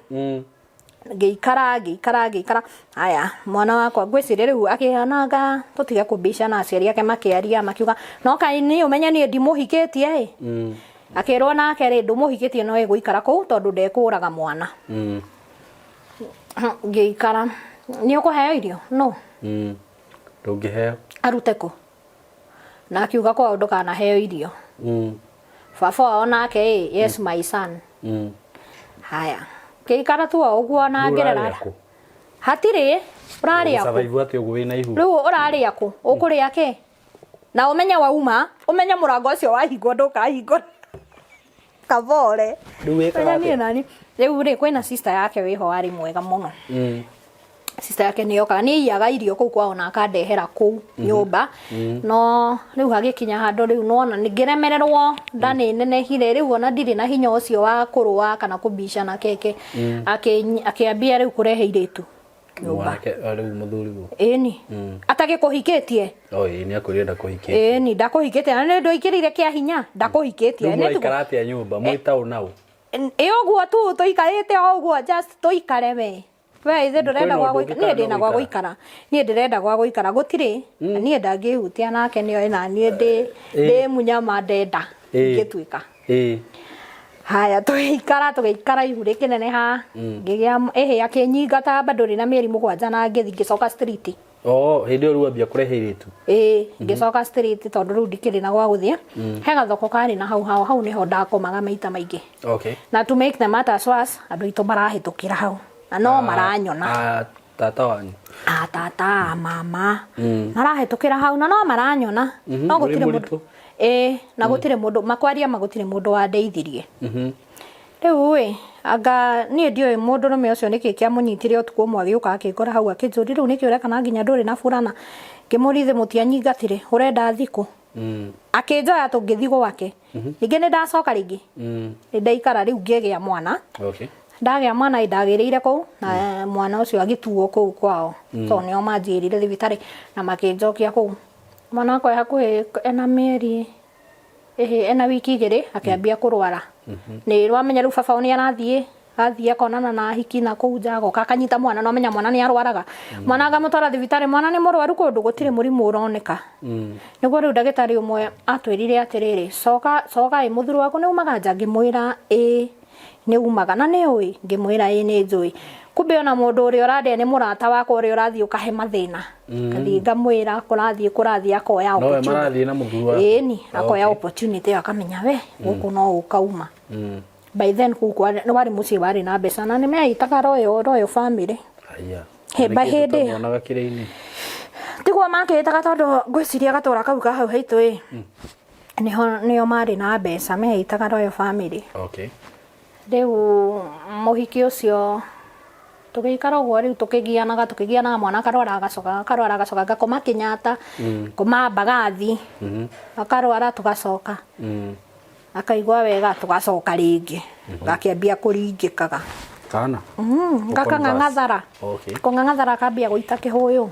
Ngĩikara, ngĩikara, ngĩikara. Aya, mwana wakwa ngwĩciria rĩu akĩonanga tũtige kũbicana, aciari ake makĩaria makiuga no kaĩ niĩ ũmenye niĩ ndimũhikĩtie ĩ. Akĩrwo nake rĩ, ndũmũhikĩtie no egũikara kũu tondũ ndekũraga mwana. Ngĩikara. Nĩ ũkũheo irio? No. Ndũngĩheo. Arute kũ? Na akiuga kwao ndũkanaheo irio. Baba wao nake ĩ, yes my son. Haya. Ngĩikara tu o ũguo na Rĩu ngĩrera. ũrarĩa kũ? Hatirĩ, ũrarĩa kũ? Ũgũsurvive atĩa ũguo wĩna ihu? Rĩu ũrarĩa kũ? Ũkũrĩa kĩ? Na ũmenye wauma, ũmenye mũrango ũcio wahingwo ndũkahingũra. Kabore. Rĩu wĩkaga Menya niĩ atĩa? nani. Rĩu rĩ, kwĩna sister yake wĩho warĩ mwega mũno. Sister yake nĩ yokaga, nĩ aiyaga irio kũu kwao na akandehera kũu nyũmba. No rĩu hagĩkinya handũ rĩu nona ngĩremererwo, nda nĩ nenehire, rĩu ona ndirĩ na hinya ũcio wa kũrũa kana kũbicana keke. Akĩambia rĩu kũrehe irĩtu nyũmba. Mwanake rĩu mũthuriguo. Ĩni. Atagĩkũhikĩtie. Oh, ĩĩ nĩ akwĩrire ndakũhikĩtie. Ĩni, ndakũhikĩtie na nĩ ndũikĩrĩire kĩa hinya, ndakũhikĩtie. Rĩu mũraikara atĩa nyũmba mwĩ taũ naũ? Ĩ ũguo tu tũikarĩte o ũguo, just tũikare we. We ithe ndũrenda Kwĩna gwa ũndũ gũikara, ũngĩ niĩ ndĩna kana gwa no gũikara. Niĩ ndĩrenda gwa gũikara gũtirĩ. Niĩ ndangĩhutia nake nĩoĩ na niĩ ndĩ ndĩ mũnyama ndenda ingĩtuĩka. Haya tũgĩikara, tũgĩikara ihu rĩkĩneneha, ngĩgĩa ĩhĩ akĩnyingata bado ndĩ na mĩeri 7 na ngĩthiĩ ngĩcoka street. Oh, hĩndĩ ĩyo rĩu ambia kũrehe airĩtu. Ĩĩ, ngĩcoka street tondũ rĩu ndikĩrĩ na gwa gũthiĩ. He gathoko karĩ na hau hao, hau nĩho ndakomaga maita maingĩ. Na to make the matters worse, andũ aitũ marahĩtũkĩra hau na no maranyona. Ah, tata wanyu. A tata, mama. Marahĩtũkĩra hau na no maranyona. No Ũrĩ gũtirĩ mũndũ. mũritũ? Ĩĩ, na gũtirĩ mũndũ, makwaria ma gũtirĩ mũndũ wandeithirie. Rĩu ĩ, anga niĩ ndiũĩ mũndũrũme ũcio nĩkĩ kĩamũnyitire ũtukũ ũmwe agĩũka akĩngora hau akĩnjũria rĩu nĩkĩ ũreka na nginya ndũrĩ na burana. Ngĩmũria ithe mũtianyingatire, ũrenda thikũ? Akĩnjoya tũngĩthiĩ gwake. Ningĩ nĩ ndacoka rĩngĩ. Nĩ ndaikara rĩu ngĩgĩa mwana. Ndagĩa mwana ĩ ndagĩrĩire kũu na mwana ũcio agĩtuo kũu kwao. Tondũ nĩo manjĩrire thibitarĩ na makĩnjokia kũu. Mwana wakwa e hakuhĩ ena mĩeri ĩhĩ ena wiki 2 akĩambia kũrwara. Nĩ wamenya rĩu baba nĩ arathiĩ, athiĩ akonana na ahiki na kũu nja, agoka akanyita mwana, na wamenya mwana nĩ arwaraga. Mwana akamũtwara thibitarĩ, mwana nĩ mũrwaru kũndũ gũtirĩ mũrimũ ũroneka. Nĩguo rĩu ndagĩtarĩ ũmwe atwĩrire atĩrĩrĩ, coka, coka ĩ mũthuri waku nĩ umaga nja? Ngĩmwĩra ĩĩ nĩ umaga. Na nĩ ũĩ? Ngĩmwĩra ĩĩ nĩ njũĩ. Kumbe ona mũndũ ũrĩa ũrandĩa nĩ mũrata wakwa ũrĩa ũrathiĩ ũkahe mathĩna. Ngathiĩ ngamwĩra kũrathiĩ kũrathiĩ, akoya Nowe opportunity. marathiĩ na mũthuri waku? Ĩni, akoya opportunity ĩyo akamenya we gũkũ no ũkauma. By then kũu nĩ warĩ mũciĩ warĩ na mbeca na nĩ meitaga royal family. Haya. Hĩba hĩndĩ ĩyo. Tũmuonaga kĩrĩa-inĩ. Tiguo makĩĩtaga tondũ ngwĩciria gatũra kau ka hau haitũ ĩ, nĩho nĩo marĩ na mbeca, meitaga royal family. Rĩu mũhiki ũcio tũgĩikara ũguo rĩu tũkĩgianaga, tũkĩgianaga, mwana akarwara agacoka, akarwara agacoka, ngakoma Kenyatta, ngoma Mbagathi, akarwara tũgacoka. Akaigua wega tũgacoka rĩngĩ, gakĩambia kũringĩkaga. Kana? Gakang'ang'athara. Kũng'ang'athara akambia gũita kĩhũyũ.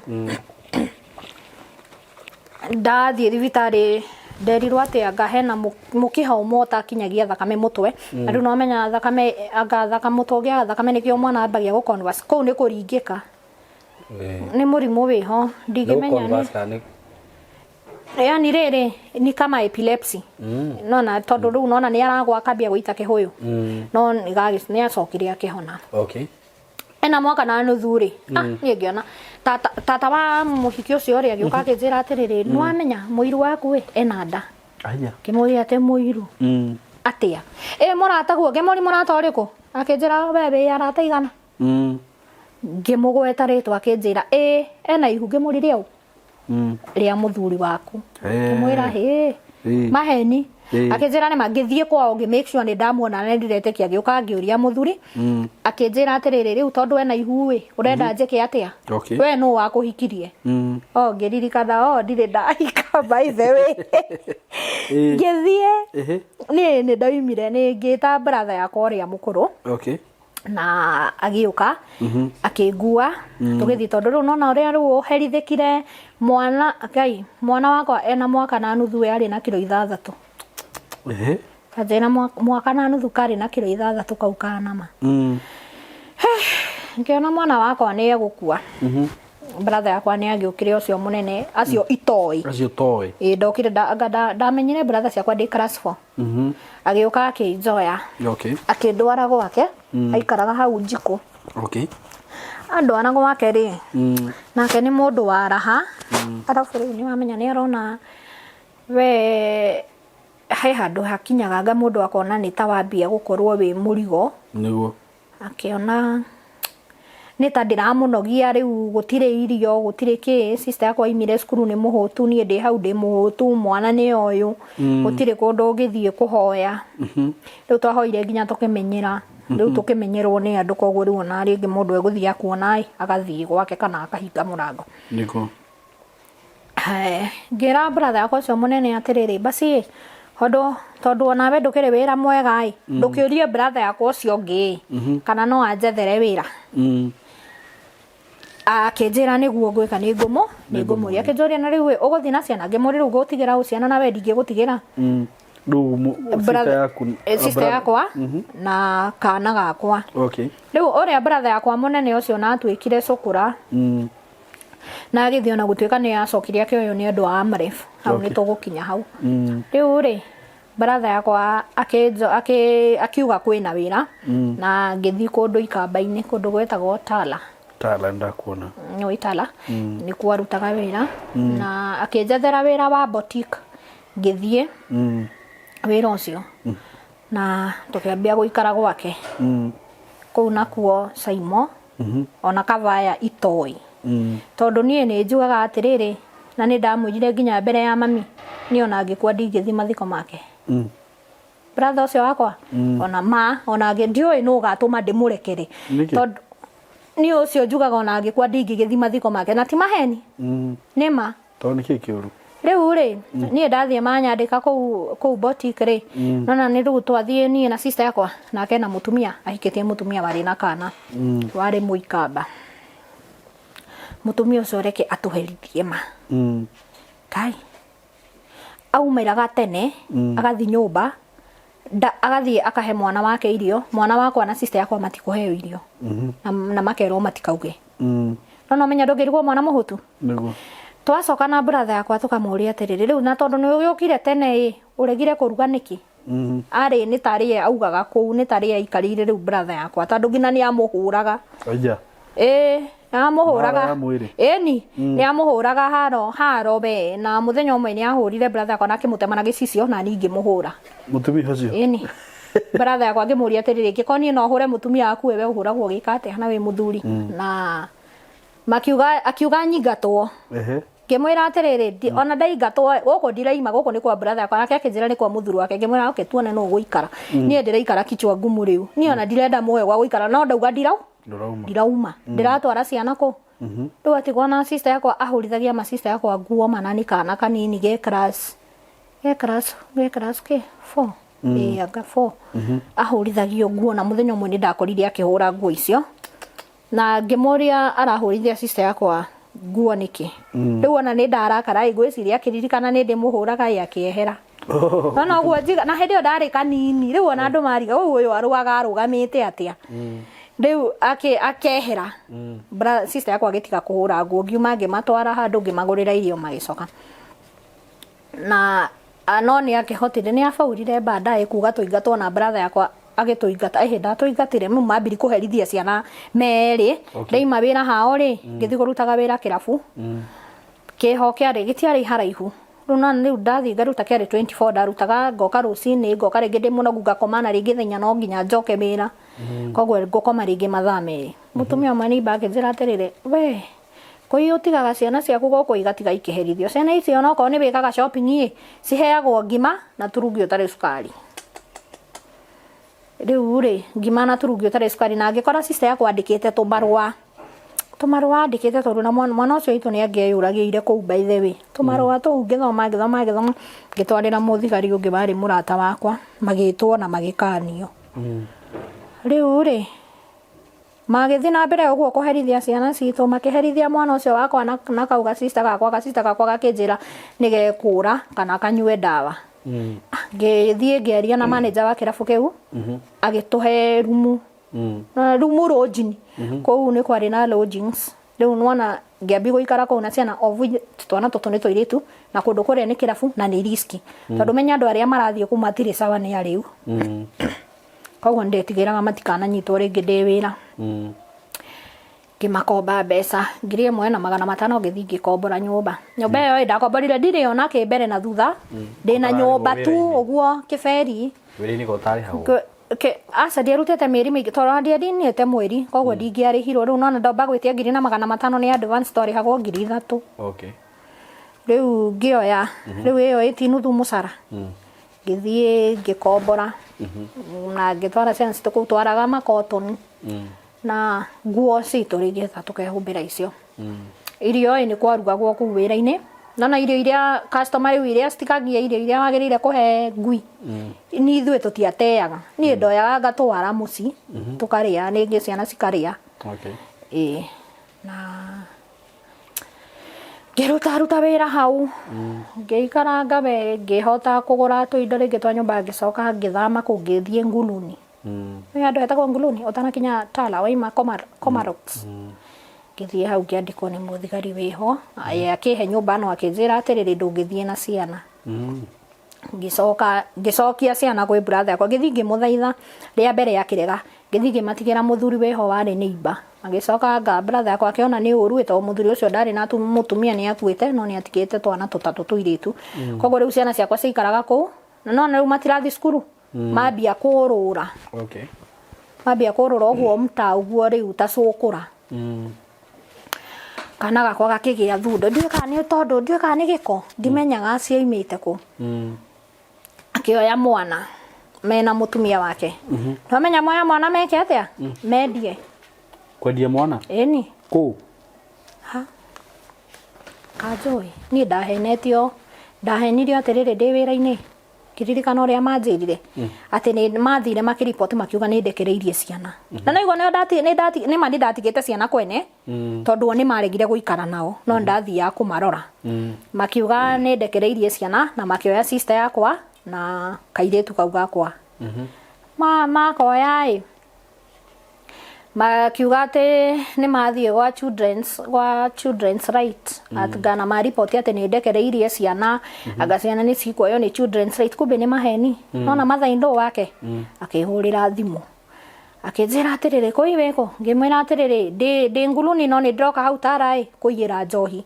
Ndathiĩ thibitarĩ nderirwo atĩ anga hena mũkiha ũmwe ũtakinyagia thakame mũtwe. Na rĩu nĩwamenya thakame, anga mũtwe ũngĩaga thakame nĩkĩo mwana ambagia gũ converse. Kũu nĩ kũringĩka. Nĩ mũrimũ wĩho, ndingĩmenya nĩ Yani rĩrĩ ni kama epilepsy. Nona tondũ rĩu nona nĩ aragwa akambia gũita kĩhũyũ. No nĩ acokire akĩhona. Ena mwaka na nuthu rĩ, ah, niĩ ngĩona tata, tata wa mũhiki ũcio rĩ agĩũka akĩnjĩra atĩrĩrĩ, nĩwamenya mũiru waku ĩ ena nda. Aya. Ngĩmũria atĩ mũiru atĩa? Ĩ mũrataguo. Ngĩmũria mũrata ũrĩkũ? Akĩnjĩra we wĩ arata igana. Ngĩmũgweta rĩtwa akĩnjĩra ĩ ena ihu. Ngĩmũria rĩaũ? Rĩa mũthuri waku. Ngĩmwĩra hĩ maheni. Akĩnjĩra nĩma. Ngĩthiĩ kwao ngĩ make sure nĩ ndamuona na nĩndĩretĩkia. Ngĩũka ngĩũria mũthuri, akĩnjĩra atĩrĩrĩ, rĩu tondũ ena ihu ĩ ũrenda njĩke atĩa? We nũ wakũhikirie? O ngĩririkana o ndirĩ ndahika, by the way. Ngĩthiĩ, niĩ nĩ ndoimire, nĩ ngĩta brother yakwa ũrĩa mũkũrũ na agĩũka akĩngua tũgĩthiĩ, tondũ rĩu nona ũrĩa rĩu ũherithĩkire mwana. Ngai, mwana wakwa ena mwaka na nuthu we arĩ na kiro 6. Kanjĩra mwaka na nuthu karĩ na kiro 6 kau kanama. Ngĩona mwana wakwa nĩ egũkua. Brother yakwa nĩ agĩũkire ũcio mũnene, acio itoĩ. Acio toĩ. Ĩ ndokire anga ndamenyire brother ciakwa ndĩ class 4. Agĩũka akĩnjoya, akĩndwara gwake, aikaraga hau njikũ. Andwara gwake rĩ, nake nĩ mũndũ wa raha, arabu rĩu nĩ wamenya nĩ arona we he handũ hakinyaga anga mũndũ akona nĩ ta wambia gũkorwo wĩ mũrigo. Akĩona nĩ ta ndĩramũnogia rĩu, gũtirĩ irio, gũtirĩ kĩ. Sister yakwa aimire cukuru nĩ mũhũtu, niĩ ndĩ hau ndĩ mũhũtu, mwana nĩ ũyũ, gũtirĩ kũndũ ũngĩthiĩ kũhoya. Rĩu twahoire nginya tũkĩmenyera, rĩu tũkĩmenyerwo nĩ andũ, koguo rĩu ona rĩngĩ mũndũ egũthiĩ akuona ĩ agathiĩ gwake kana akahinga mũrango. Ngĩra brother yakwa ũcio mũnene atĩrĩrĩ, basi ĩ tondũ tondũ onawe ndũkĩrĩ wĩra mwega ĩ, ndũkĩũrie brother yakwa ũcio ũngĩ ĩ kana no anjethere wĩra. Akĩnjĩra nĩguo ngwĩka, nĩ ngũmũ nĩ ngũmũria. Akĩnjũria na rĩu ĩ ũgũthiĩ na ciana? Ngĩmũria rĩu ngũtigĩra ũ ciana na we ndingĩgũtigĩra. Rĩu sister yaku? Sister yakwa na kana gakwa. Rĩu ũrĩa brother yakwa mũnene ũcio na atuĩkire cũkũra na agĩthiĩ, ona gũtuĩka nĩ acokire akĩoywo nĩ andũ a Amref, hau nĩ tũgũkinya hau. Rĩu rĩ, brother yakwa akiuga kwĩna wĩra na ngĩthiĩ kũndũ ikamba-inĩ, kũndũ gwetagwo Tala. Tala ndakuona. Nĩ Tala nĩkuo arutaga wĩra, na akĩnjethera wĩra wa boutique. Ngĩthiĩ wĩra ũcio na tũkĩambia gũikara gwake kũu nakuo Saimo, ona kavaya itoĩ, tondũ niĩ nĩ njugaga atĩrĩrĩ, na nĩ ndamwĩrire nginya mbere ya mami, niĩ ona angĩkua ndingĩthiĩ mathiko make. Brother ũcio wakwa, ona ma ona angĩ ndiũĩ nũ ũgatũma ndĩmũrekere. Nĩkĩ? Tondũ niĩ ũcio njugaga ona angĩkua ndingĩgĩthiĩ mathiko make, na ti maheni, nĩ ma. Tondũ nĩ kĩĩ kĩũru? Rĩu rĩ, niĩ ndathiĩ manyandĩka kũu kũu boutique rĩ, nona nĩ rĩu twathiĩ niĩ na sister yakwa, nake na mũtumia ahikĩtie mũtumia warĩ na kana warĩ mũikamba. Mũtumia ũcio reke atũherithie ma. Kai aumĩraga tene, agathiĩ nyũmba agathiĩ akahe mwana wake irio. Mwana wakwa na sister yakwa matikũheo irio, na makerwo matikauge. No no menya ndũngĩrigwo mwana mũhũtu. Twacoka na brother yakwa tũkamũria atĩrĩrĩ, rĩu na tondũ nĩ ũgĩũkire tene ĩ, ũregire kũruga nĩkĩ? Arĩ nĩ tarĩ ye augaga kũu, nĩ tarĩ aikarĩire rĩu brother yakwa, tondũ nginya nĩ amũhũraga. Aya. Ĩĩ, amũhũraga. Mara ya mwĩrĩ. Ĩni nĩ amũhũraga haro haro we, na mũthenya ũmwe nĩ ahũrire brother yakwa na akĩmũtema na gĩcicio, na niĩ ngĩmũhũra. Mũtumia ũcio? Ĩni, brother yakwa ngĩmũria atĩrĩrĩ, ngĩkorwo niĩ no hũre mũtumia waku, we ũhũragwo ũgĩka atĩa na wĩ mũthuri? Na makiuga, akiuga nyingatwo. Ngĩmwĩra atĩrĩrĩ, ona ndaingatwo gũkũ ndiraima, gũkũ nĩ kwa brother yakwa. Nake akĩnjĩra nĩ kwa mũthuri wake. Ngĩmwĩra okay, tuone nũ ũgũikara. Niĩ ndĩraikara kichwa ngumu rĩu, niĩ ona ndirenda muoyo gwa gũikara, no ndauga ndirau Ndũrauma. Ndirauma, ndĩratwara ciana kũ rĩu atigwo na sister yakwa ahũrithagia ma sister yakwa nguo mana nĩ kana kanini ge class, ge class, ge class kĩ 4, ĩĩ anga 4, ahũrithagio nguo. Na mũthenya ũmwe nĩ ndakorire akĩhũra nguo icio, na ngĩmũria arahũrithia sister yakwa nguo nĩkĩ. Rĩu ona nĩ ndarakara ĩ, ngwĩciria akĩririkana nĩ ndĩmũhũraga ĩ, akĩehera. No ũguo njiga na hĩndĩ ĩyo ndarĩ kanini, rĩu ona andũ mariga ũyũ ũyũ arũaga arũgamĩte atĩa. Rĩu akehera. Sister yakwa agĩtiga kũhũra nguo, ngiuma ngĩmatwara handũ ngĩmagũrĩra irio magĩcoka. Na no nĩ akĩhotire, nĩ abaurire baadaye kuga tũingatwo na brother yakwa. Agĩtũingata, ĩhĩ, ndatũingatire. Rĩu mambiri kũherithia ciana merĩ. Ndaima wĩra hao rĩ, ngĩthiĩ kũrutaga wĩra kĩrabu. Kĩho kĩarĩ, gĩtiarĩ haraihu. Rĩu na rĩu ndathiĩ ngaruta kĩarĩ 24 ndarutaga, ngoka rũcinĩ, ngoka rĩngĩ ndĩ mũnogu ngakoma, na rĩngĩ thaa inya no nginya njoke wĩra. Koguo ngũkoma rĩngĩ mathaa merĩ. Mũtumia ũmwe neighbor akĩnjĩra atĩrĩrĩ, we kũi ũtigaga ciana ciaku gũkũ igatiga ikĩherithio. Ciana ici onokorwo nĩ wĩkaga shopping ĩ, ciheagwo ngima na turungi ũtarĩ cukari. Rĩu rĩ, ngima na turungi ũtarĩ cukari, na ngĩkora sister yakwa andĩkĩte tũmarũa. Tũmarũa andĩkĩte tondũ na mwana ũcio witũ nĩ angĩeyũragĩire kũu by the way. Tũmarũa tũu ngĩthoma ngĩthoma ngĩthoma, ngĩtwarĩra mũthigari ũngĩ warĩ mũrata wakwa, magĩtwo na magĩkanio. Rĩu rĩ, magĩthiĩ na mbere ũguo kũherithia ciana citũ, makĩherithia mwana ũcio wakwa na kau ga sister gakwa, ga sister gakwa gakĩnjĩra nĩ gekũra kana kanyue ndawa. Ngĩthiĩ ngĩaria na manager wa kĩrabu kĩu, agĩtũhe rumu. Na rumu lodging. Kũu nĩ kwarĩ na lodgings. Rĩu nĩwona ngĩambia gũikara kũu na ciana, of which twana tũtũ nĩ tũirĩtu, na kũndũ kũrĩa nĩ kĩrabu na nĩ risky. Tondũ menya andũ arĩa marathiĩ kũu matirĩ sawa, nĩ arĩu. Koguo nĩndetigĩraga matikananyitwo rĩngĩ ndĩ wĩra. Ngĩmakomba mbeca 1500, ngĩthiĩ ngĩkombora nyũmba. Nyũmba ĩyo ĩ, ndakomborire ndirĩ ona kĩ mbere na thutha, ndĩna nyũmba tu ũguo kĩberi. Wĩra-inĩ ko ũtarĩhagwo? Aca, ndiarutĩte mĩeri mĩingĩ tondũ ndianinĩte mweri, koguo ndingĩarĩhirwo. Rĩu nona ndomba gwĩtia 1500 nĩ advance, twarĩhagwo 3000. Rĩu ngĩoya, rĩu ĩyo ĩ ti nuthu mũcara. Ngĩthiĩ ngĩkombora na ngĩtwara ciana citũ kũu, twaraga makotoni na nguo citũ rĩngĩ ta tũkehumbĩra icio. Irio ĩ, nĩ kwarugagwo kũu wĩra-inĩ. Nona irio iria customer rĩu iria citikagia, irio iria wagĩrĩire kũhe ngui, ni ithuĩ tũtiateaga. Niĩ ndoyaga ngatwara mũciĩ tũkarĩa, rĩngĩ ciana cikarĩa. Ĩĩ, na ngĩruta ruta wĩra hau, ngĩikaranga we, ngĩhota kũgũra tũindo rĩngĩ twa nyũmba, ngĩcoka ngĩthama kũu ngĩthiĩ Nguluni. Nĩ handũ hetagwo Nguluni, ũtanakinya Tala, waima Komarock. Ngĩthiĩ hau ngĩandĩkwo nĩ mũthigari wĩho, akĩhe nyũmba no akĩnjĩra atĩrĩrĩ, ndũngĩthiĩ na ciana. Ngĩcoka ngĩcokia ciana kwĩ brother yakwa, ngĩthiĩ ngĩmũthaitha rĩa mbere akĩrega, ngĩthiĩ ngĩmatigĩra mũthuri wĩho warĩ neighbor. Agĩcoka anga brother yakwa akĩona nĩ ũru tondũ mũthuri ũcio ndarĩ na mũtumia, nĩ akuĩte, no nĩ atigĩte twana tũtatũ tũirĩtu. Koguo rĩu ciana ciakwa ciaikaraga kũu, na nona rĩu matirathiĩ cukuru, mambia kũrũra. Mambia kũrũra ũguo mtaa ũguo rĩu ta cũkũra. Kana gakwa gakĩgĩa thundo, ndiũĩ kana nĩ tondũ, ndiũĩ kana nĩ gĩko, ndimenyaga cioimĩte kũ. Akĩoya mwana mena mũtumia wake. Nĩwamenya moya mwana meke atĩa? Mendie. Kwendia mwana? Ĩni. Kũ? Ha? Kanjũĩ, niĩ ndahenetio, ndahenirio atĩrĩrĩ ndĩ wĩra-inĩ. Ngĩririkana ũrĩa manjĩrire atĩ nĩ mathire makĩriboti makiuga nĩ ndekereirie ciana. Na naigua nĩo nĩma nĩ ndatigĩte ciana kwene, tondũ o nĩ maregire gũikara nao, no ndathiaga kũmarora. Makiuga nĩ ndekereirie ciana na makĩoya sister yakwa na kairĩtu kau gakwa. Makoya ĩ, makiuga atĩ nĩ mathiĩ gwa children's right mm. Ghana mariboti atĩ nĩ ndekereirie ciana, anga ciana nĩ cikuoywo nĩ children's right, kumbe nĩ maheni. Nona mother-in-law wake akĩhũrĩra thimũ akĩnjĩra atĩrĩrĩ, kũi wĩkũ? Ngĩmwĩra atĩrĩrĩ, ndĩ Nguluni, no nĩ ndĩroka hau Tara ĩ kũiyĩra njohi.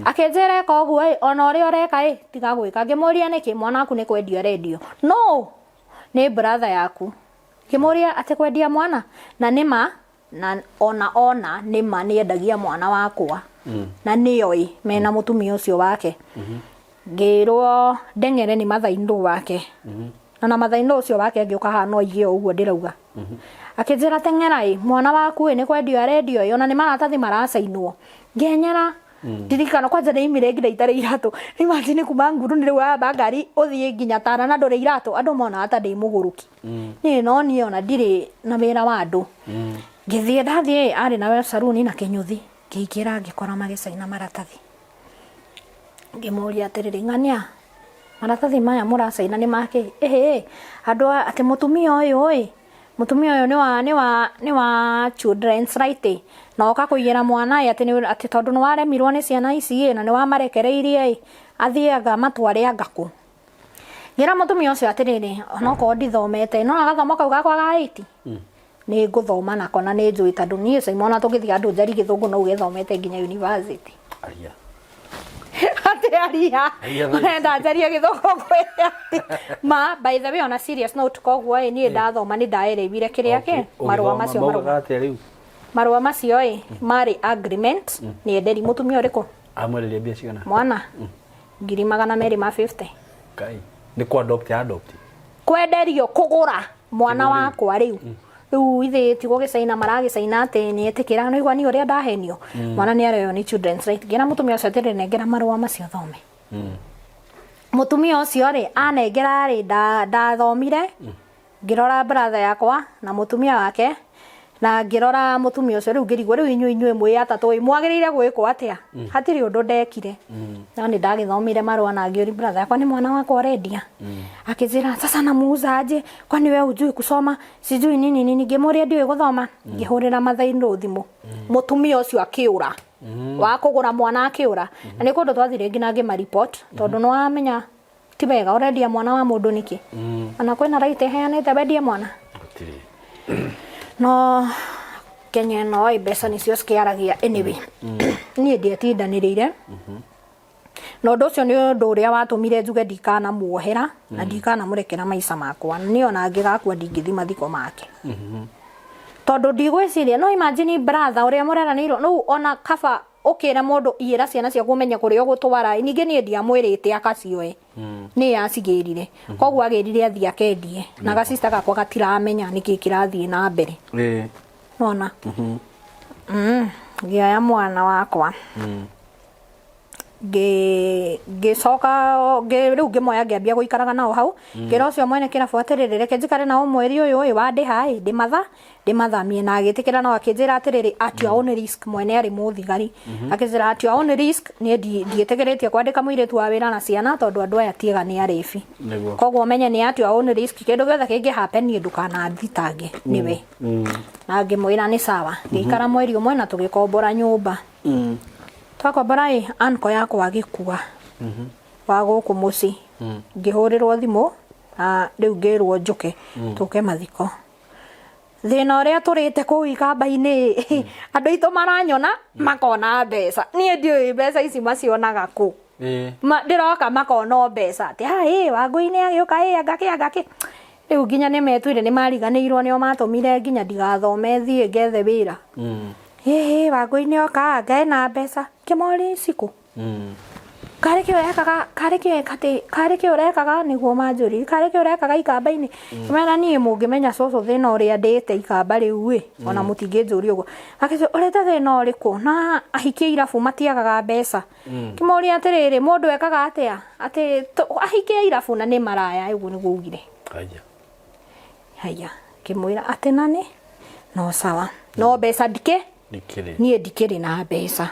Akĩnjĩra eka ũguo ĩ, ona ũrĩa ũreka ĩ, tiga gwĩka. Ngĩmũria nĩkĩ, mwana waku nĩ kwendio arendio, no nĩ brother yaku. Ngĩmũria atĩ kwendia mwana? Na nĩma na ona nĩma nĩendagia mwana wakwa, na nĩoĩ mena mũtumia ũcio wake. Ngĩrwo ndeng'ere nĩ mother-in-law wake, na mother-in-law ũcio wake angĩũka haha no aige o ũguo ndĩrauga. Akĩnjĩra teng'era ĩ, mwana waku ĩ, nĩ kwendio arendio ĩ, ona nĩ maratathi maracainwo. Ngĩenyera ndirikana kwanja nĩ imire nginya itarĩ iratũ. Imagine kuma Nguruni rĩu wamba ngari ũthiĩ nginya Tara na ndũrĩ iratũ, andũ monaga ta ndĩ mũgũrũki. Niĩ no niĩ ona ndirĩ na wĩra wa andũ. Ngĩthiĩ, ndathiĩ arĩ na saruni na kĩnyũthi, ngĩingĩra ngĩkora magĩcaina maratathi. Ngĩmũria atĩrĩrĩ, ng'ania maratathi maya mũracaina nĩ makĩ? Ĩhĩ, andũ atĩ mũtumia ũyũ ĩ, mũtumia ũyũ nĩ wa children's right ĩ, na oka kũiyĩra mwana ĩ, atĩ tondũ nĩ waremirwo nĩ ciana ici ĩ, na nĩ wamarekereirie ĩ, athiĩ anga amatware anga kũ. Ngĩra mũtumia ũcio atĩrĩrĩ, onokorwo ndithomete, no agathomo kau gakwa ga 8 nĩ ngũthoma nako na nĩ njũĩ, tondũ niĩ Simon ona tũngĩthiĩ handũ njari gĩthũngũ no uge thomete nginya university. Aria. Atĩ aria. Aria thaa ici. Ũrenda njarie gĩthũngũ ngwĩre atĩ ma, by the way, on a serious note, koguo ĩ niĩ ndathoma nĩ ndaerewire kĩrĩa kĩ marũa Ũgĩthoma macio maugaga marũa atĩa rĩu? Marũa macio ĩ marĩ agreement nĩ enderi mũtumia ũrĩkũ. Amwenderia mbia cigana? Mwana 250,000. Ngai. Nĩ kũ adopt ya adopt. Kwenderio kũgũra mwana wakwa rĩu rĩu ithe ti gũgĩcaina maragĩcaina atĩ nĩ etĩkĩra no igua niĩ ũrĩa ndahenio mwana nĩ aroywo nĩ children's right. Ngĩra mũtumia ũcio atĩrĩ, nengera marũa macio thome. Mũtumia ũcio rĩ anengera rĩ ndathomire ngĩrora brother yakwa na mũtumia wake na ngĩrora mũtumia ũcio rĩu ngĩrigwo rĩu inyuĩ inyuĩ mwĩ atatũ ĩ mwagĩrĩire gwĩkwo atĩa. Hatirĩ ũndũ ndekire no nĩ ndagĩthomire marũa na ngĩũria brother yakwa nĩ mwana wakwa ũrendia. Akĩnjĩra sasa namuuza aje, kwani we hujui kusoma, sijui nini nini. Ngĩmũria ndiũĩ gũthoma. Ngĩhũrĩra mathainũ thimũ, mũtumia ũcio akĩũra wa kũgũra mwana akĩũra. Na nĩ kũndũ twathire nginya ngĩma report tondũ nĩ wamenya ti wega ũrendia mwana wa mũndũ nĩkĩ, ona kwĩna right ĩheanĩte wendie mwana. Gũtirĩ. No Kenya ĩno ĩ mbeca nĩcio cikĩaragia. Anyway, niĩ ndietindanĩrĩire na ũndũ ũcio nĩ ũndũ ũrĩa watũmire njuge ndikanamuohera na ndikanamũrekera maica makwa. Niĩ ona angĩgakua ndingĩthi mathiko make tondũ ndigwĩciria no imagine brother ũrĩa mũreranĩirwo rĩu ona kaba ũkĩre mũndũ iyĩra ciana ciaku ũmenye kũrĩa ũgũtwara. Ningĩ niĩ ndiamwĩrĩte akacioe, nĩ acigĩrire, koguo agĩrire athiĩ akendie na gacista gakwa gatiramenya nĩkĩ kĩrathiĩ na mbere. Nona ngĩoya mwana wakwa ngĩcoka rĩu ngĩmoya ngĩambia gũikaraga nao hau. Ngĩra ũcio mwene kĩrabu atĩrĩrĩ, reke njikare nao mweri ũyũ ĩ wandĩha ĩ ndĩmatha ndĩmathamie, na agĩtĩkĩra no akĩnjĩra atĩrĩrĩ, at your own risk. Mwene arĩ mũthigari. Akĩnjĩra at your own risk, niĩ ndiĩtĩkĩrĩtie kwandĩka mũirĩtu wa wĩra na ciana tondũ andũ aya tiega nĩ arĩbi. Koguo ũmenye nĩ at your own risk, kĩndũ gĩothe kĩngĩ happen niĩ ndũkanathitange nĩwe. Na ngĩmwĩra nĩ sawa. Ngĩikara mweri ũmwe na tũgĩkombora nyũmba. Twakombora ĩ anko yakwa agĩkua wa gũkũ mũciĩ. Ngĩhũrĩrwo thimũ na rĩu ngĩrwo njũke tũke mathiko. Thĩna ũrĩa tũrĩte kũu ikamba-inĩ, andũ aitũ maranyona makona mbeca, niĩ ndiũĩ mbeca ici macionaga kũ. Ndĩroka makona o mbeca atĩ ha ĩ Wangũi nĩ agĩũka ĩ angakĩ angakĩ. Rĩu nginya nĩ metuire nĩ mariganĩirwo nĩo matũmire nginya ndigathome thiĩ ngethe wĩra. Ĩ Wangũi nĩ oka anga ena mbeca kĩmori cikũ. Karĩ kĩ ũrekaga, karĩ kĩ atĩ karĩ kĩ ũrekaga nĩguo manjũririe karĩ kĩ ũrekaga ikamba-inĩ. Mera niĩ mũngĩmenya cũcũ thĩna ũrĩa ndĩte ikamba rĩu ĩ ona mũtingĩnjũria ũguo. Akĩnjũria ũrĩte thĩna ũrĩkũ na ahikia irabu matiagaga mbeca. Kĩmũria atĩrĩrĩ mũndũ ekaga atĩa atĩ ahikia irabu na nĩ maraya ũguo nĩguo ugire. Haya. Haya ngĩmwĩra atĩ na nĩ no sawa no mbeca ndikĩ Ndikĩrĩ. Niĩ ndikĩrĩ na mbeca.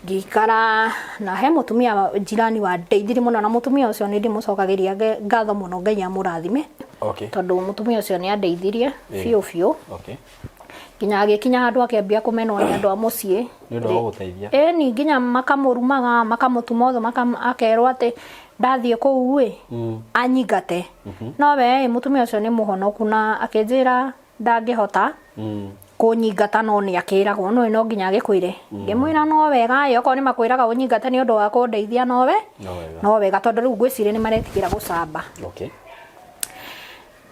Ngĩikara na he mũtumia jirani wa ndeithirie mũno na mũtumia ũcio nĩ ndĩmũcokagĩria ngatho mũno, Ngai amũrathime. Tondũ mũtumia ũcio nĩ andeithirie biũ biũ. Nginya agĩkinya handũ akĩambia kũmenwo nĩ andũ a mũciĩ. Nĩ ũndũ wa gũgũteithia. Ĩni nginya makamũrumaga makamũtuma ũthũ akerwo atĩ ndathiĩ kũu ĩ anyingate. No we ĩ mũtumia ũcio nĩ mũhonoku na akĩnjĩra ndangĩhota kũnyingata no nĩ akĩragwo no no nginya agĩkwĩre. Ngĩmwĩra no wega ĩ okorwo nĩ makwĩraga ũnyingate nĩ ũndũ wa kũndeithia nowe No wega. No wega tondũ rĩu ngwĩciria nĩ maretigĩra gũcamba.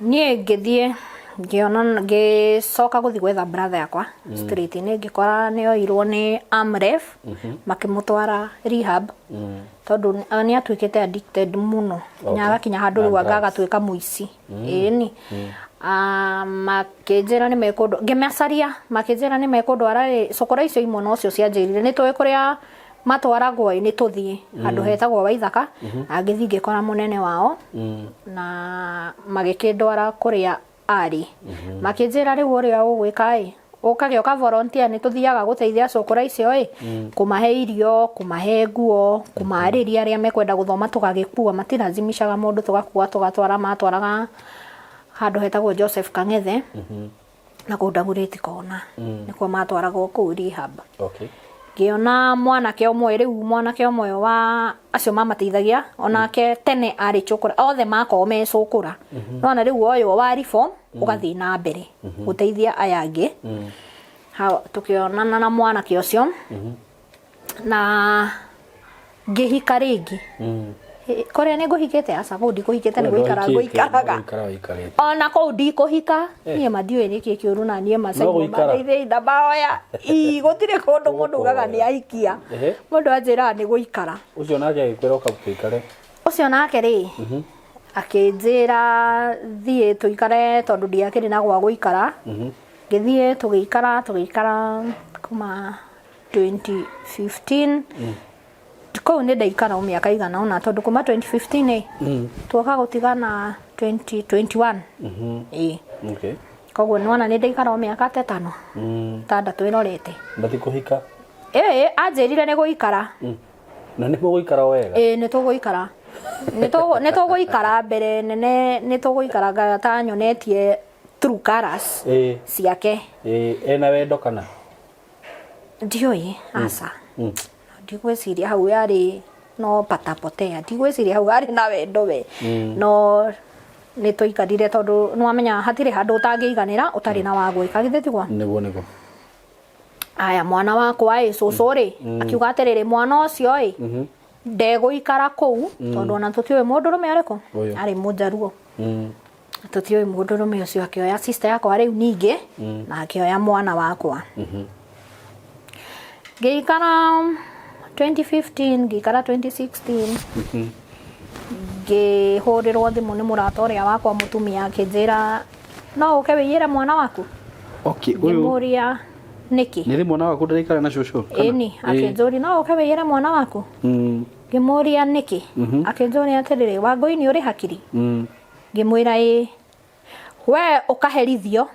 Niĩ ngĩthiĩ ngĩona ngĩcoka gũthiĩ gwetha brother yakwa street-inĩ ngĩkora nĩ oirwo nĩ Amref makĩmũtwara rehab tondũ nĩ atuĩkĩte addicted mũno nginya agakinya handũ Na rĩu anga drugs. agatuĩka mũici. Ĩni makĩnjĩra nĩ mekũndũ ngĩmacaria makĩnjĩra nĩ mekũndwara ĩ cũkũra icio imwe nocio cianjĩrire nĩ tũĩ kũrĩa matwaragwo ĩ nĩ tũthiĩ handũ hetagwo Waithaka. Na ngĩthiĩ ngĩkora mũnene wao na magĩkĩndwara kũrĩa arĩ makĩnjĩra rĩu ũrĩa ũgwĩka ĩ ũkagĩũka volunteer nĩ tũthiaga gũteithia cũkũra icio ĩ kũmahe irio, kũmahe nguo, kũmarĩria arĩa mekwenda gũthoma tũgagĩkua matirazimishaga mũndũ tũgakua tũgatwara matwaraga handũ hetagwo Joseph Kang'ethe na kũu Dagoretti Corner nĩkuo matwaragwo kũu rehab. Ngĩona mwanake ũmwe rĩu, mwanake ũmwe wa acio mamateithagia, onake tene arĩ cũkũra, othe makoragwo me cũkũra. Nona rĩu woywo wa reform ũgathiĩ na mbere gũteithia aya angĩ. Hau tũkĩonana na mwanake ũcio na ngĩhika rĩngĩ. Kũrĩa nĩ ngũhikĩte? Aca, kũu ndikũhikĩte, nĩ gũikara ngũikaraga. Gũikara wĩikarĩte. Ona kũu ndikũhika. Niĩ ma ndiũĩ nĩkĩ kĩũru na niĩ ma. No gũikara. Mandeithĩi ndamahoya. Ii, gũtirĩ kũndũ mũndũ ugaga nĩ ahikia. Mũndũ anjĩraga nĩ gũikara. Ũcio nake agĩkwĩra ũka tũikare? Ũcio nake rĩ, akĩnjĩra thiĩ tũikare tondũ ndiakĩrĩ na gwa gũikara. Ngĩthiĩ tũgĩikara, tũgĩikara kuma 2015. Kũu nĩ ndaikara o mĩaka igana ũna tondũ kuma 2015 ĩ, tuoka gũtigana 2021. Ĩĩ. Koguo nĩwona nĩ ndaikara o mĩaka ta ĩtano, ĩtandatũ ĩrorete. Na ti kũhika? Ĩĩ, anjĩrire nĩ gũikara. Na nĩ mũgũikara o wega? Ĩĩ, nĩ tũgũikara. Nĩ tũgũikara mbere nene, nĩ tũgũikara ta nyonetie true colours ciake. Ĩĩ, ena wendo kana? Ndiũĩ, aca. Ndigwĩciria hau yarĩ no patapotea, ndigwĩciria hau harĩ na wendo we. No nĩ twaikarire tondũ nĩ wamenya hatirĩ handũ ũtangĩiganĩra ũtarĩ na wa gwĩka, githĩ tiguo? Nĩguo nĩguo. Aya, mwana wakwa ĩ, cũcũ rĩ, akiuga atĩrĩrĩ, mwana ũcio ĩ, ndegũikara kũu tondũ ona tũtiũĩ mũndũrũme arĩkũ. Ũyũ. Arĩ mũnjaruo. Tũtiũĩ mũndũrũme ũcio. Akĩoya sister yakwa rĩu ningĩ na akĩoya mwana wakwa. Ngĩikara 2015, ngĩikara 2016, ngĩhũrĩrwo thimũ nĩ mũrata ũrĩa wakwa mũtumia, akĩnjĩra no ũke wĩiyĩre mwana waku. Okay, ũyũ Ngĩmũria nĩkĩ. Nĩ rĩ mwana waku ndaraikara na cũcũ kana? Ĩni, akĩnjũria no ũke wĩiyĩre mwana waku. Ngĩmũria nĩkĩ. Akĩnjũria atĩrĩrĩ, Wangũi, nĩ ũrĩ hakiri? Ngĩmwĩra ĩĩ. We ũkaherithio,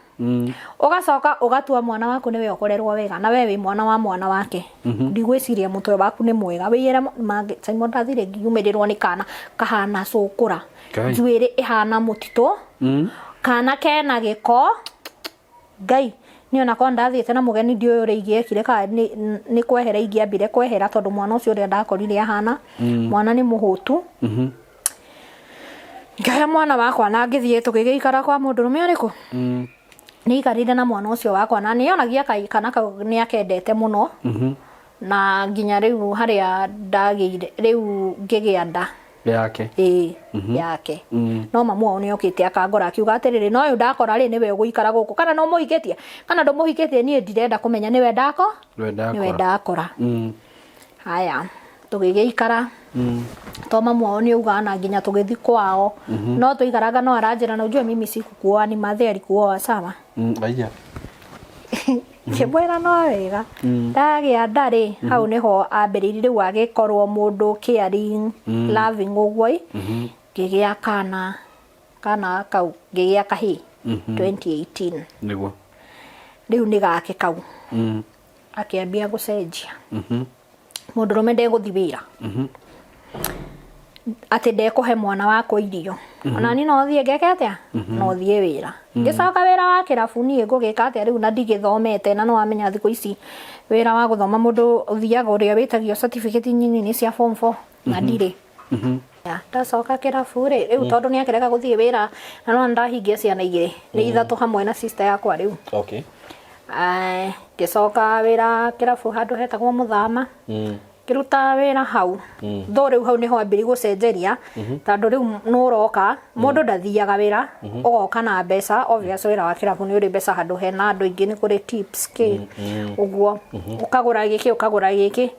ũgacoka ũgatua mwana waku nĩwe ũkũrerwo wega, na we wĩ mwana wa mwana wake. Ndigwĩciria mũtwe waku nĩ mwega. Wĩiyĩre Simon, ndathire ngiumĩrĩrwo nĩ kana kahana cũkũra. Ngai. Njuĩrĩ ĩhana mũtitũ. Kana kena gĩko. Ngai, niĩ ona korwo ndathiĩte na mũgeni ndiũĩ ũrĩa ingĩekire, kana nĩ kwehera ingĩambire kwehera, tondũ mwana ũcio ũrĩa ndakorire ahana, mwana nĩ mũhũtu. Ngĩoya mwana wakwa na ngĩthiĩ tũgĩgĩikara kwa mũndũrũme ũrĩkũ. Nĩ aikarire na mwana ũcio wakwa na nĩ onagia kana kau nĩ akendete mũno. Na nginya rĩu harĩa ndagĩire, rĩu ngĩgĩa nda. Yake? Ĩĩ, yake. No mamu wao nĩ okĩte akangora akiuga atĩrĩrĩ, no ũyũ ndakora rĩ, nĩwe ũgũikara gũkũ, kana no mũhikĩtie kana ndũmũhikĩtie, niĩ ndirenda kũmenya, nĩwe ndako Nĩwe ndakora. Nĩwe ndakora. Haya, tũgĩgĩikara to mamu wao nĩ auga na nginya tũgĩthiĩ kwao no tũikaraga, no aranjĩra, na ujue mimi sikukuoa, ni mathe alikuoa, sawa? Aya. Ngĩmwĩra no wega. Ndagĩa nda rĩ, hau nĩho ambĩrĩirie rĩu agĩkorwo mũndũ caring, loving ũguo ĩ. Ngĩgĩa kana, kana kau ngĩgĩa kahĩĩ 2018. Rĩu nĩ gake kau. Akĩambia gũcenjia. Mũndũrũme ndegũthiĩ wĩra, atĩ ndekũhe mwana wakwa irio. Ona niĩ no thiĩ ngeke atĩa? No thiĩ wĩra. Ngĩcoka wĩra wa kĩrabu, niĩ ngũgĩka atĩa rĩu na ndigĩthomete? Na nĩwamenya thikũ ici wĩra wa gũthoma mũndũ ũthiaga ũrĩa wĩtagio certificate nyinyi cia form 4, na ndirĩ. Ndacoka kĩrabu rĩ, rĩu tondũ nĩ akĩrega gũthiĩ wĩra na no ndahingia ciana igĩrĩ, nĩ ithatũ hamwe na sister yakwa rĩu. Ngĩcoka wĩra kĩrabu handũ hetagwo Mũthama. Ngĩruta wĩra hau. Though rĩu hau nĩho ambĩrĩirie gũcenjeria, tondũ rĩu nĩ ũroka, mũndũ ndathiaga wĩra, ũgoka na mbeca, obvious wĩra wa kĩrabu nĩ ũrĩ mbeca, handũ hena andũ aingĩ nĩ kũrĩ tips kĩ, ũguo. Ũkagũra gĩkĩ, ũkagũra gĩkĩ.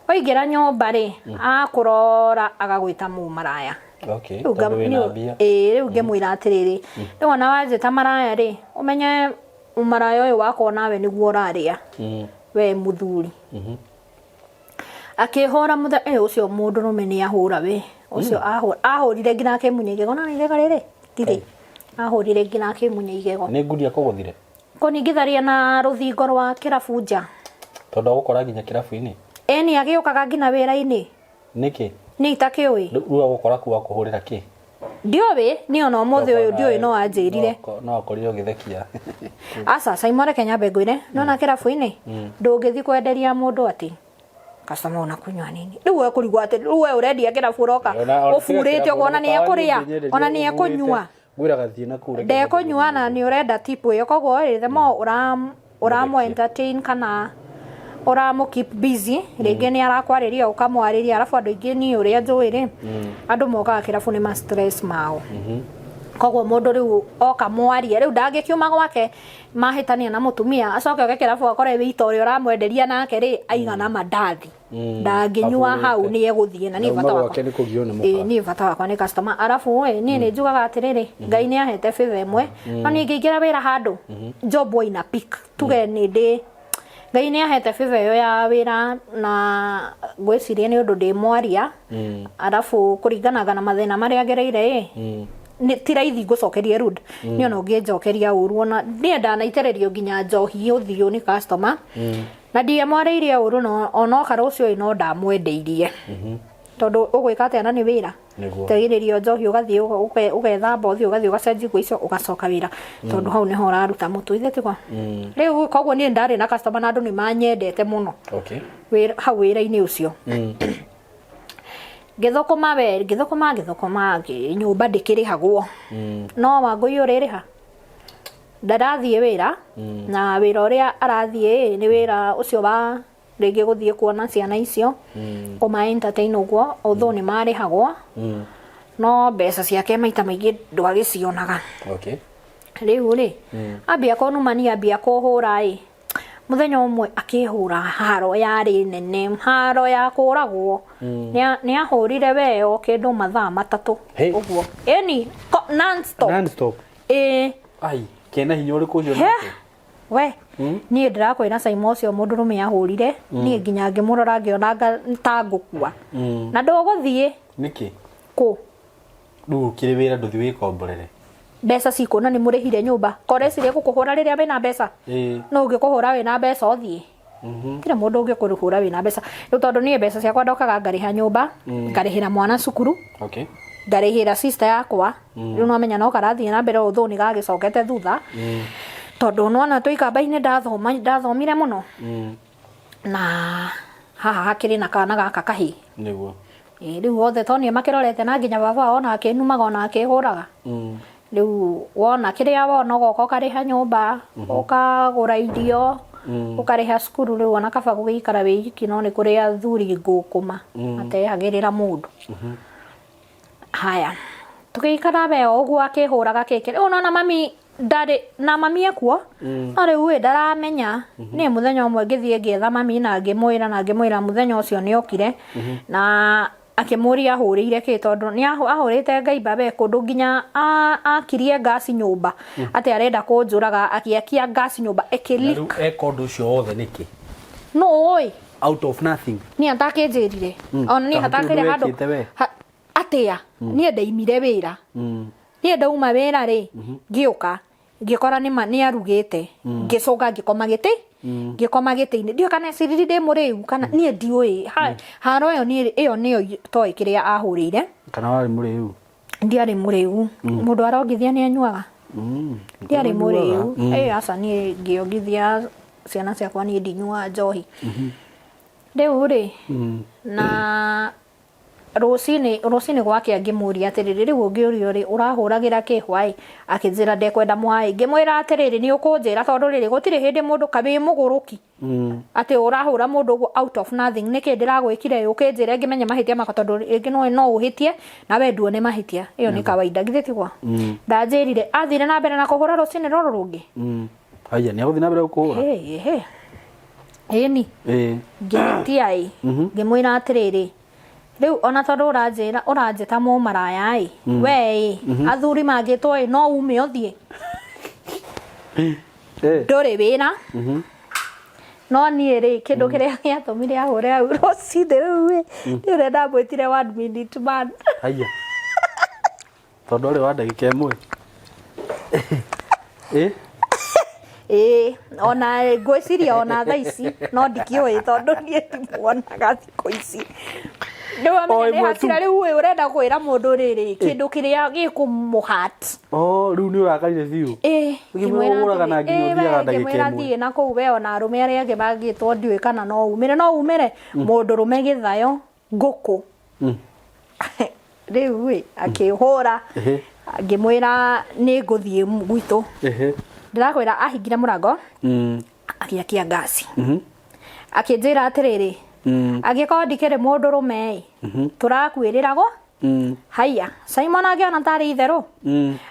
Waingĩra nyũmba rĩ, akũrora agagwĩta mũmaraya. Rĩu Tondũ wĩna mbia. Ĩĩ, rĩu ngĩmwĩra atĩrĩrĩ, rĩu ona wanjĩta maraya rĩ, ũmenye ũmaraya ũyũ wakwa nawe nĩguo ũrarĩa. We mũthuri. Akĩhũra mũthenya ũcio, mũndũrũme nĩ ahũra we. Ũcio ahũrire nginya akĩmunya igego, na igego rĩrĩ ndirĩ. Ahũrire nginya akĩmunya igego. Nĩ ngundi akũgũthire? Kũningitharia na rũthingo rwa kĩrabu nja. Tondũ agũkora nginya kĩrabu-inĩ? Ĩni, agĩũkaga nginya wĩra-inĩ. Nĩkĩ? Niĩ itakĩũĩ. Rĩu agũkora kũu akũhũrĩra kĩ? Ndiũĩ, niĩ ona ũmũthĩ ũyũ ndiũĩ, no anjĩrire. No akorire ũgĩthekia. Aca, Simon, reke nyambe ngwĩre, nona kĩrabu-inĩ ndũngĩthiĩ kwenderia mũndũ atĩ Customer, unakunywa nini? Rĩu we kũrigwo atĩ rĩu we ũrendia kĩrabu ũroka ũburĩte ũguo, ona nĩ ekũrĩa, ona nĩ ekũnyua. Ngwĩraga thiĩ na kũu. Ndekũnyua na nĩ ũrenda tip ĩyo. Koguo rĩ, the more ũramũ entertain kana ũramũ keep busy, rĩngĩ nĩ arakwarĩria, ũkamwarĩria. Arabu andũ aingĩ, niĩ ũrĩa njũĩ rĩ, andũ mokaga kĩrabu nĩ ma stress mao. Koguo mũndũ rĩu oka mwarie, rĩu ndangĩkiuma gwake mahĩtania na mũtumia, acoke oke kĩrabu akore wĩita ũrĩa ũramwenderia nake rĩ aigana mandathi, ndangĩnyua hau, nĩ egũthiĩ na niĩ Auma bata wakwa gwake nĩ kũgio nĩ Ĩĩ, mũka. Niĩ bata wakwa nĩ customer. Arabu ĩ, niĩ nĩ njugaga atĩrĩrĩ, Ngai nĩ ahete favor ĩmwe, no niĩ ngĩingĩra wĩra handũ job ina pick, tuge nĩ ndĩ Ngai nĩ ahete favor ĩyo ya wĩra, na ngwĩciria nĩ ũndũ ndĩ mwaria, arabu kũringanaga na mathĩna marĩa ngereire ĩ, nĩ ti raithi ngũcokerie rude. Niĩ ona ũngĩnjokeria ũru, ona niĩ ndanaitĩrĩrio nginya njohi ũthiũ nĩ customer na ndiamwarĩirie ũru, no onoka rũciũ ĩ, no ndamwendeirie, tondũ ũgwĩka atĩa na nĩ wĩra. Nĩguo. Tegĩrĩrio njohi, ũgathiĩ ũgethamba ũthiĩ, ũgathiĩ ũgacenjia nguo icio, ũgacoka wĩra, tondũ hau nĩho ũraruta mũtu ithe tigwa rĩu. Koguo niĩ ndarĩ na customer na andũ nĩ manyendete mũno hau wĩra-inĩ ũcio. Ngĩthũkũma we, ngĩthũkũma, ngĩthũkũma, nyũmba ndĩkĩrĩhagwo, no Wangũi ũrĩrĩha ndarathiĩ wĩra, na wĩra ũrĩa arathiĩ ĩ, nĩ wĩra ũcio wa rĩngĩ gũthiĩ kuona ciana icio, kũma entertain ũguo, although nĩ marĩhagwo, no mbeca ciake maita maingĩ ndwagĩcionaga. Rĩu rĩ, ambia kũnumania, ambia kũhũra ĩ, mũthenya ũmwe akĩhũra haro yarĩ nene, haro ya kũragwo. Nĩ ahũrire we o kĩndũ mathaa 3. Hey. Ũguo ĩni non-stop. Non-stop. Ĩĩ. Ai, kena hinya ũrĩkũ ũcio He? nake? We, niĩ ndĩrakwĩra Caima, ũcio mũndũrũme ahũrire, niĩ nginya ngĩmũrora ngĩona ta ngũkua. Na ndũgũthiĩ. Nĩkĩ? Kũ? Rĩu ũkĩrĩ wĩra, ndũthi wĩkomborere. Mbeca cikũ na nĩ mũrĩhire nyũmba korecirie gũkũhũra rĩrĩa wĩna mbeca? No ũngĩkũhũra wĩna mbeca ũthiĩ? Tirĩ mũndũ ũngĩkũhũra wĩna mbeca. Rĩu tondũ niĩ mbeca ciakwa ndokaga ngarĩha nyũmba, ngarĩhĩra mwana cukuru, ngarĩhĩra sister yakwa. Rĩu no menya no karathiĩ na mbere, although nĩ gagĩcokete thutha, tondũ nona twĩ ikamba-inĩ ndathoma, ndathomire mũno, na haha hakĩrĩ na kana gaka kahĩ. Ĩ, rĩu othe to niĩ makĩrorete, na nginya baba wao ona akĩnumaga, ona akĩhũraga. Rĩu wona kĩrĩa wona, ũgoka ũkarĩha nyũmba, ũkagũra irio, ũkarĩha cukuru. Rĩu ona kaba gũgĩikara wĩ iki, no nĩ kũrĩ athuri ngũkũma matehagĩrĩra mũndũ. Haya, tũgĩikara we o ũguo akĩhũraga kĩkĩ. Rĩu nona mami ndarĩ na mami ekuo, no rĩu ĩ, ndaramenya. Niĩ mũthenya ũmwe ngĩthiĩ ngĩetha mami na ngĩmwĩra, mũthenya ũcio nĩ okire na akĩmũria ahũrĩire kĩ, tondũ nĩ ahũrĩte ngaimba we kũndũ nginya akirie ngasi nyũmba atĩ arenda kũnjũraga, agĩakia ngasi nyũmba Na ĩkĩ rĩu eka ũndũ ũcio wothe nĩkĩ? Nũ ũĩ? Out of nothing. Niĩ atakĩnjĩrire ona niĩ Ta hatirĩ hatakĩrĩ ũndũ handũ wekĩte we? Atĩa? Niĩ ndaimire wĩra. Niĩ ndauma wĩra rĩ, ngĩũka ngĩkora nĩma nĩ arugĩte, ngĩcũnga ngĩkoma gĩtĩ, ngĩkoma gĩtĩ-inĩ. Ndiũĩ kana eciririe ndĩ mũrĩu kana niĩ ndiũĩ. Haro ĩyo niĩ ĩyo nĩyo toĩ kĩrĩa ahũrĩire. Kana warĩ mũrĩu? Ndiarĩ mũrĩu. Mũndũ arongithia nĩ anyuaga? Ndiarĩ mũrĩu. Ĩ, aca, niĩ ngĩongithia ciana ciakwa, niĩ ndinyuaga njohi. Rĩu rĩ, na rũcinĩ, rũcinĩ gwakĩa ngĩmũria atĩrĩrĩ, rĩu ũngĩũrio rĩ, ũrahũragĩra kĩ hwaĩ? Akĩnjĩra ndekwenda mwaĩ. Ngĩmwĩra atĩrĩrĩ, nĩ ũkũnjĩra, tondũ rĩrĩ, gũtirĩ hĩndĩ mũndũ kawĩ mũgũrũki atĩ ũrahũra mũndũ ũguo out of nothing. Nĩkĩ ndĩragwĩkire? Ũkĩnjĩre ngĩmenye mahĩtia makwa, tondũ rĩngĩ no ũhĩtie na we nduone mahĩtia. Ĩyo nĩ kawaida, githĩ tigwa? Ndanjĩrire athire na mbere na kũhũra rũcinĩ rũrũ rũngĩ. Haya, nĩ agũthiĩ na mbere gũkũhũra? Hĩ, hĩ. Ĩni. Ngĩhĩtia ĩ, ngĩmwĩra atĩrĩrĩ, rĩu ona tondũ ũranjĩra ũranjĩta mũmaraya ĩ, we ĩ, athuri mangĩtwo ĩ, no ume ũthiĩ? Ndũrĩ wĩra. No niĩ rĩ, kĩndũ kĩrĩa gĩatũmire ahũre hau rũcinĩ rũu ĩ, nĩ ũrĩa ndamwĩtire one minute man. Haya, tondũ arĩ wa ndagĩka 1 ĩ. Ĩĩ, ona ngwĩciria ona thaa ici no ndikĩũĩ, tondũ niĩ ndimuonaga thikũ ici. O Nĩwamenya nĩ ĩmwe tu. hasira rĩu ĩ ũrenda kwĩra mũndũ rĩrĩ kĩndũ kĩrĩa gĩkũmũhat. Oh, rĩu nĩ ũrakarire biũ. Ĩ, Ũkĩmwĩra ũgũraga na nginya ũthiaga ndagĩka ngĩmwĩra ĩmwe. thiĩ na kũu we ona arũme arĩa angĩ mangĩtwo ndiũĩ kana no umĩre no umĩre mũndũrũme gĩthayo ngũkũ. Rĩu ĩ akĩhũra. Ngĩmwĩra nĩ ngũthiĩ gwitũ. Ndĩrakwĩra ahingire mũrango agĩakia ngasi. Akĩnjĩra atĩrĩrĩ, angĩkorwo ndikĩrĩ mũndũrũme ĩ, tũrakuĩrĩragwo haiya. Simon angĩona tarĩ itherũ.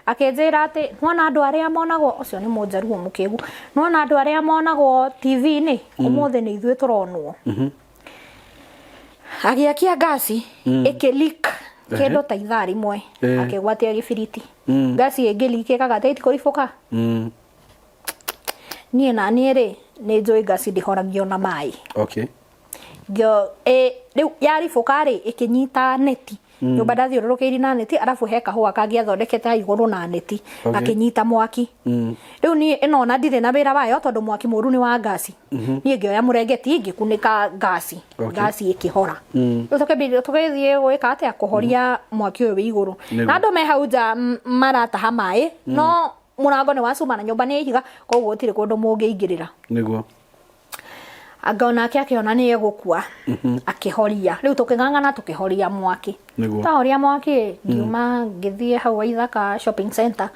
Akĩnjĩra atĩ nĩwona andũ arĩa monagwo, ũcio nĩ mũnjaruo mũkĩgu, nĩwona andũ arĩa monagwo TV-inĩ, ũmũthĩ nĩ ithuĩ tũronwo. Agĩakia ngasi ĩkĩ leak kĩndũ ta ithaa rĩmwe, akĩgwatia gĩbiriti. Ngasi ĩngĩ leak ĩkaga atĩa ĩtikũribũka? Niĩ na niĩ rĩ, nĩ njũĩ ngasi ndĩhoragio na maĩ. Okay. Rĩu yaribũka rĩ, ĩkĩnyita neti. Nyũmba ndathiũrũrũkĩirie na neti, arabu he kahũa kangĩathondekete hau igũrũ na neti, gakĩnyita mwaki. Rĩu niĩ ĩno ona ndirĩ na wĩra wayo tondũ mwaki mũru nĩ wa ngasi. Niĩ ngĩoya mũrengeti ngĩkunĩka ngasi, ngasi ĩkĩhora. Rĩu tũgĩthiĩ gwĩka atĩa, kũhoria mwaki ũyũ wĩ igũrũ. Na andũ me hau nja marataha maĩ, no mũrango nĩ wa cuma na nyũmba nĩ ya ihiga, koguo gũtirĩ kũndũ mũngĩingĩrĩra. Nĩguo. Anga onake akĩona nĩ egũkua, akĩhoria. Rĩu tũkĩng'ang'ana tũkĩhoria mwaki. Nĩguo. Twahoria mwaki, ngiuma ngĩthiĩ hau Waithaka shopping center.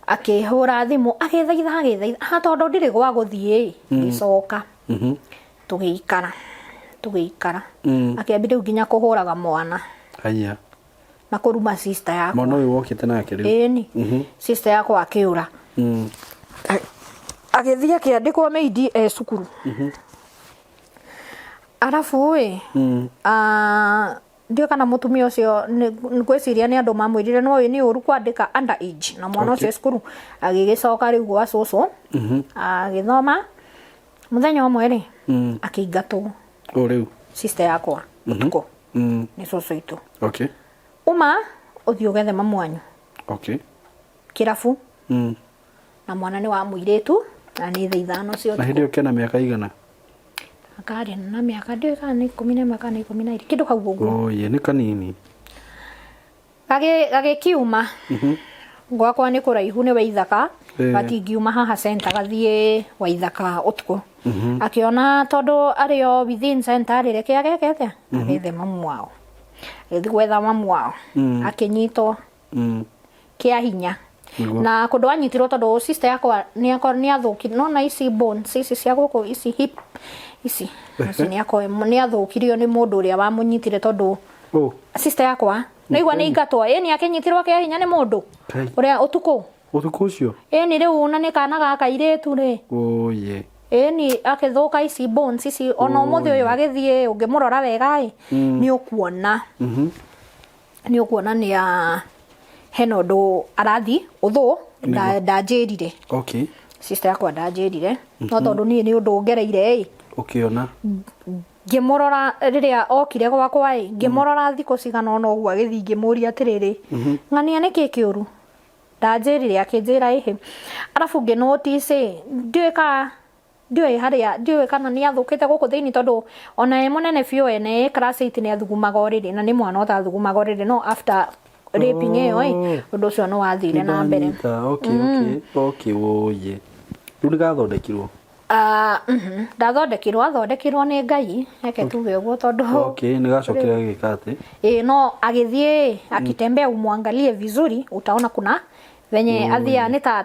Akĩhũra thimũ, agĩthaitha agĩthaitha, ha tondũ ndirĩ gwa gũthiĩ, ngĩcoka. Tũgĩikara, tũgĩikara. Akĩambia rĩu nginya kũhũraga mwana. Haiya. Na kũruma sister yakwa. Mwana ũyũ wokĩte nake rĩu. Ĩni. Sister yakwa akĩũra. Agĩthiĩ akĩandĩkwo maid e cukuru. Arabu ĩ, ndiũĩ kana mũtumia ũcio ngwĩciria nĩ andũ mamwĩrire no ũyũ nĩ ũru kwandĩka under age na mwana ũcio e cukuru. Agĩgĩcoka rĩu gwa cũcũ, agĩthoma. Mũthenya ũmwe rĩ, akĩingatwo. O rĩu. Sister yakwa ũtukũ. Nĩ cũcũ itũ. Okay. Uma ũthiĩ ũgethe mamu wanyu. Okay. Kĩrabu. Na mwana nĩ wa mũirĩtu na nĩ thaa 5 cia Na hĩndĩ ĩyo kena mĩaka igana? Akarĩ na mĩaka ndiũĩ kana nĩ 11 kana 12 kĩndũ hau ũguo. Oye, nĩ kanini. Gagĩkiuma. Gwakwa nĩ kũraihu nĩ Waithaka, gatingiuma haha center gathiĩ Waithaka ũtukũ. Akĩona tondũ arĩ o within center rĩ, reke ageke atĩa? Agethe mamu wao. Agĩthiĩ gwetha mamu wao. Akĩnyitwo kĩa hinya. Na kũndũ anyitirwo tondũ sister yakwa nĩ athũkirio, nĩwona ici bones ici cia gũkũ ici hip ici, ici nĩ athũkirio nĩ mũndũ ũrĩa wamũnyitire tondũ sister yakwa nĩaigua nĩ aingatwo, ĩni akĩnyitirwo kĩa hinya nĩ mũndũ ũrĩa ũtukũ. Ũtukũ ũcio? Ĩni rĩu na nĩ kana ga kairĩtu rĩ. Oye. Ĩni akĩthũka ici bones ici ona ũmũthĩ ũyũ agĩthiĩ ũngĩmũrora wega ĩ, nĩ ũkuona. Nĩ ũkuona nĩ a hena ũndũ arathiĩ ũthũ ndanjĩrire. Okay. Sister yakwa ndanjĩrire. No tondũ niĩ nĩ ũndũ ngereire ĩ. Ũkĩona. Ngĩmũrora rĩrĩa okire gwakwa ĩ, ngĩmũrora thikũ cigana ũna ũguo agĩthiĩ ngĩmũria atĩrĩrĩ, ng'ania nĩkĩ kĩũru? Ndanjĩrire akĩnjĩra ĩhĩ. Arabu ngĩ notice ĩ, ndiũĩ kana ndiũĩ harĩa ndiũĩ kana nĩ athũkĩte gũkũ thĩinĩ tondũ ona e mũnene biũ ene e class 8 nĩ athugumaga ũrĩrĩ na nĩ mwana ũtathugumaga ũrĩrĩ no after raping ĩyo ĩ, ũndũ ũcio nĩ wathire na mbere. Nĩndanyita, okay, okay, okay, oye. Rĩu nĩ gathondekirwo? Ndathondekirwo, athondekirwo nĩ Ngai, reke tuge ũguo tondũ Okay, nĩ gacokire gagĩka atĩ? Ĩĩ no agĩthiĩ akitembea umwangalie vizuri utaona kuna venye athiaga nĩ ta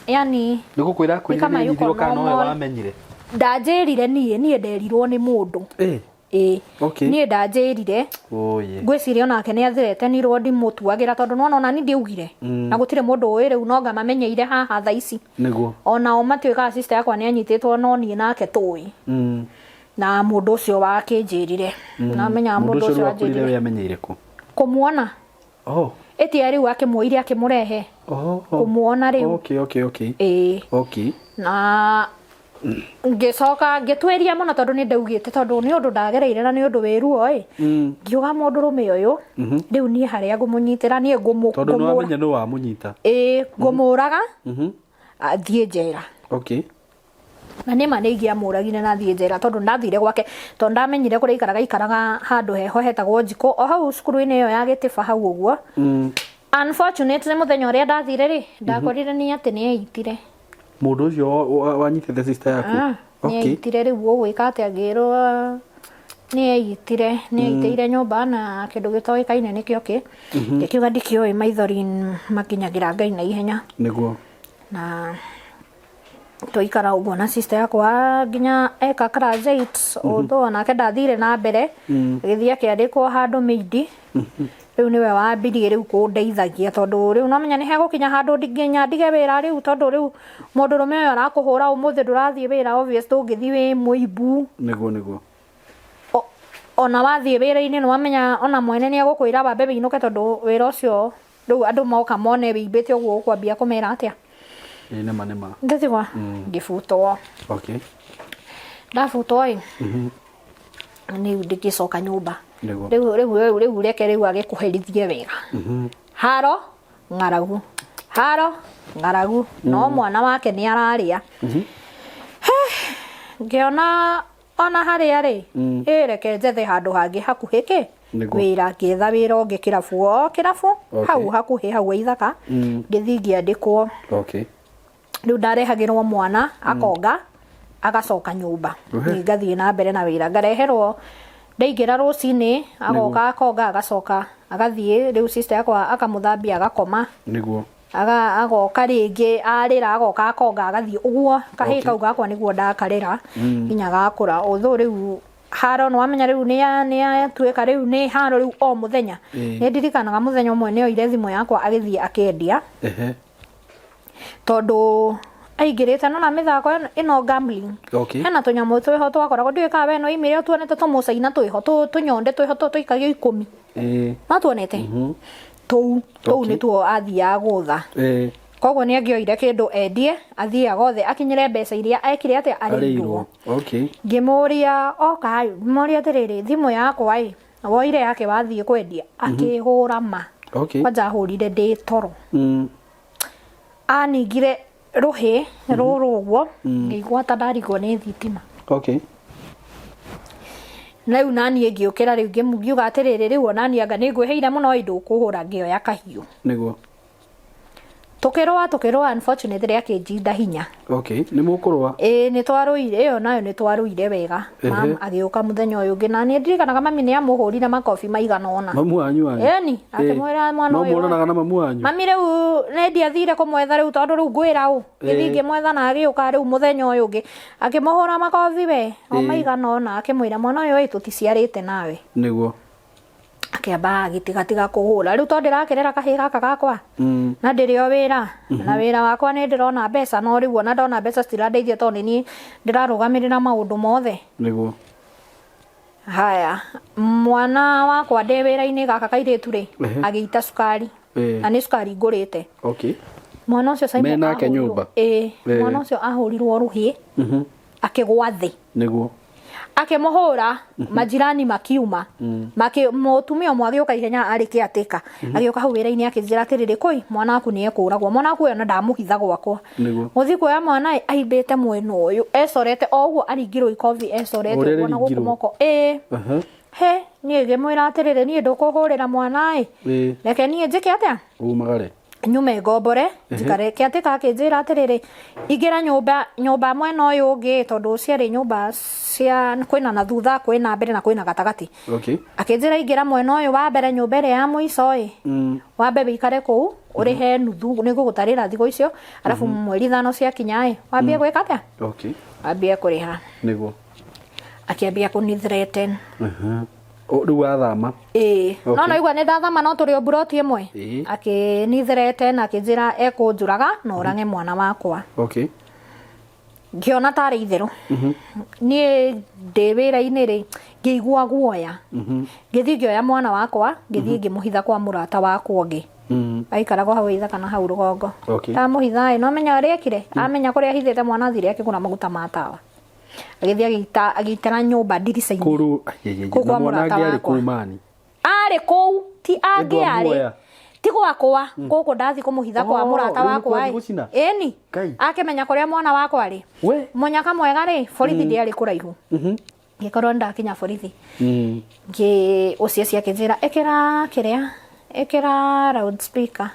yani Nĩ gũkwĩra ni akwĩrire kama nĩ yuko anyitirwo kana nowe normal. wamenyire? Ndanjĩrire niĩ, niĩ nderirwo nĩ mũndũ. Ĩĩ. Ĩĩ. Okay. Niĩ ndanjĩrire. Oye. Ngwĩciria onake nĩ athreatenirwo ndimũtuagĩra tondũ nĩwona ona niĩ ndiaugire. Na gũtirĩ mũndũ ũĩ rĩu no ngamamenyeire haha thaa ici. Nĩguo. Onao matiũĩ kana sister yakwa nĩ anyitĩtwo no niĩ nake tũĩ. Na mũndũ ũcio wakĩnjĩrire. Na menyaga Mũndũ mũndũ ũcio ũcio rĩu akwĩrire wanjĩrire. we amenyeire kũ? Kũmuona. Oh. Ĩtia rĩu akĩmuoire akĩmũrehe. Oh. Kũmuona rĩu. Okay, okay, okay. Ĩĩ. Okay. Na ngĩcoka ngĩtuĩria mũno tondũ nĩ ndaugĩte tondũ nĩ ũndũ ndagereire na nĩ ũndũ wĩ ruo ĩ. Ngiuga mũndũrũme ũyũ rĩu niĩ harĩa ngũmũnyitĩra niĩ Tondũ nĩ wamenya nĩ wamũnyita. Ĩĩ, ngũmũraga athiĩ njera. Okay. Na nĩma nĩ ingĩamũragire na thiĩ njera, tondũ ndathire gwake, tondũ ndamenyire kũrĩa aikaraga, aikaraga handũ heho hetagwo Njikũ, o hau cukuru-inĩ ĩyo ya Gĩtĩba hau ũguo. Unfortunately mũthenya ũrĩa ndathire rĩ, ndakorire nĩ atĩ nĩ eitire. Mũndũ ũcio wanyitĩte sister yaku? Ah, nĩ eitire. Rĩu ũgwĩka atĩa? Ngĩrwo nĩ eitire, nĩ eitĩire nyũmba na kĩndũ gĩtoĩkaine nĩkĩo kĩ. Ngĩkiuga ndikĩũĩ, maithori makinyagĩra Ngai na ihenya. Na twaikara ũguo na sister yakwa nginya eka class 8, although onake ndathire na mbere, agĩthiĩ akĩandĩkwo handũ mĩindi. Rĩu nĩwe wambirie rĩu kũndeithagia, tondũ rĩu no menya nĩ hegũkinya handũ nginya ndige wĩra rĩu, tondũ rĩu mũndũrũme ũyũ arakũhũra, ũmũthĩ ndũrathiĩ wĩra, obvious ndũngĩthiĩ wĩ mũimbu. Nĩguo nĩguo. Ona wathiĩ wĩra-inĩ nĩ wamenya ona mwene nĩ egũkwĩra wambe wĩinũke, tondũ wĩra ũcio rĩu andũ moka mone wĩimbĩte ũguo, ũkwambia kũmera atĩa? Ĩĩ, nĩma nĩma. Ngĩtigwa ngĩbutwo. Ndabutwo ĩ, rĩu ndĩgĩcoka nyũmba. Rĩu rĩu rĩu rĩu reke rĩu agĩkũherithie wega. Haro ng'aragu, haro ng'aragu, no mwana wake nĩ ararĩa. Ngĩona ona harĩa rĩ, ĩ reke njethe handũ hangĩ hakuhĩ kĩ wĩra. Ngĩetha wĩra ũngĩ kĩrabu, o kĩrabu hau hakuhĩ hau Ithaka. Ngĩthiĩ ngĩandĩkwo. Rĩu ndarehagĩrwo mwana akonga agacoka nyũmba. Niĩ ngathiĩ na mbere na wĩra, ngareherwo ndaingĩra rũcinĩ, agoka akonga agacoka agathiĩ. Rĩu sister yakwa akamũthambia agakoma. Agoka rĩngĩ arĩra, agoka akonga agathiĩ ũguo. Kahĩĩ kau gakwa nĩguo ndakarera nginya gakũra, although rĩu haro nĩ wamenya rĩu nĩ yatuĩka rĩu nĩ haro rĩu o mũthenya. Nĩ ndirikanaga mũthenya ũmwe nĩ oire thimũ yakwa agĩthiĩ akĩendia, tondũ aingĩrĩte nona mĩthako ĩno gambling. Hena tũnyamũ twĩho twakoragwo, ndiũĩ kana we no imire tuonete, tũmũcaina twĩho, tũnyonde twĩho tũikagio 10. No tuonete tũu tũu. Nĩtuo athiaga gũtha. Koguo nĩ angĩoire kĩndũ endie, athiĩ agothe akinyĩre mbeca iria ekire atĩa arĩirwo. Ngĩmũria oka, ngĩmũria atĩrĩrĩ, thimũ yakwa ĩ woire yake wathiĩ kwendia? Akĩhũra ma. Kwanja ahũrire ndĩ toro. Aningire rũhĩ rũrũ ũguo, ngĩigua ta ndarigwo nĩ thitima. Rĩu naniĩ ngĩũkĩra, rĩu ngiuga atĩrĩrĩ, rĩu onani anga nĩ ngwĩhĩire mũno ĩ, ndũkũhũra. Ngĩoya kahiũ. Tũkĩrũa tũkĩrũa, unfortunately akĩnjinda hinya. Okay, nĩ mũkũrũa? Ĩĩ, nĩ twarũire, ĩyo nayo nĩ twarũire wega. Mam agĩũka mũthenya ũyũ ũngĩ, na nĩ ndirikanaga mami nĩ amũhũrire makobi maigana ũna. Mamu wanyu wanyu? Ĩni, akĩmwĩra mwana No ũyũ. muonanaga na mamu wanyu? Mami rĩu nĩ ndiathire kũmwetha rĩu, tondũ rĩu ngwĩra ũ, ngĩthiĩ ngĩmwetha na agĩũka rĩu mũthenya ũyũ ũngĩ, akĩmũhũra makobi we o maigana ũna, akĩmwĩra mwana ũyũ ĩ tũticiarĩte nawe. Akĩamba agĩtigatiga kũhũra rĩu, tondũ ndĩrakĩrera kahĩĩ gaka gakwa na ndĩrĩ o wĩra, na wĩra wakwa nĩ ndĩrona mbeca, no rĩu ona ndona mbeca citirandeithia, tondũ nĩ niĩ ndĩrarũgamĩrĩra maũndũ mothe. Haya, mwana wakwa ndĩ wĩra-inĩ, gaka kairĩtu rĩ, agĩita cukari. Na nĩ cukari ngũrĩte. Mwana ũcio Simon Me nake nyũmba? Ĩĩ. Mwana ũcio ahũrirwo rũhĩ akĩgwa thĩ. Akĩmũhũra, majirani makiuma. Mũtumia ũmwe agĩũka ihenya arĩ kĩatĩka, agĩũka hau wĩra-inĩ akĩnjĩra atĩrĩrĩ, kũi mwana waku nĩ ekũragwo, mwana waku ũyũ ona ndamũhitha gwakwa. Gũthiĩ kuoya mwana ĩ, aimbĩte mwena ũyũ ecorete o ũguo, aringirwo ikobi ecorete Ũrĩa ũguo na gũkũ rĩringirwo. moko ĩĩ. He niĩ ngĩmwĩra atĩrĩrĩ, niĩ ndũkũhũrĩra mwana ĩ, reke niĩ njĩke atĩa? Umagare. Nyume ngombore njikare. Kĩatĩka akĩnjĩra atĩrĩrĩ, ingĩra nyũmba nyũmba mwena ũyũ ũngĩ, tondũ ciarĩ nyũmba cia kwĩna na thutha, kwĩna mbere na kwĩna gatagatĩ. Akĩnjĩra ingĩra mwena ũyũ wa mbere, nyũmba ĩrĩa ya mũico ĩ, wambe wĩikare kũu ũrĩhe nuthu, nĩ ngũgũtarĩra thikũ icio, arabu mweri 5 ciakinya ĩ, wambie gwĩka atĩa? Wambie kũrĩha. Akĩambia kũni threaten. Rĩu wathama? Ĩĩ. No naigua nĩ ndathama, no tũrĩ o mburoti ĩmwe. Akĩni threaten, akĩnjĩra ekũnjũraga na ũrage mwana wakwa. Ngĩona tarĩ itherũ. Niĩ ndĩ wĩra-inĩ rĩ, ngĩigua guoya. Ngĩthiĩ ngĩoya mwana wakwa, ngĩthiĩ ngĩmũhitha kwa mũrata wakwa ũngĩ. Aikaraga hau Ithaka na hau rũgongo. Ndamũhitha ĩ, no menya ũrĩa ekire? Amenya kũrĩa ahithĩte mwana, athire akĩgũra maguta ma tawa. Agĩthiĩ agĩita agĩitara nyũmba ndirica-inĩ. Kũrũ Kũu na kwa mwana mũrata angĩ arĩ wakwa. kũu mani? Arĩ kũu, ti angĩ arĩ. Ndwamuoya? Ti gwakwa gũkũ ndathi kũmũhitha kwa Oh, mũrata rĩu nĩ wakwa kwathiĩ ĩ. gũcina? Ĩni. Ngai. Akĩmenya kũrĩa mwana wakwa rĩ. We. Mũnyaka mwega rĩ, borithi ndĩarĩ kũraihu. Ngĩkorwo nĩndakinya borithi. Ngĩ ũcio ũcio akĩnjĩra ĩkĩra kĩrĩa, ĩkĩra loudspeaker.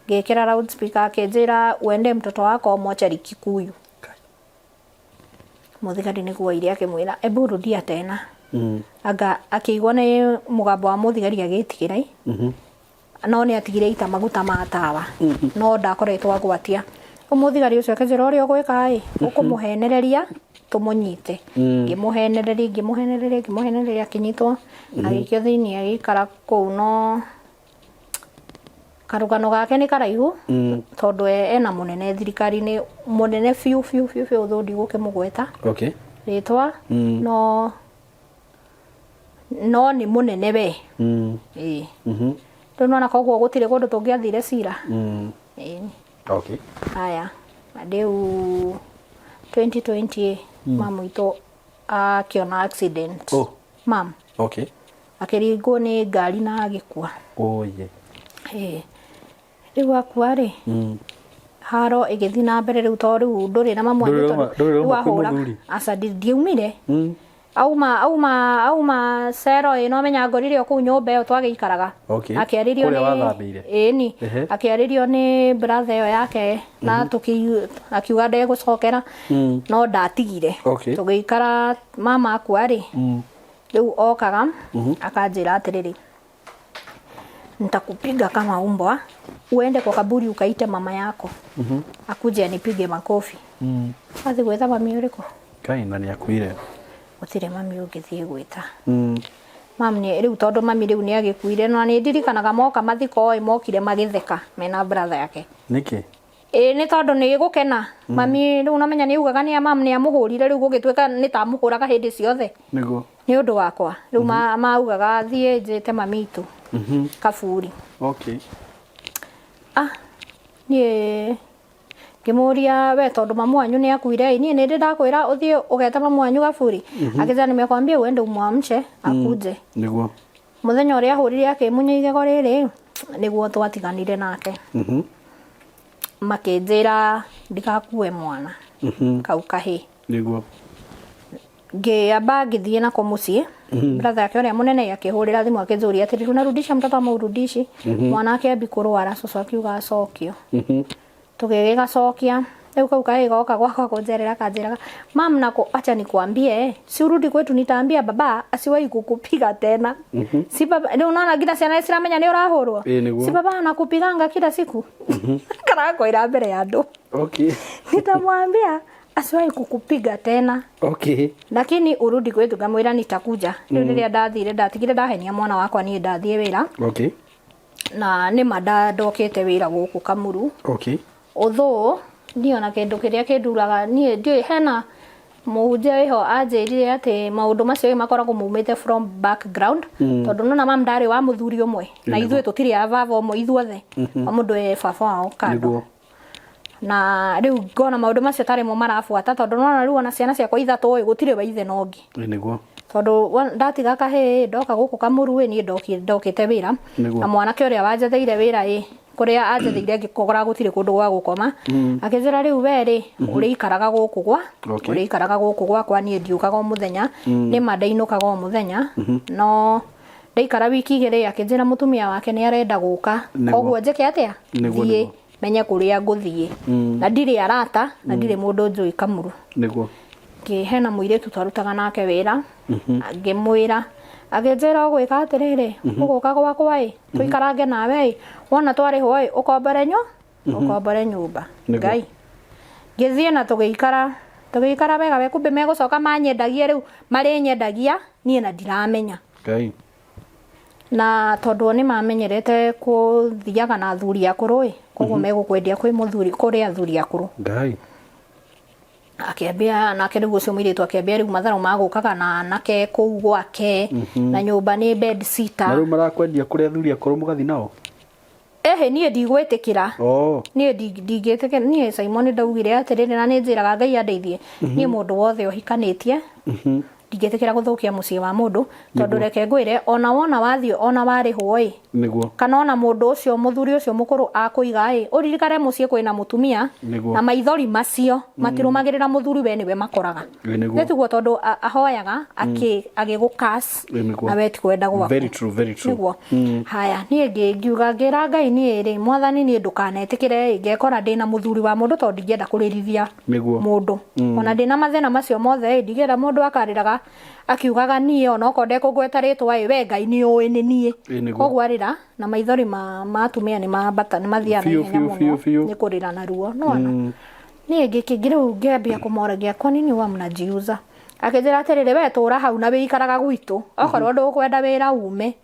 Ngĩkĩra loudspeaker akĩnjĩra uende mtoto wako mochari Kikuyu. Mũthigari nĩguo oire akĩmwĩra ebu rudia tena. Anga akĩigua nĩ mũgambo wa mũthigari agĩtigĩra ĩ. No nĩ atigire ita maguta ma tawa. No ndakoretwo agwatia. Rĩu mũthigari ũcio akĩnjĩra ũrĩa ũgwĩka ĩ, ũkũmũhenereria tũmũnyite. Ngĩmũhenereria, ngĩmũhenereria, ngĩmũhenereria akĩnyitwo, agĩikio thĩiniĩ agĩikara kũu no karũgano gake nĩ karaihu tondũ ena mũnene thirikari-inĩ, mũnene biũ biũ biũ biũ thũ ndigũkĩmũgweta Okay. rĩtwa no no nĩ mũnene we. Ĩĩ. Rĩu nĩwona koguo gũtirĩ kũndũ tũngĩathire cira. Ĩĩ. Okay. Haya, rĩu 2020 mamu witũ akĩona accident. Oh. Mam. Okay. Akĩringwo nĩ ngari na agĩkua. Oh yeah. Ĩĩ. Rĩu akua rĩ, haro ĩgĩthiĩ na mbere rĩu tondũ rĩu ndũrĩ na mamu wanyu Ndũrĩ tondũ rauma- ndũrĩ rĩu rauma kwĩ ahũra mũthuri. aca ndiaumire. Auma auma auma cero ĩno menya ngorire o kũu nyũmba ĩyo twagĩikaraga. Okay. Akĩarĩrio Kũrĩa nĩ wathamĩire. Ĩni. Ehe. Akĩarĩrio nĩ brother ĩyo yake na tũkĩ akiuga ndegũcokera no ndatigire. Okay. Tũgĩikara mama akua rĩ, rĩu okaga akanjĩra atĩrĩrĩ, nitakupiga kama umbwa uende kwa kaburi ukaite mama yako akuje anipige makofi. Athiĩ gwetha mami ũrĩkũ? Kai na nĩ akuire. Gũtirĩ mami ũngĩthiĩ gwĩta. Mam nĩ rĩu tondũ mami rĩu nĩ agĩkuire na nĩ ndirikanaga moka mathiko ĩ mokire magĩtheka mena brother yake. Nĩkĩ? Ĩĩ nĩ tondũ nĩ gũkena. Mami rĩu namenya nĩ augaga nĩ mam nĩ amũhũrire rĩu gũgĩtuĩka nĩ ta amũhũraga hĩndĩ ciothe. Nĩguo. Nĩ ũndũ wakwa. Rĩu maugaga thiĩ njĩte mami itũ. Kaburi. Okay. Ah, niĩ ngĩmũria we tondũ mamu wanyu nĩ akuire ĩ niĩ nĩ ndĩ ndakwĩra ũthiĩ ũgete mamu wanyu kaburi. Akĩnjĩra nimekwambia uende umwamshe akuje. Nĩguo. Mũthenya ũrĩa ahũrire akĩmunya igego rĩrĩ nĩguo twatiganire nake. Makĩnjĩra ndigakue mwana kau kahĩĩ. Nĩguo. Ngĩamba ngĩthiĩ nako mũciĩ. Brother yake ũrĩa mũnene akĩhũrĩra thimũ akĩnjũria atĩrĩrĩ unarudisha mtoto ama urudishi? Mwana akĩambi kũrwara cũcũ akiuga acokio. Tũgĩgĩgacokia. Rĩu kau kahĩĩ goka gwakwa kũnjerera kanjĩraga mam nako acha nikwambie si urudi kwetu nitaambia baba asiwahi kukupiga tena. Si baba rĩu unaona nginya ciana ciramenya nĩ ũrahũrwo. Ĩĩ nĩguo. Si baba anakupiganga kila siku. Karakwĩra mbere ya andũ. Okay. Nitamwambia asiwahi kukupiga tena. Okay. Lakini urudi kwetu ngamwĩra nitakuja. Rĩu rĩrĩa ndathire ndatigire ndahenia mwana wakwa niĩ ndathiĩ wĩra. Okay. Na nĩma ndokĩte wĩra gũkũ Kamuru. Okay. Although niĩ ona kĩndũ kĩrĩa kĩnduraga niĩ ndiũĩ hena mũhunjia wĩho anjĩrire atĩ maũndũ macio makoragwo maumĩte from background tondũ nona mam ndarĩ wa mũthuri ũmwe na ithuĩ tũtirĩ a baba ũmwe ithuothe o mũndũ e baba wao kando. Nĩguo. Na rĩu ngona maũndũ macio tarĩ mo marabuata tondũ nona rĩu ona ciana ciakwa ithatũ ĩ gũtirĩ wa ithe na ũngĩ. Ĩĩ nĩguo. Tondũ ndatiga kahĩĩ ndoka gũkũ Kamuru ĩ niĩ ndokĩte wĩra Nĩguo. na mwanake ũrĩa wanjetheire wĩra ĩ kũrĩa anjetheire ngĩkora gũtirĩ kũndũ gwa gũkoma akĩnjĩra rĩu we rĩ ũrĩikaraga gũkũ gwa Okay. ũrĩikaraga gũkũ gwakwa niĩ ndiũkaga o mũthenya nĩma ndainũkaga o mũthenya no ndaikara wiki igĩrĩ akĩnjĩra mũtumia wake nĩ arenda gũka Nĩguo. koguo njĩke atĩa Nĩguo, thiĩ nĩguo. menye kũrĩa ngũthiĩ na ndirĩ arata na ndirĩ mũndũ njũĩ Kamuru. Nĩguo. Ngĩ hena mũirĩtu twarutaga nake wĩra ngĩmwĩra akĩnjĩra ũgwĩka atĩrĩrĩ ũgũka gwakwa ĩ tũikarange nawe ĩ wona twarĩhwo ĩ ũkombore ũkombore nyũmba. Nĩguo. Ngai ngĩthiĩ na tũgĩikara tũgĩikara wega we kumbe megũcoka manyendagie rĩu marĩnyendagia niĩ na ndiramenya. Ngai. Na tondũ o nĩ mamenyerete kũthiaga na athuri akũrũ ĩ koguo megũkwendia kwĩ mũthuri kũrĩ athuri akũrũ. Ngai. Akĩambia nake rĩu ũcio mũirĩtu akĩambia rĩu matharũ magũkaga na anake kũu gwake na nyũmba nĩ bed sitter. Na rĩu marakwendia kũrĩ athuri akũrũ mũgathiĩ nao? Ehe niĩ ndigwĩtĩkĩra. Oh. Niĩ ndingĩtĩkĩra niĩ Simon ndaugire atĩrĩrĩ na nĩ njĩraga Ngai andeithie niĩ mũndũ wothe ũhikanĩtie Ndingĩtĩkĩra gũthũkia mũciĩ wa mũndũ, tondũ reke ngwĩre, ona wona wathiĩ, ona warĩhwo ĩ, kana ona mũndũ ũcio, mũthuri ũcio mũkũrũ akũiga ĩ, ũririkane mũciĩ kwĩna mũtumia. Na maithori macio matirũmagĩrĩra mũthuri, we nĩwe makoraga. Nĩguo. Nĩ tiguo, tondũ ahoyaga agĩgũkas na we ti kwenda gwaku. Very true, very true. Nĩguo. Haya, niĩ ngiuga, ngĩra Ngai, niĩ rĩ, Mwathani, niĩ ndũkanetĩkĩre ĩ ngekora ndĩna mũthuri wa mũndũ, tondũ ndingĩenda kũrĩrithia mũndũ. Ona ndĩna mathĩna macio mothe ĩ, ndingĩenda mũndũ akarĩraga akiugaga niĩ, ona okorwo ndekũngweta rĩtwa ĩ, we Ngai nĩ ũĩ nĩ niĩ. Koguo arĩra na maithori ma atumia nĩ mambata, nĩ mathiaga na ihenya mũno. Nĩ kũrĩra na ruo nĩwona. Niĩ ngĩkĩngĩ rĩu ngĩambia kũmoragia, kwa nini huwa mnajiuza? Akĩnjĩra atĩrĩrĩ, we tũra hau na wĩikaraga gwitũ, okorwo ndũkwenda wĩra ume.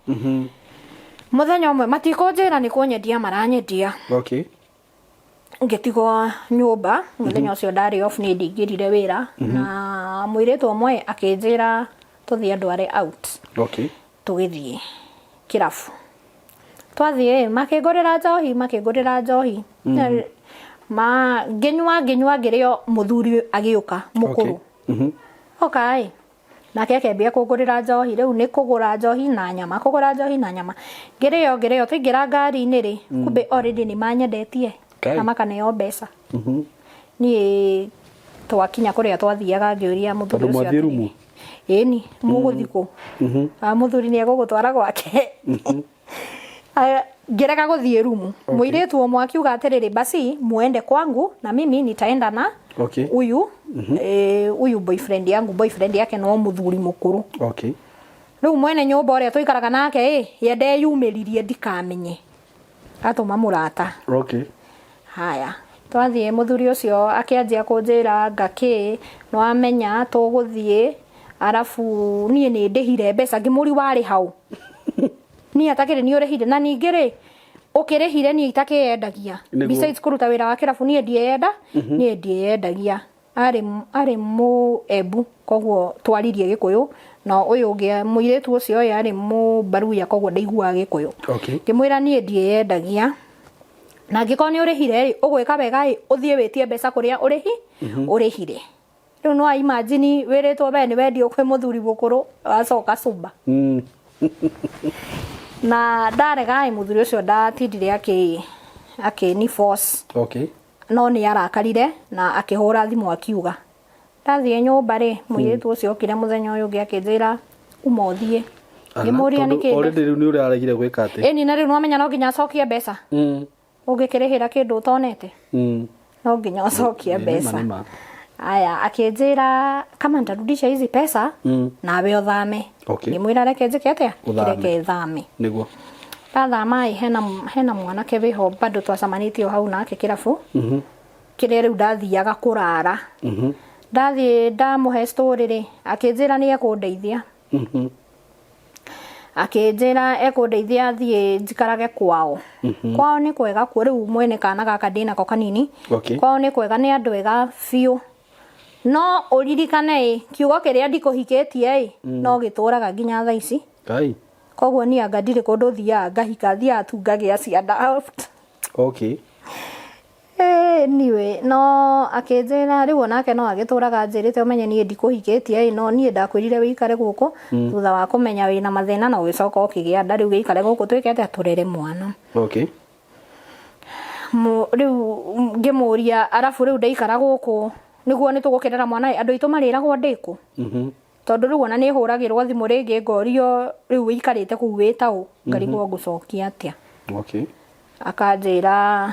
Mũthenya ũmwe matikũnjĩra nĩ kũnyendia maranyendia. Ngĩtigwo nyũmba. Mũthenya ũcio ndarĩ off, niĩ ndingĩrire wĩra, na mũirĩtu ũmwe akĩnjĩra tũthiĩ andware out. Tũgĩthiĩ kĩrabu. Twathiĩ makĩngũrĩra njohi, makĩngũrĩra njohi, ma ngĩnyua, ngĩnyua, ngĩrĩo. Mũthuri agĩũka mũkũrũ. Oka ĩ, nake akĩambia kũngũrĩra njohi. Rĩu nĩ kũgũra njohi na nyama, kũgũra njohi na nyama, ngĩrĩo, ngĩrĩo. Twaingĩra ngari-inĩ rĩ, kumbe already nĩ manyendetie. Kai. Na makaneo mbeca. Niĩ twakinya kũrĩa twathiaga, ngĩũria mũthuri Tondũ ũcio mwathiĩ atĩrĩrĩ, rumu? Ĩni, mũgũthiĩ kũ? Ah, mũthuri nĩ egũgũtwara gwake. Aya, ngĩrega gũthiĩ rumu. Mũirĩtu ũmwe akiuga atĩrĩrĩ, basi muende kwangu na mimi nitaenda na huyu huyu boyfriend yangu. Boyfriend yake no mũthuri mũkũrũ. Rĩu mwene nyũmba ũrĩa tũikaraga nake ĩ, ye ndeyumĩririe ndikamenye, atũma mũrata. Haya, twathiĩ, mũthuri ũcio akĩanjia kũnjĩra ngakĩ nĩwamenya tũgũthiĩ, arabu niĩ nĩ ndĩhire mbeca. Ngĩmũri, warĩ hau niĩ atakĩrĩ nĩ ũrĩhire, na ningĩ rĩ, ũkĩrĩhire niĩ itakĩyendagia. Besides kũruta wĩra wa kĩrabu, niĩ ndieyenda, niĩ ndiĩyendagia. Arĩ mũembu, koguo twaririe Gĩkũyũ, na ũyũ ũngĩ, mũirĩtu ũcio ĩ, arĩ mũbaruya, koguo ndaiguaga Gĩkũyũ. Ngĩmwĩra niĩ ndiĩyendagia, na angĩkorwo nĩ ũrĩhire rĩ, ũgwĩka wega ĩ, ũthiĩ wĩtie mbeca kũrĩa ũrĩhire. Rĩu no imagine wĩrĩtwo we nĩ wendio kwĩ mũthuri mũkũrũ, wacoka cumba. Na ndarega ĩ, mũthuri ũcio ndatindire akĩ ni force. No nĩ arakarire na akĩhũra thimũ akiuga. Ndathiĩ nyũmba rĩ, mũirĩtu ũcio okire mũthenya ũyũ ũngĩ akĩnjĩra uma ũthiĩ. Ngĩmũria nĩkĩ. Already rĩu nĩ ũrĩa aregire gwĩka atĩ. Ĩni, na rĩu nĩwamenya no nginya acokie mbeca. Ũngĩkĩrĩhĩra kĩndũ ũtonete, no nginya ũcokie Nĩ ma, mbeca. nĩ ma. Aya, akĩnjĩra kama nitarudisha hizi pesa, nawe ũthame. Ngĩmwĩra reke njĩke atĩa? Ũthame. Reke thame. Ndathama ĩ, hena mwanake wĩho bado twacemanĩtie o hau nake kĩrabu kĩrĩa rĩu ndathiaga kũrara. Ndathiĩ ndamũhe story rĩ, akĩnjĩra nĩ ekũndeithia. Akĩnjĩra ekũndeithia thiĩ njikarage kwao. Kwao nĩ kwega kuo, rĩu mwene kana gaka ndĩnako kanini. Kwao nĩ kwega, nĩ andũ ega biũ, no ũririkane ĩ, kiugo kĩrĩa ndikũhikĩtie ĩ, no gĩtũraga nginya thaa ici. Kai. Koguo niĩ anga ndirĩ kũndũ thiaga ngahika, thiaga tu ngagĩa ciana. Anyway, no akĩnjĩra rĩu onake no agĩtũraga anjĩrĩte, ũmenye niĩ ndikũhikĩtie ĩ, no niĩ ndakwĩrire wĩikare gũkũ thutha wa kũmenya wĩna mathĩna na ũgĩcoka ũkĩgĩa nda. Rĩu gĩikare gũkũ, twĩke atĩa, tũrere mwana. Rĩu ngĩmũria, arabu rĩu ndaikara gũkũ nĩguo nĩ tũgũkĩrera mwana ĩ, andũ aitũ marĩragwo ndĩkũ? Tondũ rĩu ona nĩ hũragĩrwo thimũ rĩngĩ ngorio, rĩu wĩikarĩte kũu wĩtaũ, ngarigwo ngũcokia atĩa. Akanjĩra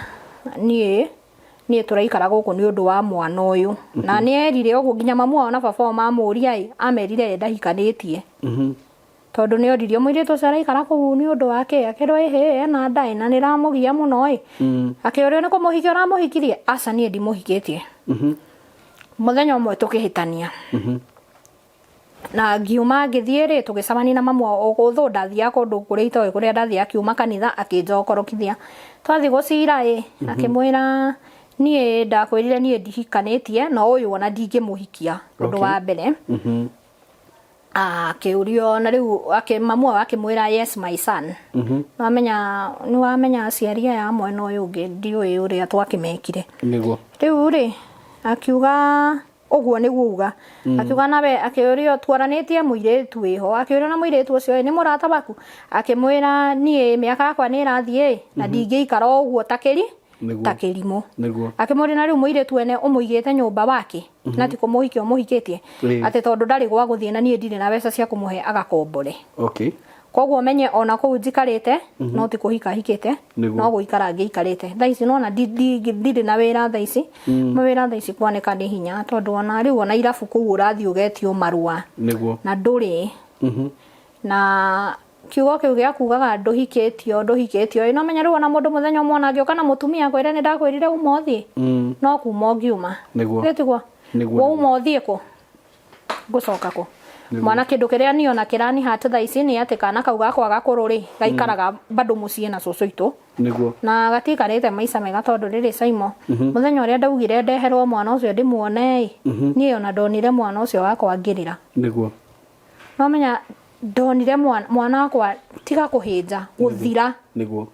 niĩ tũraikara gũkũ nĩ ũndũ wa mwana ũyũ, na nĩ erire ũguo nginya mamu wao na baba wao mamũria ĩ, amerire ye ndahikanĩtie. Tondũ nĩ oririo, mũirĩtu ũcio araikara kũu nĩ ũndũ wa kĩ? Akĩrwo ĩhĩ, ena nda ĩ, na nĩ ĩramũgia mũno ĩ. Akĩũrio, nĩ kũmũhikia ũramũhikirie? Aca, niĩ ndimũhikĩtie. Mũthenya ũmwe tũkĩhĩtania na ngiuma ngĩthiĩ rĩ, tũgĩcemania na mamu wao ũthũ. Ndathiaga kũndũ kũrĩa itoĩ kũrĩa ndathiaga, akiuma kanitha akĩnjokorokithia. Twathiĩ gũcira ĩ, akĩmwĩra niĩ ndakwĩrire niĩ ndihikanĩtie, na ũyũ ona ndingĩmũhikia ũndũ wa mbere. Akĩũrio na rĩu mamu wao akĩmwĩra, "Yes, my son." Nĩwamenya aciari aya a mwena ũyũ ũngĩ, ndiũĩ ũrĩa twakĩmekire. Rĩu rĩ, akiuga Ũguo nĩguo uga. Akiuga nawe akĩũrio twaranĩtie mũirĩtu wĩho, akĩũrio na mũirĩtu ũcio ĩ nĩ mũrata waku? Akĩmwĩra niĩ mĩaka yakwa nĩ ĩrathiĩ ĩ na ndingĩikara o ũguo ta kĩri Nĩguo. ta kĩrimũ. Nĩguo. Akĩmũria na rĩu mũirĩtu wene ũmũigĩte nyũmba wake na ti kũmũhikia ũmũhikĩtie atĩ tondũ ndarĩ gwa gũthiĩ na niĩ ndirĩ na mbeca cia kũmũhe agakombore. Okay. Koguo menye ona kũu njikarĩte no ti kũhika hikĩte Nĩguo. no gũikara ngĩikarĩte. Thaa ici nona ndirĩ na wĩra thaa ici. Mawĩra thaa ici kwanĩka nĩ hinya tondũ ona rĩu ona irabu kũu ũrathiĩ ũgetio marũa Nĩguo. na ndũrĩ. Na kiugo kĩu gĩa kugaga ndũhikĩtio ndũhikĩtio ĩ no menya rĩu ona mũndũ mũthenya ũmwe ona angĩũka na mũtumia akwĩre nĩ ndakwĩrire uma ũthiĩ no kuma ũngiuma. Nĩguo. Githĩ tiguo? Nĩguo. Wauma ũthiĩ kũ? Ngũcoka kũ? Mwana kĩndũ kĩrĩa niĩ ona kĩrani hat thaa ici nĩ atĩ kana kau gakwa gakũrũ rĩ gaikaraga bado mũciĩ na cũcũ itũ. Nĩguo. Na gatiikarĩte maica mega tondũ rĩrĩ Saimo, mũthenya ũrĩa ndaugire ndeherwo mwana ũcio ndĩmuone ĩ, niĩ ona ndonire mwana ũcio wakwa ngĩrĩra. Nĩguo. No menya ndonire mwana, mwana wakwa tiga kũhĩnja, gũthira. Nĩguo.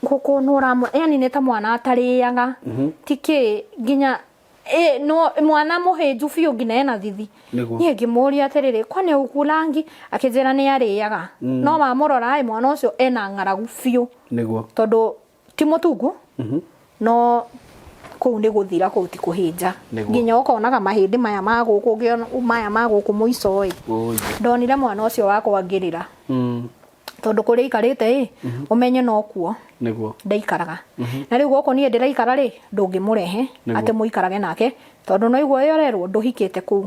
Gũkũnũra, yani nĩ ta mwana atarĩaga. Ti kĩ nginya ĩ no mwana mũhĩnju biũ nginya ena thithi. Nĩguo. Niĩ ngĩmũria atĩrĩrĩ, kwani ũkulangi? Akĩnjĩra nĩ arĩaga. No wamũrora ĩ mwana ũcio ena ng'aragu biũ. Nĩguo. Tondũ ti mũtungu no kũu nĩ gũthira kũu ti kũhĩnja. Nĩguo. Nginya ũkonaga mahĩndĩ maya ma gũkũ ũngĩona maya ma gũkũ mũico ĩ. Oi. Ndonire mwana ũcio wakwa ngĩrĩra. Tondũ kũrĩa aikarĩte ĩ, ũmenye no kuo. Nĩguo. Ndaikaraga. Na rĩu gũkũ niĩ ndĩraikara rĩ, ndũngĩmũrehe Nĩguo. atĩ mũikarage nake tondũ no igua ũrĩa ũrerwo ndũhikĩte kũu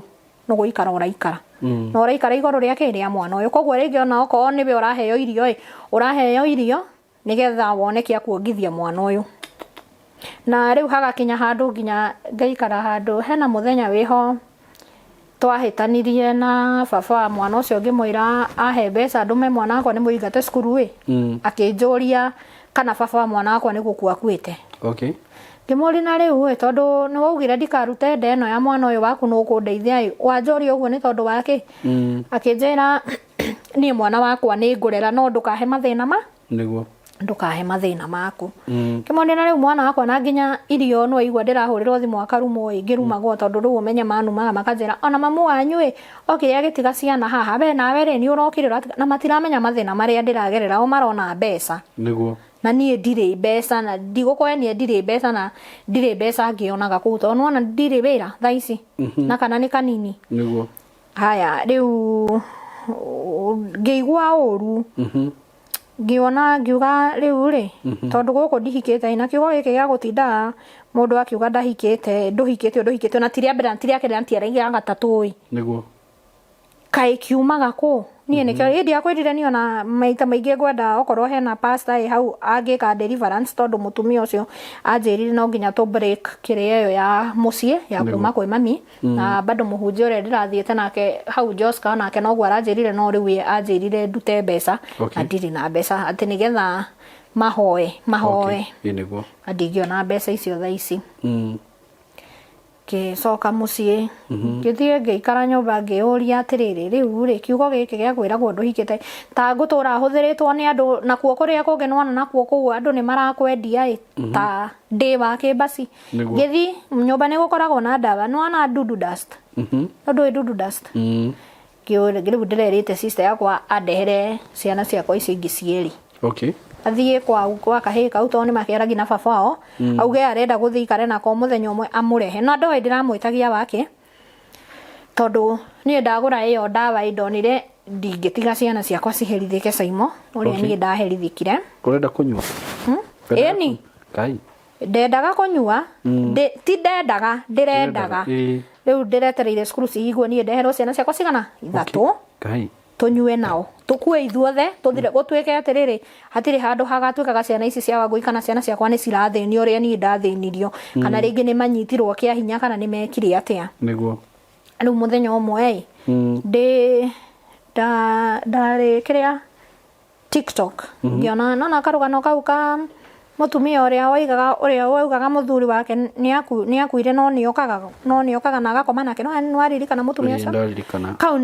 nĩ gũikara ũraikara. Na ũraikara igũrũ rĩa kĩ? Rĩa mwana ũyũ. Koguo rĩngĩ ona okorwo nĩwe ũraheo irio ĩ, ũraheo irio nĩgetha wone kĩa kuongithia mwana ũyũ. Na rĩu hagakinya handũ nginya ngaikara handũ, hena mũthenya wĩho twahĩtanirie na baba wa mwana ũcio ngĩmwĩra ahe mbeca ndũme mwana wakwa nĩ mũingate cukuru ĩ, akĩnjũria kana baba wa mwana wakwa nĩ gũkua akuĩte. Okay. Ngĩmũria na rĩu ĩ, tondũ nĩ waugire ndikarute nda ĩno ya mwana ũyũ waku nĩ ũkũndeithia ĩ, wanjũria ũguo nĩ tondũ wa kĩ? Akĩnjĩra niĩ mwana wakwa nĩ ngũrera no ndũkahe mathĩna ma Nĩguo. Ndũkahe mathĩna maku. Kĩmwone na rĩu mwana wakwa na nginya irio no aigua ndĩrahũrĩrwo thimũ akarumwo ĩ, ngĩrumagwo tondũ rĩu ũmenye manumaga makanjĩra ona mamu wanyu ĩ, okire agĩtiga ciana haha, we nawe rĩ nĩ ũrokire ũratiga, na matiramenya mathĩna marĩa ndĩragerera, o marona mbeca. Nĩguo. Na niĩ ndirĩ mbeca na ndigũkũhenia ndirĩ mbeca na ndirĩ mbeca ngĩonaga kũu tondũ nĩwona ndirĩ wĩra thaa ici na kana nĩ kanini. Nĩguo. Haya rĩu ngĩigua ũru. Ngĩona ngiuga rĩu rĩ, tondũ gũkũ ndihikĩte na kiugo gĩkĩ gĩa gũtinda mũndũ akiuga ndahikĩte, ndũhikĩtio ndũhikĩtio na ti rĩa mbere na ti rĩa kerĩ na ti rĩa gatatũ ĩ. Nĩguo. Kaĩ kiumaga kũ? Niĩ nĩkĩo hĩndĩ ĩrĩa kwĩrire niĩ ona maita maingĩ ngwenda okorwo hena pastor ĩ hau angĩka deliverance tondũ mũtumia ũcio anjĩrire no nginya tũ break kĩrĩa ĩyo ya mũciĩ ya kuma kwĩ mami. Na bado mũhunjia ũrĩa ndĩrathiĩte nake hau Joska nake noguo aranjĩrire no rĩu ye anjĩrire ndute mbeca Okay. na ndirĩ na mbeca atĩ nĩgetha mahoe mahoe. Okay. Ĩ nĩguo. Na ndingĩona mbeca icio thaa ici. Ngĩcoka mũciĩ ngĩthiĩ ngĩikara nyũmba ngĩyũria atĩrĩrĩ rĩu rĩ kiugo gĩkĩ gĩa kwĩragwo ndũhikĩte ta ngũtũra hũthĩrĩtwo nĩ andũ nakuo kũrĩa kũngĩ nĩwona nakuo kũu andũ nĩ marakwendia ĩ ta ndĩ wa kĩmbaci. Nĩguo. Ngĩthi nyũmba nĩ gũkoragwo na ndawa nĩ wona dudu dust. Ũndũ dudu dust. Rĩu ndĩrerĩte sister yakwa andehere ciana ciakwa icio ingĩ cierĩ. Okay. Athiĩ kwa kwa kahĩĩ kau tondũ nĩ makĩaragia na baba wao. Auge arenda gũthiĩ aikare nako mũthenya ũmwe amũrehe. Na ndoĩ ndĩramwĩtagia wakĩ tondũ niĩ ndagũra ĩyo ndawa ĩ ndonire ndingĩtiga ciana ciakwa ciherithĩke Saimo ũrĩa Okay. niĩ ndaherithĩkire. Ũrenda kũnyua? Ĩni. Kai. Ndendaga kũnyua, ti ndendaga, ndĩrendaga. Ĩĩ. Rĩu ndĩretereire cukuru cihingwo niĩ ndeherwo ciana ciakwa cigana? Ithatũ. Kai. Tũnyue nao. Tũkue ithuothe, tũthire, gũtuĩke atĩrĩrĩ, hatirĩ handũ hagatuĩkaga ciana ici cia Wangũi kana ciana ciakwa nĩ cirathĩnio ũrĩa niĩ ndathĩnirio. Kana rĩngĩ nĩ manyitirwo kĩa hinya kana nĩ mekire atĩa. Nĩguo. Rĩu mũthenya ũmwe ĩ, ndĩ, ndarĩ kĩrĩa, TikTok ngĩona nona karũgano kau ka mũtumia ũrĩa waigaga ũrĩa waugaga mũthuri wake nĩ akuire no nĩokaga no nĩokaga na agakoma nake no nĩwaririkana mũtumia Ĩĩ, ũcio ndaririkana. Kau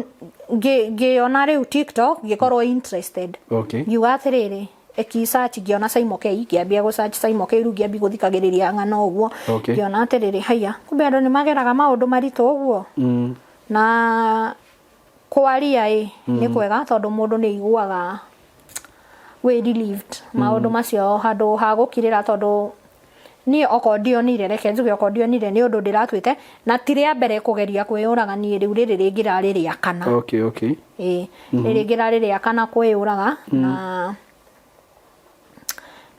ngĩona rĩu TikTok ngĩkorwo interested. Okay. Ngiuga atĩrĩrĩ Ĩkĩ-search ngĩona Saimo K, ngĩambia gũ search Saimo K, rĩu ngĩambia gũthikagĩrĩria ng'ano ũguo. Ngĩona atĩrĩrĩ, haiya, kumbe andũ nĩ mageraga maũndũ maritũ ũguo. Na kwaria ĩ nĩ kwega tondũ mũndũ nĩ aiguaga wĩ relieved maũndũ macio handũ ha gũkirĩra tondũ niĩ okorwo ndionire, reke njuge okorwo ndionire nĩ ũndũ ndĩratuĩte na ti rĩa mbere kũgeria kwĩyũraga niĩ rĩu rĩrĩ rĩngĩ rarĩ rĩa kana. Ĩĩ, rĩrĩ rĩngĩ rarĩ rĩa kana kwĩyũraga na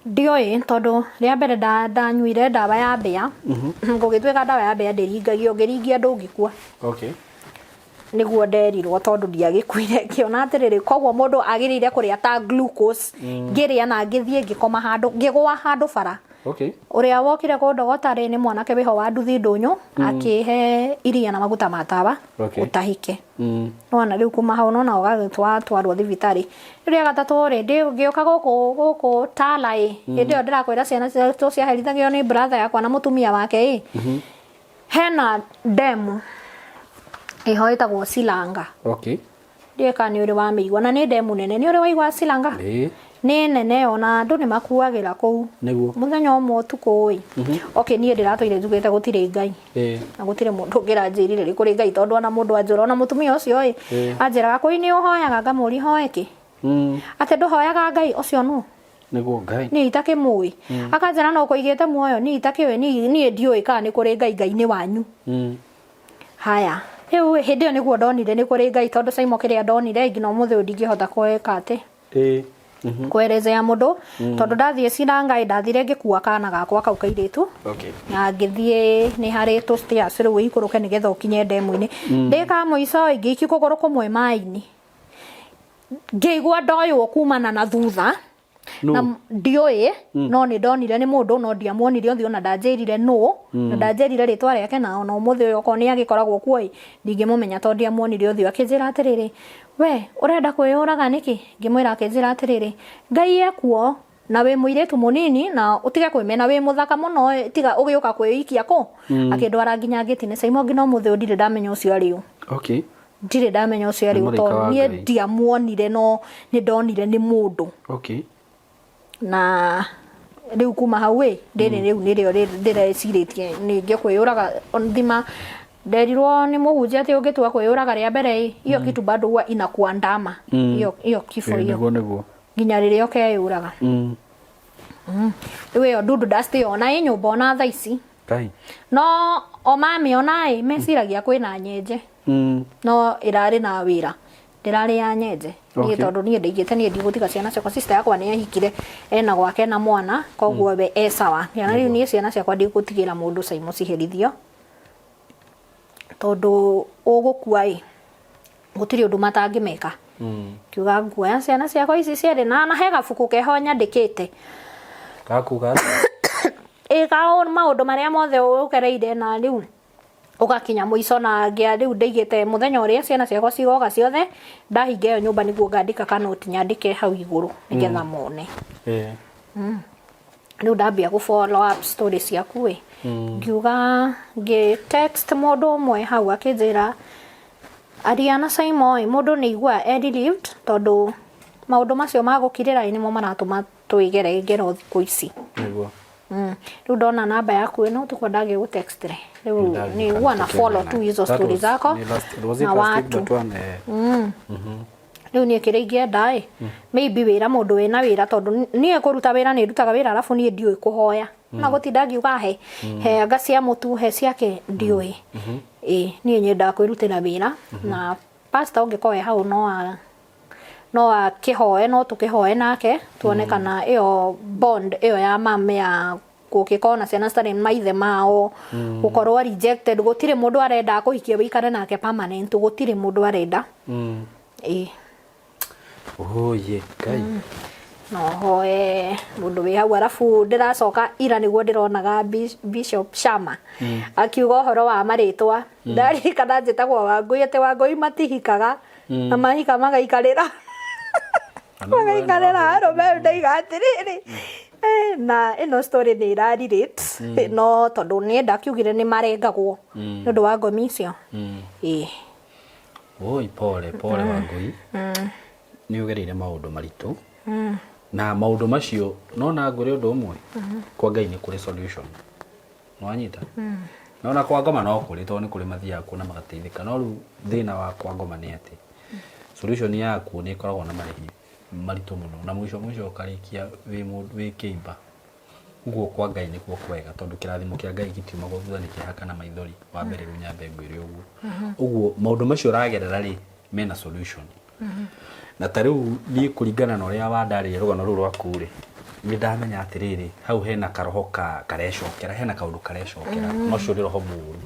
ndioĩ tondũ rĩa mbere ndanyuire ndawa ya mbĩa, gũgĩtuĩka ndawa ya mbĩa ndĩringagio, ũngĩringia ndũngĩkua. Nĩguo nderirwo tondũ ndiagĩkuire ngĩona atĩrĩrĩ koguo mũndũ agĩrĩire kũrĩa ta glucose ngĩrĩa na ngĩthiĩ ngĩkoma handũ ngĩgũa handũ bara. Ũrĩa wokire kũndogota rĩ nĩ mwanake wĩho wa nduthi ndũnyũ akĩhe iria na maguta ma tawa ũtahĩke. Nĩwona rĩu kuma hau nona ũgagĩtwarwo thibitarĩ. Rĩu rĩa gatatũ rĩ ngĩũka gũkũ gũkũ Tala ĩ hĩndĩ ĩyo ndĩrakwĩra ciana citũ ciaherithagio nĩ brother yakwa na mũtumia wake ĩ hena demu ĩho ĩtagwo Silanga. Ndiũĩ kana nĩ ũrĩ wamĩigua na nĩ demu nene. Nĩ ũrĩ waigua Silanga? Ĩĩ. Nĩ nene ona andũ nĩ makuagĩra kũu. Nĩguo. Mũthenya ũmwe ũtukũ ĩ. Okay niĩ ndĩratũire njugĩte gũtirĩ Ngai. Na gũtirĩ mũndũ ũngĩranjĩrire nĩ kũrĩ Ngai tondũ ona mũndũ anjũra ona mũtumia ũcio ĩ. Anjĩraga kũi nĩ ũhoyaga ngamũria hoe kĩ? Atĩ ndũhoyaga Ngai ũcio nũ? Nĩguo Ngai. Niĩ itakĩmũĩ. Akanjĩra no ũkũigĩte muoyo niĩ itakĩũĩ niĩ ndiũĩ kana nĩ kũrĩ Ngai Ngai nĩ wanyu. Haya rĩu hĩndĩ ĩyo nĩguo ndonire nĩ kũrĩ Ngai tondũ Saimo kĩrĩa ndonire nginya ũmũthĩ ũyũ ndingĩhota kwĩka atĩ kwerezea mũndũ tondũ ndathiĩ Silanga ndathire ngĩkua kana gakwa kau kairĩtu na ngĩthiĩ nĩ harĩ tũ stairs rĩu ũikũrũke nĩgetha ũkinye ndemu-inĩ ndĩ ka mũico ngĩikia kũgũrũ kũmwe maĩ-inĩ ngĩigua ndoywo kumana na thutha na ndiũĩ no nĩ ndonire nĩ mũndũ no ndiamuonire ũthiũ na ndanjĩrire nũ na ndanjĩrire rĩtwa rĩake na ona ũmũthĩ ũyũ okorwo nĩ agĩkoragwo kuo ĩ ndingĩmũmenya tondũ ndiamuonire ũthiũ akĩnjĩra atĩrĩrĩ we ũrenda kwĩyũraga nĩkĩ ngĩmwĩra akĩnjĩra atĩrĩrĩ Ngai ekuo na wĩ mũirĩtu mũnini na ũtige kwĩmena wĩ mũthaka mũno ĩ, tiga ũgĩũka kwĩikia kũ akĩndwara nginya ngĩti-inĩ Saimo nginya ũmũthĩ ũyũ ndirĩ ndamenya ũcio arĩ ũ. Ndirĩ ndamenya ũcio arĩ Nĩ ũ mũraika tondũ wa niĩ Ngai. ndiamuonire no nĩ ndonire nĩ mũndũ. Na rĩu kuma hau ĩ rĩrĩ rĩu nĩrĩo ndĩrecirĩtie ningĩ kwĩyũraga thima nderirwo nĩ mũhunjia atĩ ũngĩtua kwĩyũraga rĩa mbere ĩ hiyo kitu bado huwa inakuandama hiyo hiyo kifo hiyo Nĩguo nĩguo. nginya rĩrĩa ũkeyũraga. Rĩu ĩyo ndundu dust ĩyo ona ĩ nyũmba ona thaa ici. Ngai. No o mamĩona ĩ meciragia kwĩna nyenje. No ĩrarĩ na wĩra ndĩrarĩ ya nyenje. Niĩ tondũ niĩ ndaigĩte niĩ ndigũtiga ciana ciakwa sister yakwa nĩ ahikire ena gwake na mwana koguo we e sawa. Ngĩona rĩu niĩ ciana ciakwa ndigũtigĩra mũndũ Saimo ciherithio tondũ ũgũkua ĩ gũtirĩ ũndũ matangĩmeka. Ngiuga nguoya ciana ciakwa ici cierĩ na he gabuku keho nyandĩkĩte. Gakuga atĩa? Ĩ ka maũndũ marĩa mothe ũgereire na rĩu ũgakinya mũico na ngĩa rĩu ndaigĩte mũthenya ũrĩa ciana ciakwa cigoka ciothe ndahinga ĩyo nyũmba nĩguo ngandĩka kanoti nyandĩke hau igũrũ nĩgetha mone. Rĩu ndambia gũ follow up story ciaku ĩ ngiuga ngĩ text mũndũ ũmwe hau akĩnjĩra aria na Saimo ĩ mũndũ nĩ aigua e relieved tondũ maũndũ macio ma gũkirĩra ĩ nĩmo maratũma twĩgere ngero thikũ ici. Nĩguo. Rĩu ndona namba yaku ĩno ũtukũ ndagĩ gũ text rĩ rĩu nĩ huwa na follow tu hizo story zako na watu. Rĩu niĩ kĩrĩa ingĩenda ĩ maybe wĩra mũndũ wĩna wĩra tondũ niĩ kũruta wĩra nĩ ndutaga wĩra arabu niĩ ndiũĩ kũhoya na gũtinda ngiuga he he anga cia mũtu he ciake ndiũĩ. Ĩ niĩ nyendaga kwĩrutĩra wĩra na pastor ũngĩkorwo e hau no a no akĩhoe no tũkĩhoe nake tuone kana ĩyo bond ĩyo ya mam ya gũgĩkorwo na ciana citarĩ maithe mao gũkorwo rejected gũtirĩ mũndũ arenda akũhikie wĩikare nake permanent gũtirĩ mũndũ arenda. Ĩ. Oye Ngai. No hoe mũndũ wĩ hau arabu ndĩracoka ira nĩguo ndĩronaga Bishop Shama akiuga ũhoro wa marĩtwa ndaririkana njĩtagwo Wangũi atĩ Wangũi matihikaga na mahika magaikarĩra magaikarĩra arũme ndaiga atĩrĩrĩ na ĩno story nĩ ĩra relate no tondũ nĩ ndakiugire nĩ marengagwo nĩ ũndũ wa ngomi icio. Ĩĩ. Oi pole pole Wangũi. Nĩ ũgereire maũndũ maritũ. Na maũndũ macio nona ngwĩre ũndũ ũmwe, kwa Ngai nĩ kũrĩ solution. Nĩwanyita? Nona kwa ngoma no kũrĩ, tondũ nĩ kũrĩ mathiaga kuo na magateithĩka. No rĩu thĩna wa kwa ngoma nĩ atĩ solution yakuo nĩ ĩkoragwo na marĩhi maritũ mũno, na mũico mũico ũkarĩkia wĩ mũndũ wĩ kĩimba. Ũguo kwa Ngai nĩkuo kwega, tondũ kĩrathimo kĩa Ngai gĩtiumagwo thutha nĩ kĩeha kana maithori. Wa mbere rĩu nyambe ngwĩre ũguo. Ũguo maũndũ macio ũragerera rĩ, mena solution. Na ta rĩu niĩ kũringana na ũrĩa wandarĩria rũgano rũu rwaku rĩ, nĩ ndamenya atĩrĩrĩ, hau hena karoho karecokera, hena kaũndũ karecokera, na ũcio nĩ roho mũru.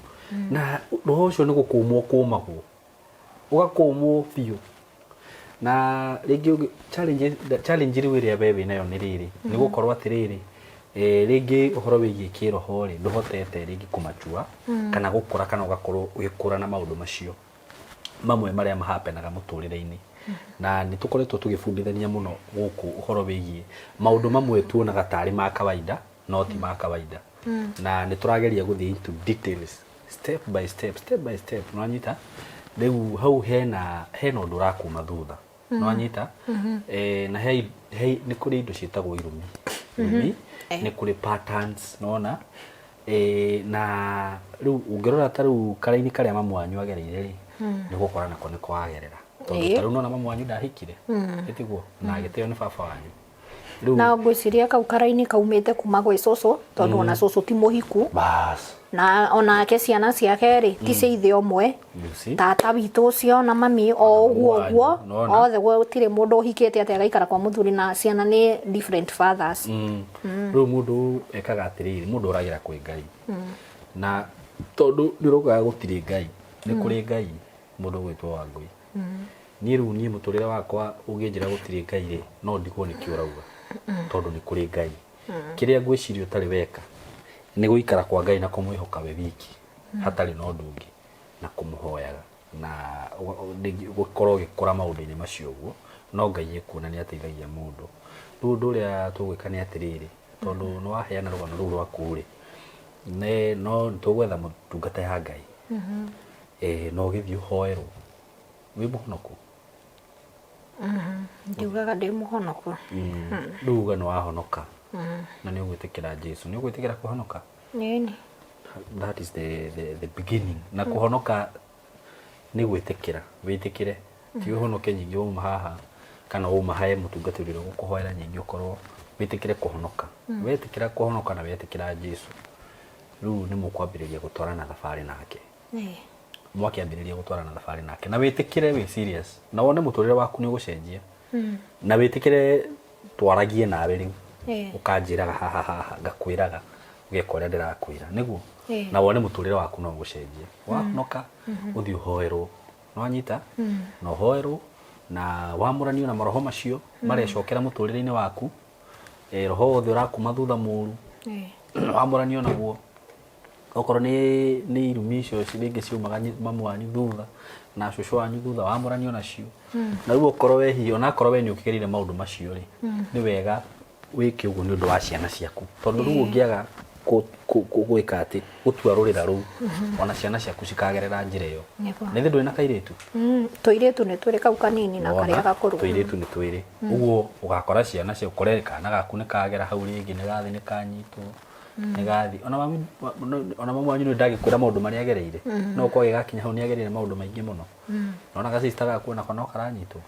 Na roho ũcio nĩ gũkũmwo ũkũmagwo, ũgakũmwo biũ. Na rĩngĩ challenge, challenge rĩu ĩrĩa we wĩnayo nĩ rĩrĩ, nĩ gũkorwo atĩrĩrĩ, rĩngĩ ũhoro wĩgiĩ kĩroho rĩ, ndũhotete rĩngĩ kũmachua, kana gũkũra, kana ũgakorwo ũgĩkũra na maũndũ macio mamwe marĩa mahapenaga mũtũrĩre-inĩ. Na nĩ tũkoretwo tũgĩbundithania mũno gũkũ ũhoro wĩgiĩ maũndũ mamwe tuonaga tarĩ ma kawaida, no ti ma kawaida. Na nĩ tũrageria gũthiĩ into details step by step, step by step, nĩwanyita? Rĩu hau hena hena ũndũ ũrakuma thutha, nĩwanyita? Na he, he, nĩ kũrĩ indo ciĩtagwo irumi. Irumi, nĩ kũrĩ patterns, nĩwona? Na rĩu ũngĩrora ta rĩu karaini karĩa mamu wanyu agereire rĩ, nĩ gũkora nako nĩko agerera. Tondũ ta rĩu nona mamu wanyu ndahikire, ĩtiguo? Na agĩteo nĩ baba wanyu. Rĩu Na ngwĩciria kau karaini kaumĩte kuma gwĩ cũcũ, tondũ ona cũcũ ti mũhiku. Bas. Na onake ciana ciake rĩ, ti cia ithe ũmwe. You see? Tata witũ ũcio na mami o ũguo wanyu, ũguo, nĩwona? othe gũtirĩ mũndũ ũhikĩte atĩ agaikara kwa mũthuri, na ciana nĩ different fathers. Rĩu mũndũ ekaga atĩrĩrĩ, mũndũ oragĩra kwĩ Ngai. Na tondũ nĩ ũrokaga gũtirĩ Ngai, nĩ kũrĩ Ngai mũndũ ũgwĩtwo Wangũi. Niĩ rĩu niĩ mũtũrĩre wakwa ũngĩnjĩra gũtirĩ Ngai rĩ, no ndigwo nĩkĩ ũrauga. Tondũ nĩ kũrĩ Ngai. Kĩrĩa ngwĩciria ũtarĩ weka, nĩ gũikara kwa Ngai na kũmwĩhoka we wiki, hatarĩ na ũndũ ũngĩ, na kũmũhoyaga, na gũkorwo ũgĩkũra maũndũ-inĩ macio ũguo, no Ngai ekuona nĩ ateithagia mũndũ. Rĩu ũndũ ũrĩa tũgwĩka nĩ atĩrĩrĩ, tondũ nĩ waheana rũgano rũu rwaku rĩ, no tũgwetha ndungata ya Ngai, na ũgĩthiĩ ũhoerwo. Wĩ mũhonoku? Ndiugaga ndĩ mũhonoku. Rĩu uga nĩ wahonoka na nĩ ũgwĩtĩkĩra Jesu. Nĩ ũgwĩtĩkĩra kũhonoka? Ĩni. That is the beginning. Na kũhonoka nĩ gwĩtĩkĩra, wĩtĩkĩre. Ti ũhonoke nyingĩ wauma haha kana wauma he mũtungatĩri ũrĩa ũgũkũhoera nyingĩ ũkorwo wĩtĩkĩre kũhonoka. Wetĩkĩra kũhonoka na wetĩkĩra Jesu, rĩu nĩ mũkwambĩrĩria gũtwarana thabarĩ nake. Mwakĩambĩrĩria gũtwarana thabarĩ nake na wĩtĩkĩre wĩ serious na wone mũtũrĩre waku nĩ ũgũcenjia, na wĩtĩkĩre twaragie nawe rĩu, ũkanjĩraga haha haha, ngakwĩraga ũgeka ũrĩa ndĩrakwĩra nĩguo, na wone mũtũrĩre waku no ũgũcenjia. Wahonoka ũthiĩ ũhoerwo, nĩwanyita? Na ũhoerwo na wamũranio na maroho macio marecokera mũtũrĩre-inĩ waku, roho wothe ũrakuma thutha mũru, wamũranio naguo. Okorwo nĩ irumi icio rĩngĩ ciumaga mamu wanyu thutha na cũcũ wanyu thutha, wamũranio nacio. Na rĩu okorwo we hihi onakorwo we nĩ ũkĩgereire maũndũ macio rĩ, nĩ wega wĩke ũguo nĩ ũndũ wa ciana ciaku, tondũ rĩu ũngĩaga gwĩka atĩ gũtua rũrĩra rũu, ona ciana ciaku cikagerera njĩra ĩyo. Nĩ thĩ ndũrĩ na kairĩtu? Tũirĩtu nĩ twĩrĩ, kau kanini na karĩa gakũrũ. Tũirĩtu nĩ twĩrĩ. Ũguo ũgakora ciana ciaku, ũkore kana gaku nĩ kagera hau rĩngĩ, nĩ gathi nĩ kanyitwo, nĩ gathi. Ona mami, ona mamu wanyu nĩ ndagĩkwĩra maũndũ marĩa agereire, no ũkorwo gĩgakinya hau nĩ agereire maũndũ maingĩ mũno. Nona ga sister gaku onako no karanyitwo,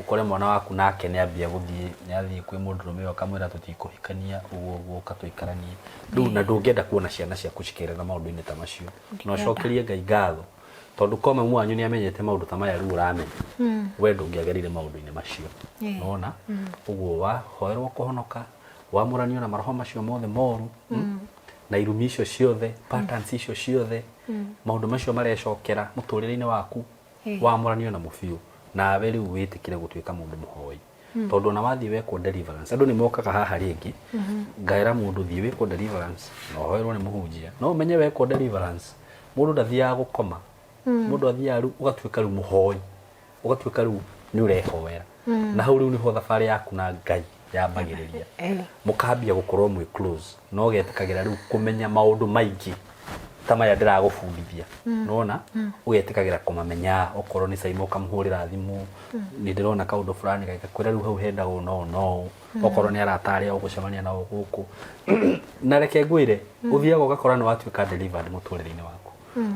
ũkore mwana waku nake nĩ ambia gũthiĩ, nĩ athiĩ kwĩ mũndũrũme ũyũ akamwĩra tũtikũhikania ũguo ũguo, ũka tũikaranie. Rĩu na ndũngĩenda kuona ciana ciaku cikĩgerera maũndũ-inĩ ta macio. Na ũcokerie Ngai ngatho, tondũ ko mamu wanyu nĩ amenyete maũndũ ta maya rĩu ũramenya, we ndũngĩagereire maũndũ-inĩ macio. Nĩwona? Ũguo wahoerwo kũhonoka, wamũranio na maroho macio mothe moru, na irumi icio ciothe, patterns icio ciothe, maũndũ macio marecokera mũtũrĩre-inĩ waku, wamũranio namo biũ, nawe rĩu wĩtĩkĩre gũtuĩka mũndũ mũhoi. Tondũ ona wathiĩ wekwo deliverance, andũ nĩ mokaga haha rĩngĩ, ngaĩra mũndũ thiĩ wĩkwo deliverance na ũhoerwo nĩ mũhunjia. No ũmenye wekwo deliverance, mũndũ ndathiaga gũkoma, mũndũ athiaga rĩu ũgatuĩka rĩu mũhoi, ũgatuĩka rĩu nĩ ũrehoera. Na hau rĩu nĩho thabarĩ yaku na Ngai yambagĩrĩria. Mũkambia gũkorwo mwĩ close, na ũgetĩkagĩra rĩu kũmenya maũndũ maingĩ. Ta maya ndĩragũbundithia, nĩwona ũgetĩkagĩra kũmamenya. Okorwo nĩ Caima, ũkamũhũrĩra thimũ, nĩ ndĩrona kaũndũ fulani gagakwĩra rĩu hau henda ũũ no no. Okorwo nĩ arata arĩa ũgũcemania nao gũkũ, na reke ngwĩre, ũthiaga ũgakora nĩ watuĩka delivered mũtũrĩre-inĩ waku,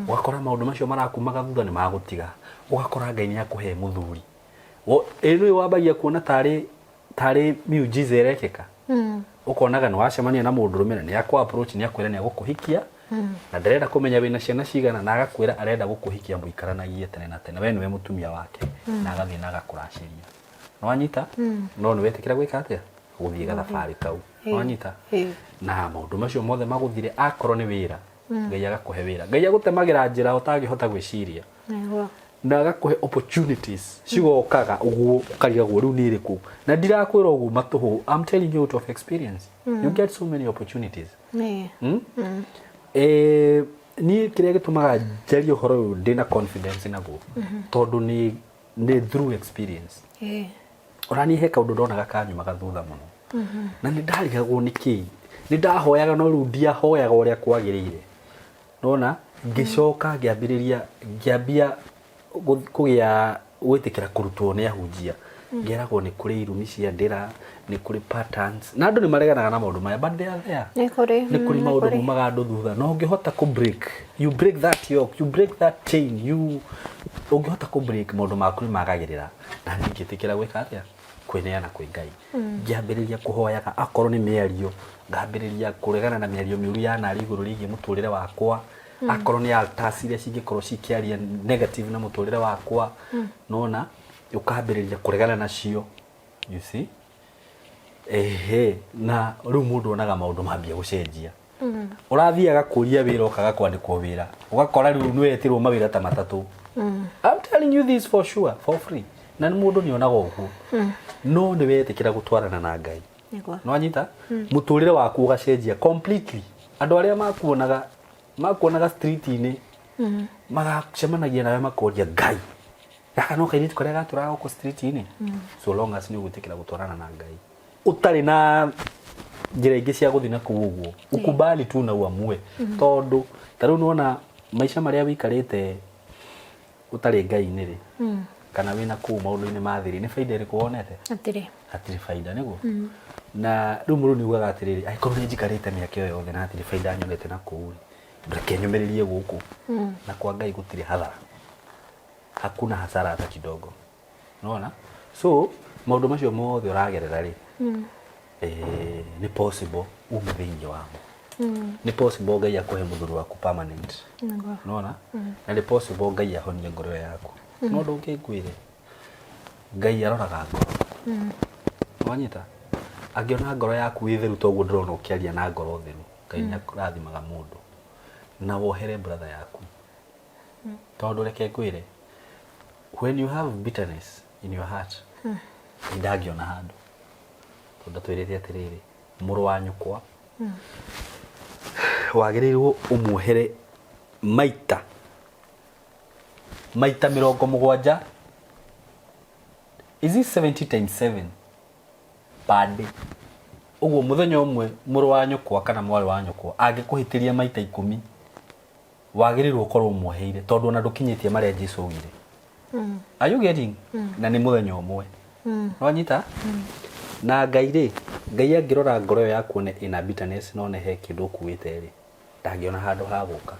ũgakora maũndũ macio marakumaga thutha nĩ magũtiga, ũgakora Ngai nĩ akũhe mũthuri. Ĩ nĩ wambagia kuona tarĩ miujiza ĩrekĩka, ũkonaga nĩ wacemania na mũndũrũme na nĩ akũ approach, nĩ akwĩra nĩ agũkũhikia na ndarenda kũmenya wĩna ciana cigana, na agakwĩra arenda gũkũhikia mũikaranagie tene na tene, we nĩwe mũtumia wake, na agathiĩ na agakũracĩria. Nĩwanyita? No nĩ wetĩkĩra gwĩka atĩa? Gũthiĩ gathabarĩ kau. Nĩwanyita? Na maũndũ macio mothe magũthire. Akorwo nĩ wĩra, Ngai agakũhe wĩra. Ngai agũtemagĩra njĩra ũtangĩhota gwĩciria na agakũhe opportunities cigokaga ũguo ũkarigagwo rĩu nĩ ĩrĩkũ. Na ndirakwĩra ũguo matũhũ, I'm telling you out of experience. You get so many opportunities. Niĩ kĩrĩa gĩtũmaga njarie ũhoro ũyũ ndĩna confidence naguo, tondũ nĩ through experience. Ona niĩ he kaũndũ ndonaga kanyumaga thutha mũno na nĩ ndarigagwo nĩ kĩĩ. Nĩ ndahoyaga, no rĩu ndiahoyaga ũrĩa kwagĩrĩire. Nona ngĩcoka ngĩambĩrĩria, ngĩambia kũgĩa gwĩtĩkĩra kũrutwo nĩ ahunjia, ngeragwo nĩ kũrĩ irumi cia ndĩra, nĩ kũrĩ patterns, na andũ nĩ mareganaga na maũndũ maya, but they are there. Nĩ kũrĩ. Nĩ kũrĩ nĩ maũndũ kũrĩ. Mumaga andũ thutha, na ũngĩhota kũ break, you break that yoke, you break that chain, you ũngĩhota kũ break, maũndũ maku nĩ magagĩrĩra. Na niĩ ngĩtĩkĩra gwĩka atĩa? Kwĩneana kwĩ Ngai. Ngĩambĩrĩria kũhoyaga. Akorwo nĩ mĩario, ngambĩrĩria kũregana na mĩario mĩũru ya narĩ igũrũ rĩgiĩ mũtũrĩre wakwa. Akorwo nĩ altars iria cingĩkorwo cikĩaria negative na mũtũrĩre wakwa, nona ũkambĩrĩria kũregana nacio, you see. Ehe, na rĩu mũndũ onaga maũndũ mambia gũcenjia. Ũrathiaga kũria wĩra, ũkaga kwandĩkwo wĩra, ũgakora rĩu nĩ wetĩrwo mawĩra ta matatũ. I'm telling you this for sure, for free. Na nĩ mũndũ nĩ onaga ũguo, no nĩ wetĩkĩra gũtwarana na Ngai. Nĩwanyita? Mũtũrĩre waku ũgacenjia completely. Andũ arĩa makuonaga street-inĩ magacemanagia nawe, makoria, "Ngai, gaka no kairĩtu karĩa gatũraga gũkũ street-inĩ?" So long as nĩ ũgwĩtĩkĩra gũtwarana na Ngai, ũtarĩ na njĩra ingĩ cia gũthiĩ na kũu ũguo, ukubali tu na uamue. Tondũ ta rĩu nĩwona maica marĩa wĩikarĩte ũtarĩ Ngai-inĩ rĩ, kana wĩna kũu maũndũ-inĩ ma thĩ rĩ, nĩ baida ĩrĩkũ wonete? Hatirĩ. Hatirĩ baida. Nĩguo na rĩu mũndũ nĩ ugaga atĩrĩrĩ, angĩkorwo nĩ njikarĩte mĩaka ĩyo yothe na hatirĩ baida nyonete na kũu rĩ, reke nyũmĩrĩrie gũkũ. Na kwa Ngai gũtirĩ hathara, hakuna hasara hata kidogo. Nona so maũndũ macio mothe ũragerera rĩ, nĩ possible ume thĩinĩ wamo. Nĩ possible Ngai akũhe mũthuri waku permanent. Nona na nĩ possible Ngai ahonie ngoro ĩyo yaku. No ndũngĩngwĩre, Ngai aroraga ngoro. Wanyita? Angĩona ngoro yaku ĩ theru, toguo ndĩrona ũkĩaria na ngoro theru, Ngai nĩ akũrathimaga mũndũ. Na wohere brother yaku, tondũ reke ngwĩre, when you have bitterness in your heart, Ngai ndangĩona handũ. Tondũ atwĩrĩte atĩrĩrĩ, mũrũ wa nyũkwa wagĩrĩirwo ũmuohere maita 70. Is it 70 times 7 per day? Ũguo mũthenya ũmwe mũrũ wa nyũkwa kana mwarĩ wa nyũkwa angĩkũhĩtĩria maita 10, wagĩrĩirwo ũkorwo ũmuoheire, tondũ ona ndũkinyĩtie marĩa Jesu augire. Are you getting? Na nĩ mũthenya ũmwe. Wanyita? Na Ngai rĩ, Ngai angĩrora ngoro ĩyo yaku one ĩna bitterness, na one he kĩndũ ũkuĩte rĩ, ndangĩona handũ ha gũka.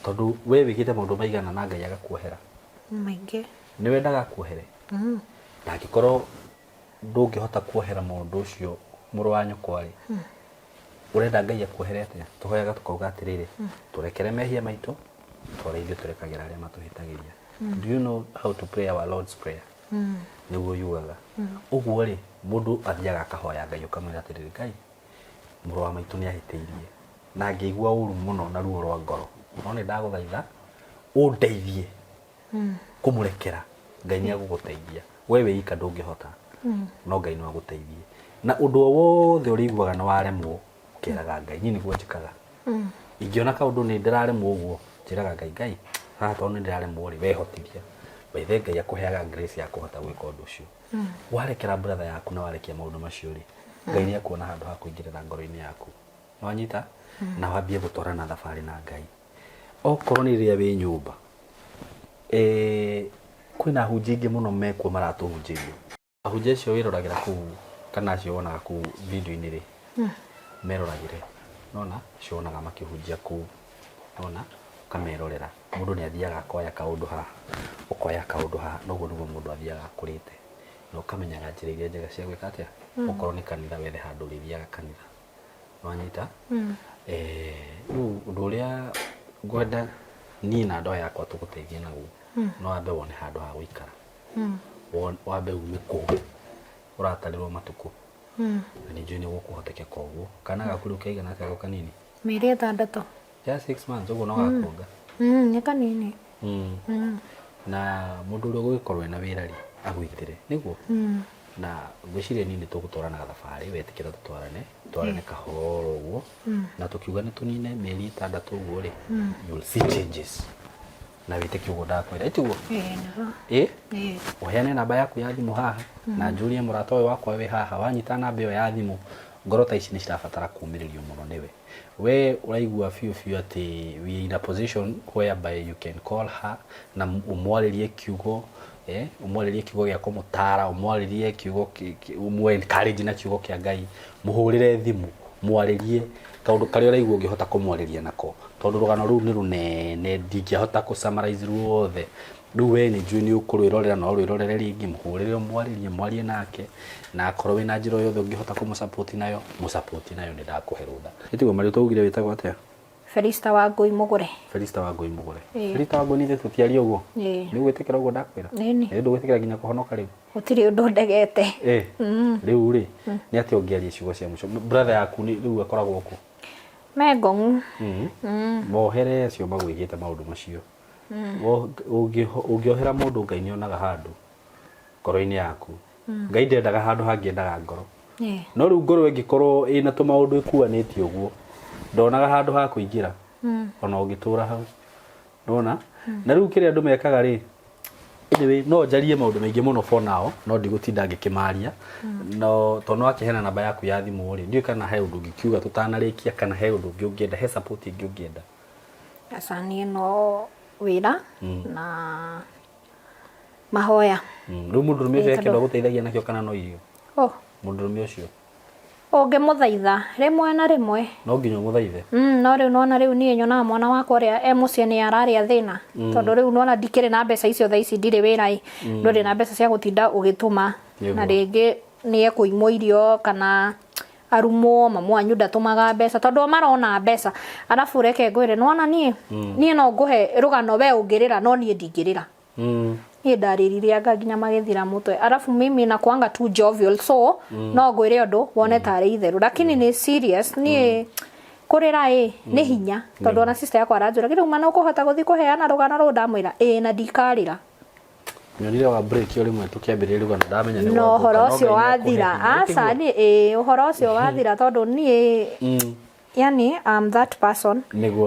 Tondũ we wĩkĩte maũndũ maigana na Ngai agakuohera? Maingĩ. Nĩ wendaga akuohere? Na angĩkorwo ndũngĩhota kuohera mũndũ ũcio mũrũ wa nyũkwa rĩ, ũrenda Ngai akuohere atĩa? Tũhoyaga tũkauga atĩrĩrĩ, tũrekere mehia maitũ ta ũrĩa ithuĩ tũrekagĩra arĩa matũhĩtagĩria. Do you know how to pray our Lord's Prayer? Nĩguo yugaga ũguo rĩ, mũndũ athiaga akahoya Ngai, ũkamwĩra atĩrĩrĩ, "Ngai, mũrũ wa maitũ nĩ ahĩtĩirie na ngĩigua ũru mũno na ruo rwa ngoro, no nĩ ndagũthaitha ũndeithie kũmũrekera." Ngai nĩ agũgũteithia. We wĩ ika ndũngĩhota, no Ngai no agũteithie. Na ũndũ o wothe ũrĩiguaga nĩ waremwo, ũkeraga Ngai. Niĩ nĩguo njĩkaga. Ingĩona kaũndũ nĩ ndĩraremwo ũguo, njĩraga Ngai, "Ngai, haha tondũ nĩ ndĩraremwo rĩ, we hotithia." By the Ngai akũheaga grace ya kũhota gwĩka ũndũ ũcio. Warekera brother yaku na warekia maũndũ macio rĩ, Ngai nĩ akuona handũ ha kũingĩrĩra ngoro-inĩ yaku. Nĩwanyita? Na wambie gũtwarana thabarĩ na Ngai. Okorwo nĩ rĩrĩa wĩ nyũmba, eh, kwĩna ahunjia aingĩ mũno mekuo maratũhunjĩria. Ahunjia acio wĩroragĩra kũu kana acio wonaga kũu video-inĩ rĩ, meroragĩre. Nona acio wonaga makĩhunjia kũu, nona ũkamerorera. Mũndũ nĩ athiaga akoya kaũndũ haha, ũkoya kaũndũ haha, na ũguo nĩguo mũndũ athiaga akũrĩte. Na ũkamenyaga njĩra iria njega cia gwĩka atĩa, okorwo nĩ kanitha wethe handũ ũrĩthiaga kanitha. Nĩwanyita? Rĩu ũndũ ũrĩa ngwenda niĩ na andũ aya akwa tũgũteithie naguo, no wambe wone handũ ha gũikara. Wambe ume kũu ũratarĩrwo matukũ. Na nĩ njũĩ nĩ gũkũhotekeka ũguo. Kana gaku rĩu kaigana atĩa go kanini? Mĩeri 6. Just 6 months ũguo no gakuonga. Nĩ kanini. Na mũndũ ũrĩa ũgũgĩkorwo ena wĩra rĩ, agwĩtĩre nĩguo. Na ngwĩciria niĩ nĩ tũgũtwarana thabarĩ, wetĩkĩra tũtwarane, twarane kahora ũguo. Na tũkiuga nĩ tũnine mĩeri 6 ũguo rĩ, you will see changes. Na wĩtĩkie ũguo ndakwĩra, ĩtiguo? Ĩĩ nĩguo. Ĩ? Ĩĩ. Ũheane namba yaku ya thimũ haha na njũrie mũrata ũyũ wakwa wĩ haha, wanyita namba ĩyo ya thimũ, ngoro ta ici nĩ cirabatara kũũmĩrĩrio mũno nĩwe. We ũraigua biũ biũ atĩ we are in a position whereby you can call her na ũmwarĩrie kiugo, ũmwarĩrie kiugo gĩa kũmũtara, ũmwarĩrie kiugo, ũmũ encourage na kiugo kĩa Ngai, mũhũrĩre thimũ, mwarĩrie kaũndũ karĩa ũraigua ũngĩhota kũmwarĩria nako, tondũ rũgano rũu nĩ rũnene, ndingĩahota kũ summarize ruothe. Rĩu we nĩ njũĩ nĩ ũkũrwĩrorera no ũrwĩrorere rĩngĩ, mũhũrĩre ũmwarĩrie, mwarie nake, na akorwo wĩna njĩra o yothe ũngĩhota kũmũ support nayo, mũ support nayo, nĩ ndakũhe rũtha. Ĩtiguo marĩtwa augire wĩtagwo atĩa? Felista Wangũi Mũgũre. Felista Wangũi Mũgũre. Ĩĩ. Felista Wangũi nĩ ithuĩ tũtiaria ũguo? Ĩĩ. Nĩ ũgwĩtĩkĩra ũguo ndakwĩra? Ĩni. Nĩ ndũgwĩtĩkĩra nginya kũhonoka rĩu? Gũtirĩ ũndũ ndegete. Ĩ. Rĩu rĩ, nĩ atĩa ũngĩaria ciugo cia mũico? Brother yaku nĩ rĩu akoragwo kũ? Me Ngong'u. Mohere acio magwĩkĩte maũndũ macio. Ũngĩohera mũndũ Ngai nĩ onaga handũ ngoro-inĩ yaku. Ngai ndendaga handũ hangĩ endaga ngoro. No rĩu ngoro ĩngĩkorwo ĩna tũmaũndũ ĩkuanĩtie ũguo, ndonaga handũ ha kũingĩra ona ũngĩtũra hau. Nĩwona? Na rĩu kĩrĩa andũ mekaga rĩ, anyway, no njarie maũndũ maingĩ mũno for now, no ndigũtinda ngĩkĩmaria. No tondũ nĩ wakĩheana namba yaku ya thimũ rĩ, ndiũĩ kana he ũndũ ũngĩkiuga tũtanarĩkia kana he ũndũ ũngĩ ũngĩenda, he support ĩngĩ ũngĩenda. Aca niĩ no wĩra na mahoya. Rĩu mũndũrũme ũcio Ĩĩ, he kĩndũ tondũ- agũteithagia nakĩo kana no irio? Oh, Mũndũrũme ũcio ũngĩmũthaitha rĩmwe na rĩmwe. No nginya ũmũthaithe. No rĩu nona rĩu niĩ nyonaga mwana wakwa ũrĩa e mũciĩ nĩ ararĩa thĩna, tondũ rĩu nona ndikĩrĩ na mbeca icio thaa ici, ndirĩ wĩra ĩ, ndũrĩ na mbeca cia gũtinda ũgĩtũma. Na rĩngĩ nĩ ekũimwo irio kana arumwo, mamu wanyu ndatũmaga mbeca, tondũ o marona mbeca. Arabu reke ngwĩre, nĩwona niĩ, niĩ no ngũhe rũgano we ũngĩrĩra no niĩ ndingĩrĩra. Niĩ ndarĩrire anga nginya magĩthira mũtwe. Arabu mimi nakuanga tu jovial, so no ngwĩre ũndũ wone tarĩ itherũ, lakini nĩ serious. Niĩ kũrĩra ĩ nĩ hinya, tondũ ona sister yakwa aranjũra rĩu mana ũkũhota gũthiĩ kũheana rũgano rũu, ndamwĩra ĩĩ na ndikarĩra. Nyonire wa break o rĩmwe tũkĩambĩrĩria rũgano ndamenya nĩ No gwatũka, ũhoro no ũcio Ngai nĩakũhe wathira hinya, aca tiguo? niĩ ĩĩ ũhoro ũcio wathira, tondũ niĩ yani I'm that person.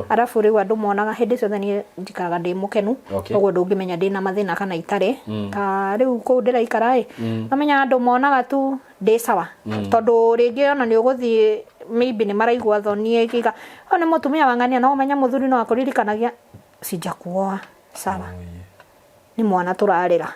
Arabu rĩu andũ monaga hĩndĩ ciothe niĩ njikaraga ndĩ mũkenu. Ũguo ndũngĩmenya ndĩna mathĩna kana itarĩ. Ta rĩu kũu ndĩraikara ĩ, mamenya andũ monaga tu ndĩ sawa, tondũ rĩngĩ ona nĩ ũgũthiĩ maybe nĩ maraigua thoni ĩkĩiga ũyũ nĩ mũtumia wa ng'ania, no ũmenye mũthuri no akũririkanagia sijakuoa sawa, nĩ mwana tũrarĩra.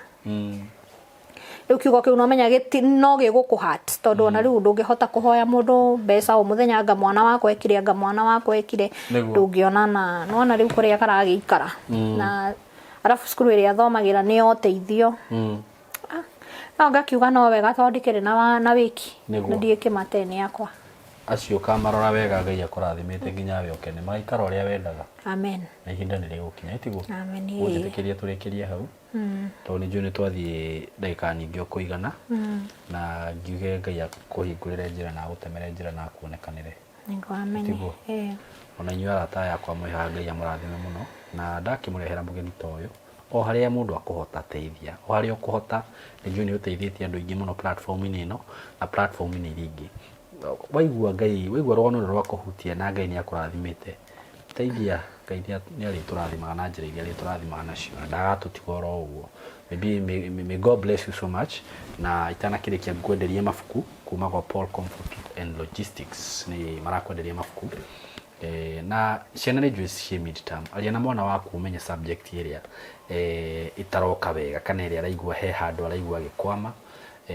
Rĩu kiugo kĩu nomenya no gĩgũkũ hurt, tondũ ona rĩu ndũngĩhota kũhoya mũndũ mbeca o mũthenya, anga mwana wakwa ekire, anga mwana wakwa ekire. Ndũngĩona na nĩwona rĩu kũrĩa karagĩikara, na arabu cukuru ĩrĩa athomagĩra nĩ ya ũteithio. Ah, no ngakiuga no wega tondũ ndikĩrĩ na wĩki na ndigĩkĩmate nĩ yakwa. Acio ũkamarora wega Ngai akũrathimĩte nginya we ũkene, magaikara ũrĩa wendaga. Amen. Na ihinda nĩ rĩgũkinya, ĩtiguo? Amen. Ũnjĩtĩkĩrie tũrĩkĩrie hau, tondũ nĩ njũĩ nĩ twathiĩ ndagĩka nyingĩ o kũigana, na ngiuge Ngai akũhingũrĩre njĩra na agũtemere njĩra na akuonekanĩre. Nĩguo, amen. Tiguo? Ĩĩ. Ona inyuĩ arata aya akwa mwĩ haha Ngai amũrathime mũno, na ndakĩmũrehera mũgeni ta ũyũ, o harĩa mũndũ akũhota teithia, o harĩa ũkũhota, nĩ njũĩ nĩ ũteithĩtie andũ aingĩ mũno platform-inĩ ĩno na platform-inĩ iria ingĩ. Waigua Ngai, waigua rũgano rũrũ rwakũhutia na Ngai nĩ akũrathimĩte, teithia. Ngai nĩ arĩtũrathimaga na njĩra iria arĩtũrathimaga nacio na ndagatũtiga oro ũguo. Maybe, may God bless you so much. Na itanakĩrĩkia ngwenderie mabuku kuma kwa Paul Comfort and Logistics, nĩ marakwenderia mabuku. Na ciana nĩ njũĩ ciĩ midterm, aria na mwana waku ũmenye subject ĩrĩa ĩtaroka wega kana ĩrĩa araigua he handũ araigua agĩkwama.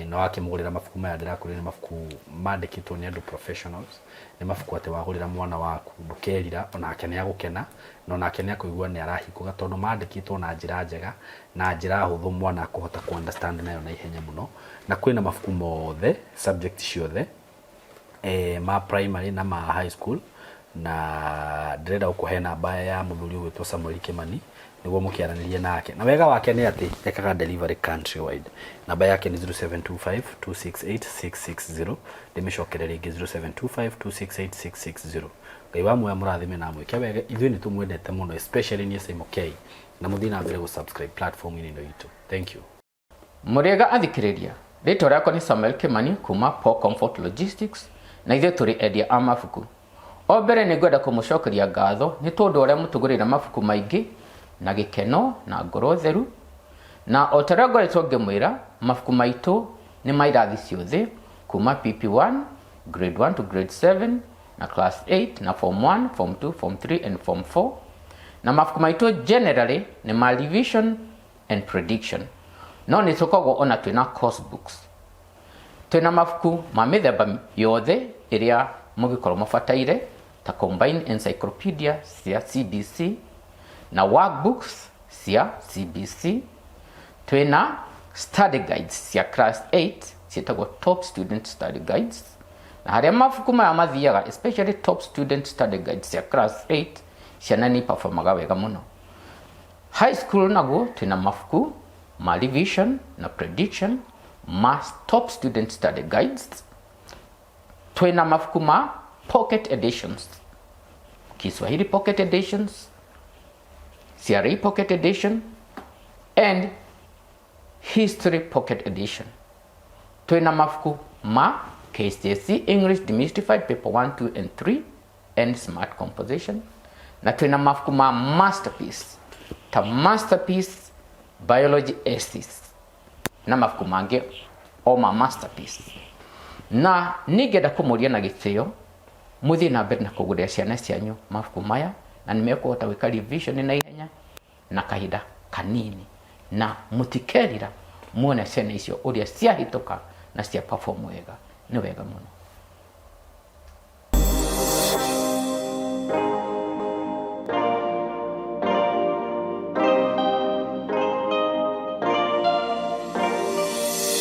Na wakĩmũgũrĩra mabuku maya ndĩrakwĩra nĩ mabuku mandĩkĩtwo nĩ andũ professionals, nĩ mabuku atĩ wagũrĩra mwana waku ndũkerira, onake nĩ agũkena na onake nĩ akũigua nĩ arahingũka tondũ mandĩkĩtwo na njĩra njega na njĩra hũthũ mwana akũhota kũ understand nayo na ihenya mũno. Na kwĩna mabuku mothe subject ciothe ma primary na ma high school, na ndĩrenda gũkũhe namba ya mũthuri ũgwĩtwo Samuel Kimani nĩguo mũkĩaranĩrie nake. Na wega wake nĩ atĩ ekaga delivery country wide. Namba yake nĩ 0725 268 660. Ndĩmĩcokere rĩngĩ, 0725 268 660. Ngai wa muoyo amũrathime na amwĩke wega. Ithuĩ nĩ tũmwendete mũno, especially niĩ Simon K, na mũthiĩ na mbere gũ-subscribe platform-inĩ ĩno itũ. Thank you. Mũrĩega athikĩrĩria, rĩtwa rĩakwa nĩ Samuel Kimani kuma Paul Comfort Logistics, na ithuĩ tũrĩ endia a mabuku. O mbere nĩ ngwenda kũmũcokeria ngatho nĩ tondũ ũrĩa mũtũgũrĩra mabuku maingĩ na gĩkeno na ngoro theru. Na o ta ũrĩa ngoretwo ngĩmwĩra, mabuku maitũ nĩ ma irathi ciothe kuma PP1, grade 1 to grade 7, na class 8, na form 1, form 2, form 3 and form 4. Na mabuku maitũ generally nĩ ma revision and prediction, no nĩ tũkoragwo ona twĩna course books. Twĩna mabuku ma mĩthemba yothe ĩrĩa mũngĩkorwo mũbataire, ta combined encyclopedia cia CBC na workbooks cia CBC. Twĩna study guides cia class 8 ciĩtagwo Top Student Study Guides, na harĩa mabuku maya mathiaga, especially Top Student Study Guides cia class 8, ciana nĩ performaga wega mũno. High school naguo twĩna mabuku ma revision na prediction ma Top Student Study Guides. Twĩna mabuku ma pocket editions, Kiswahili pocket editions, CRE pocket edition and history pocket edition. Twĩna mabuku ma KCSE English Demystified paper 1, 2 and 3 and smart composition, na twĩna mabuku ma masterpiece ta Masterpiece Biology Essays na mabuku mangĩ o ma masterpiece. Na ningĩenda kũmũria na gĩtĩo mũthiĩ na mbere na kũgũrĩra ciana cianyu mabuku maya, na nĩ mekũhota gwĩka revision na ihenya na kahinda kanini, na mũtikerira muone ciana icio ũrĩa ciahĩtũka na cia perform wega. Nĩ wega mũno.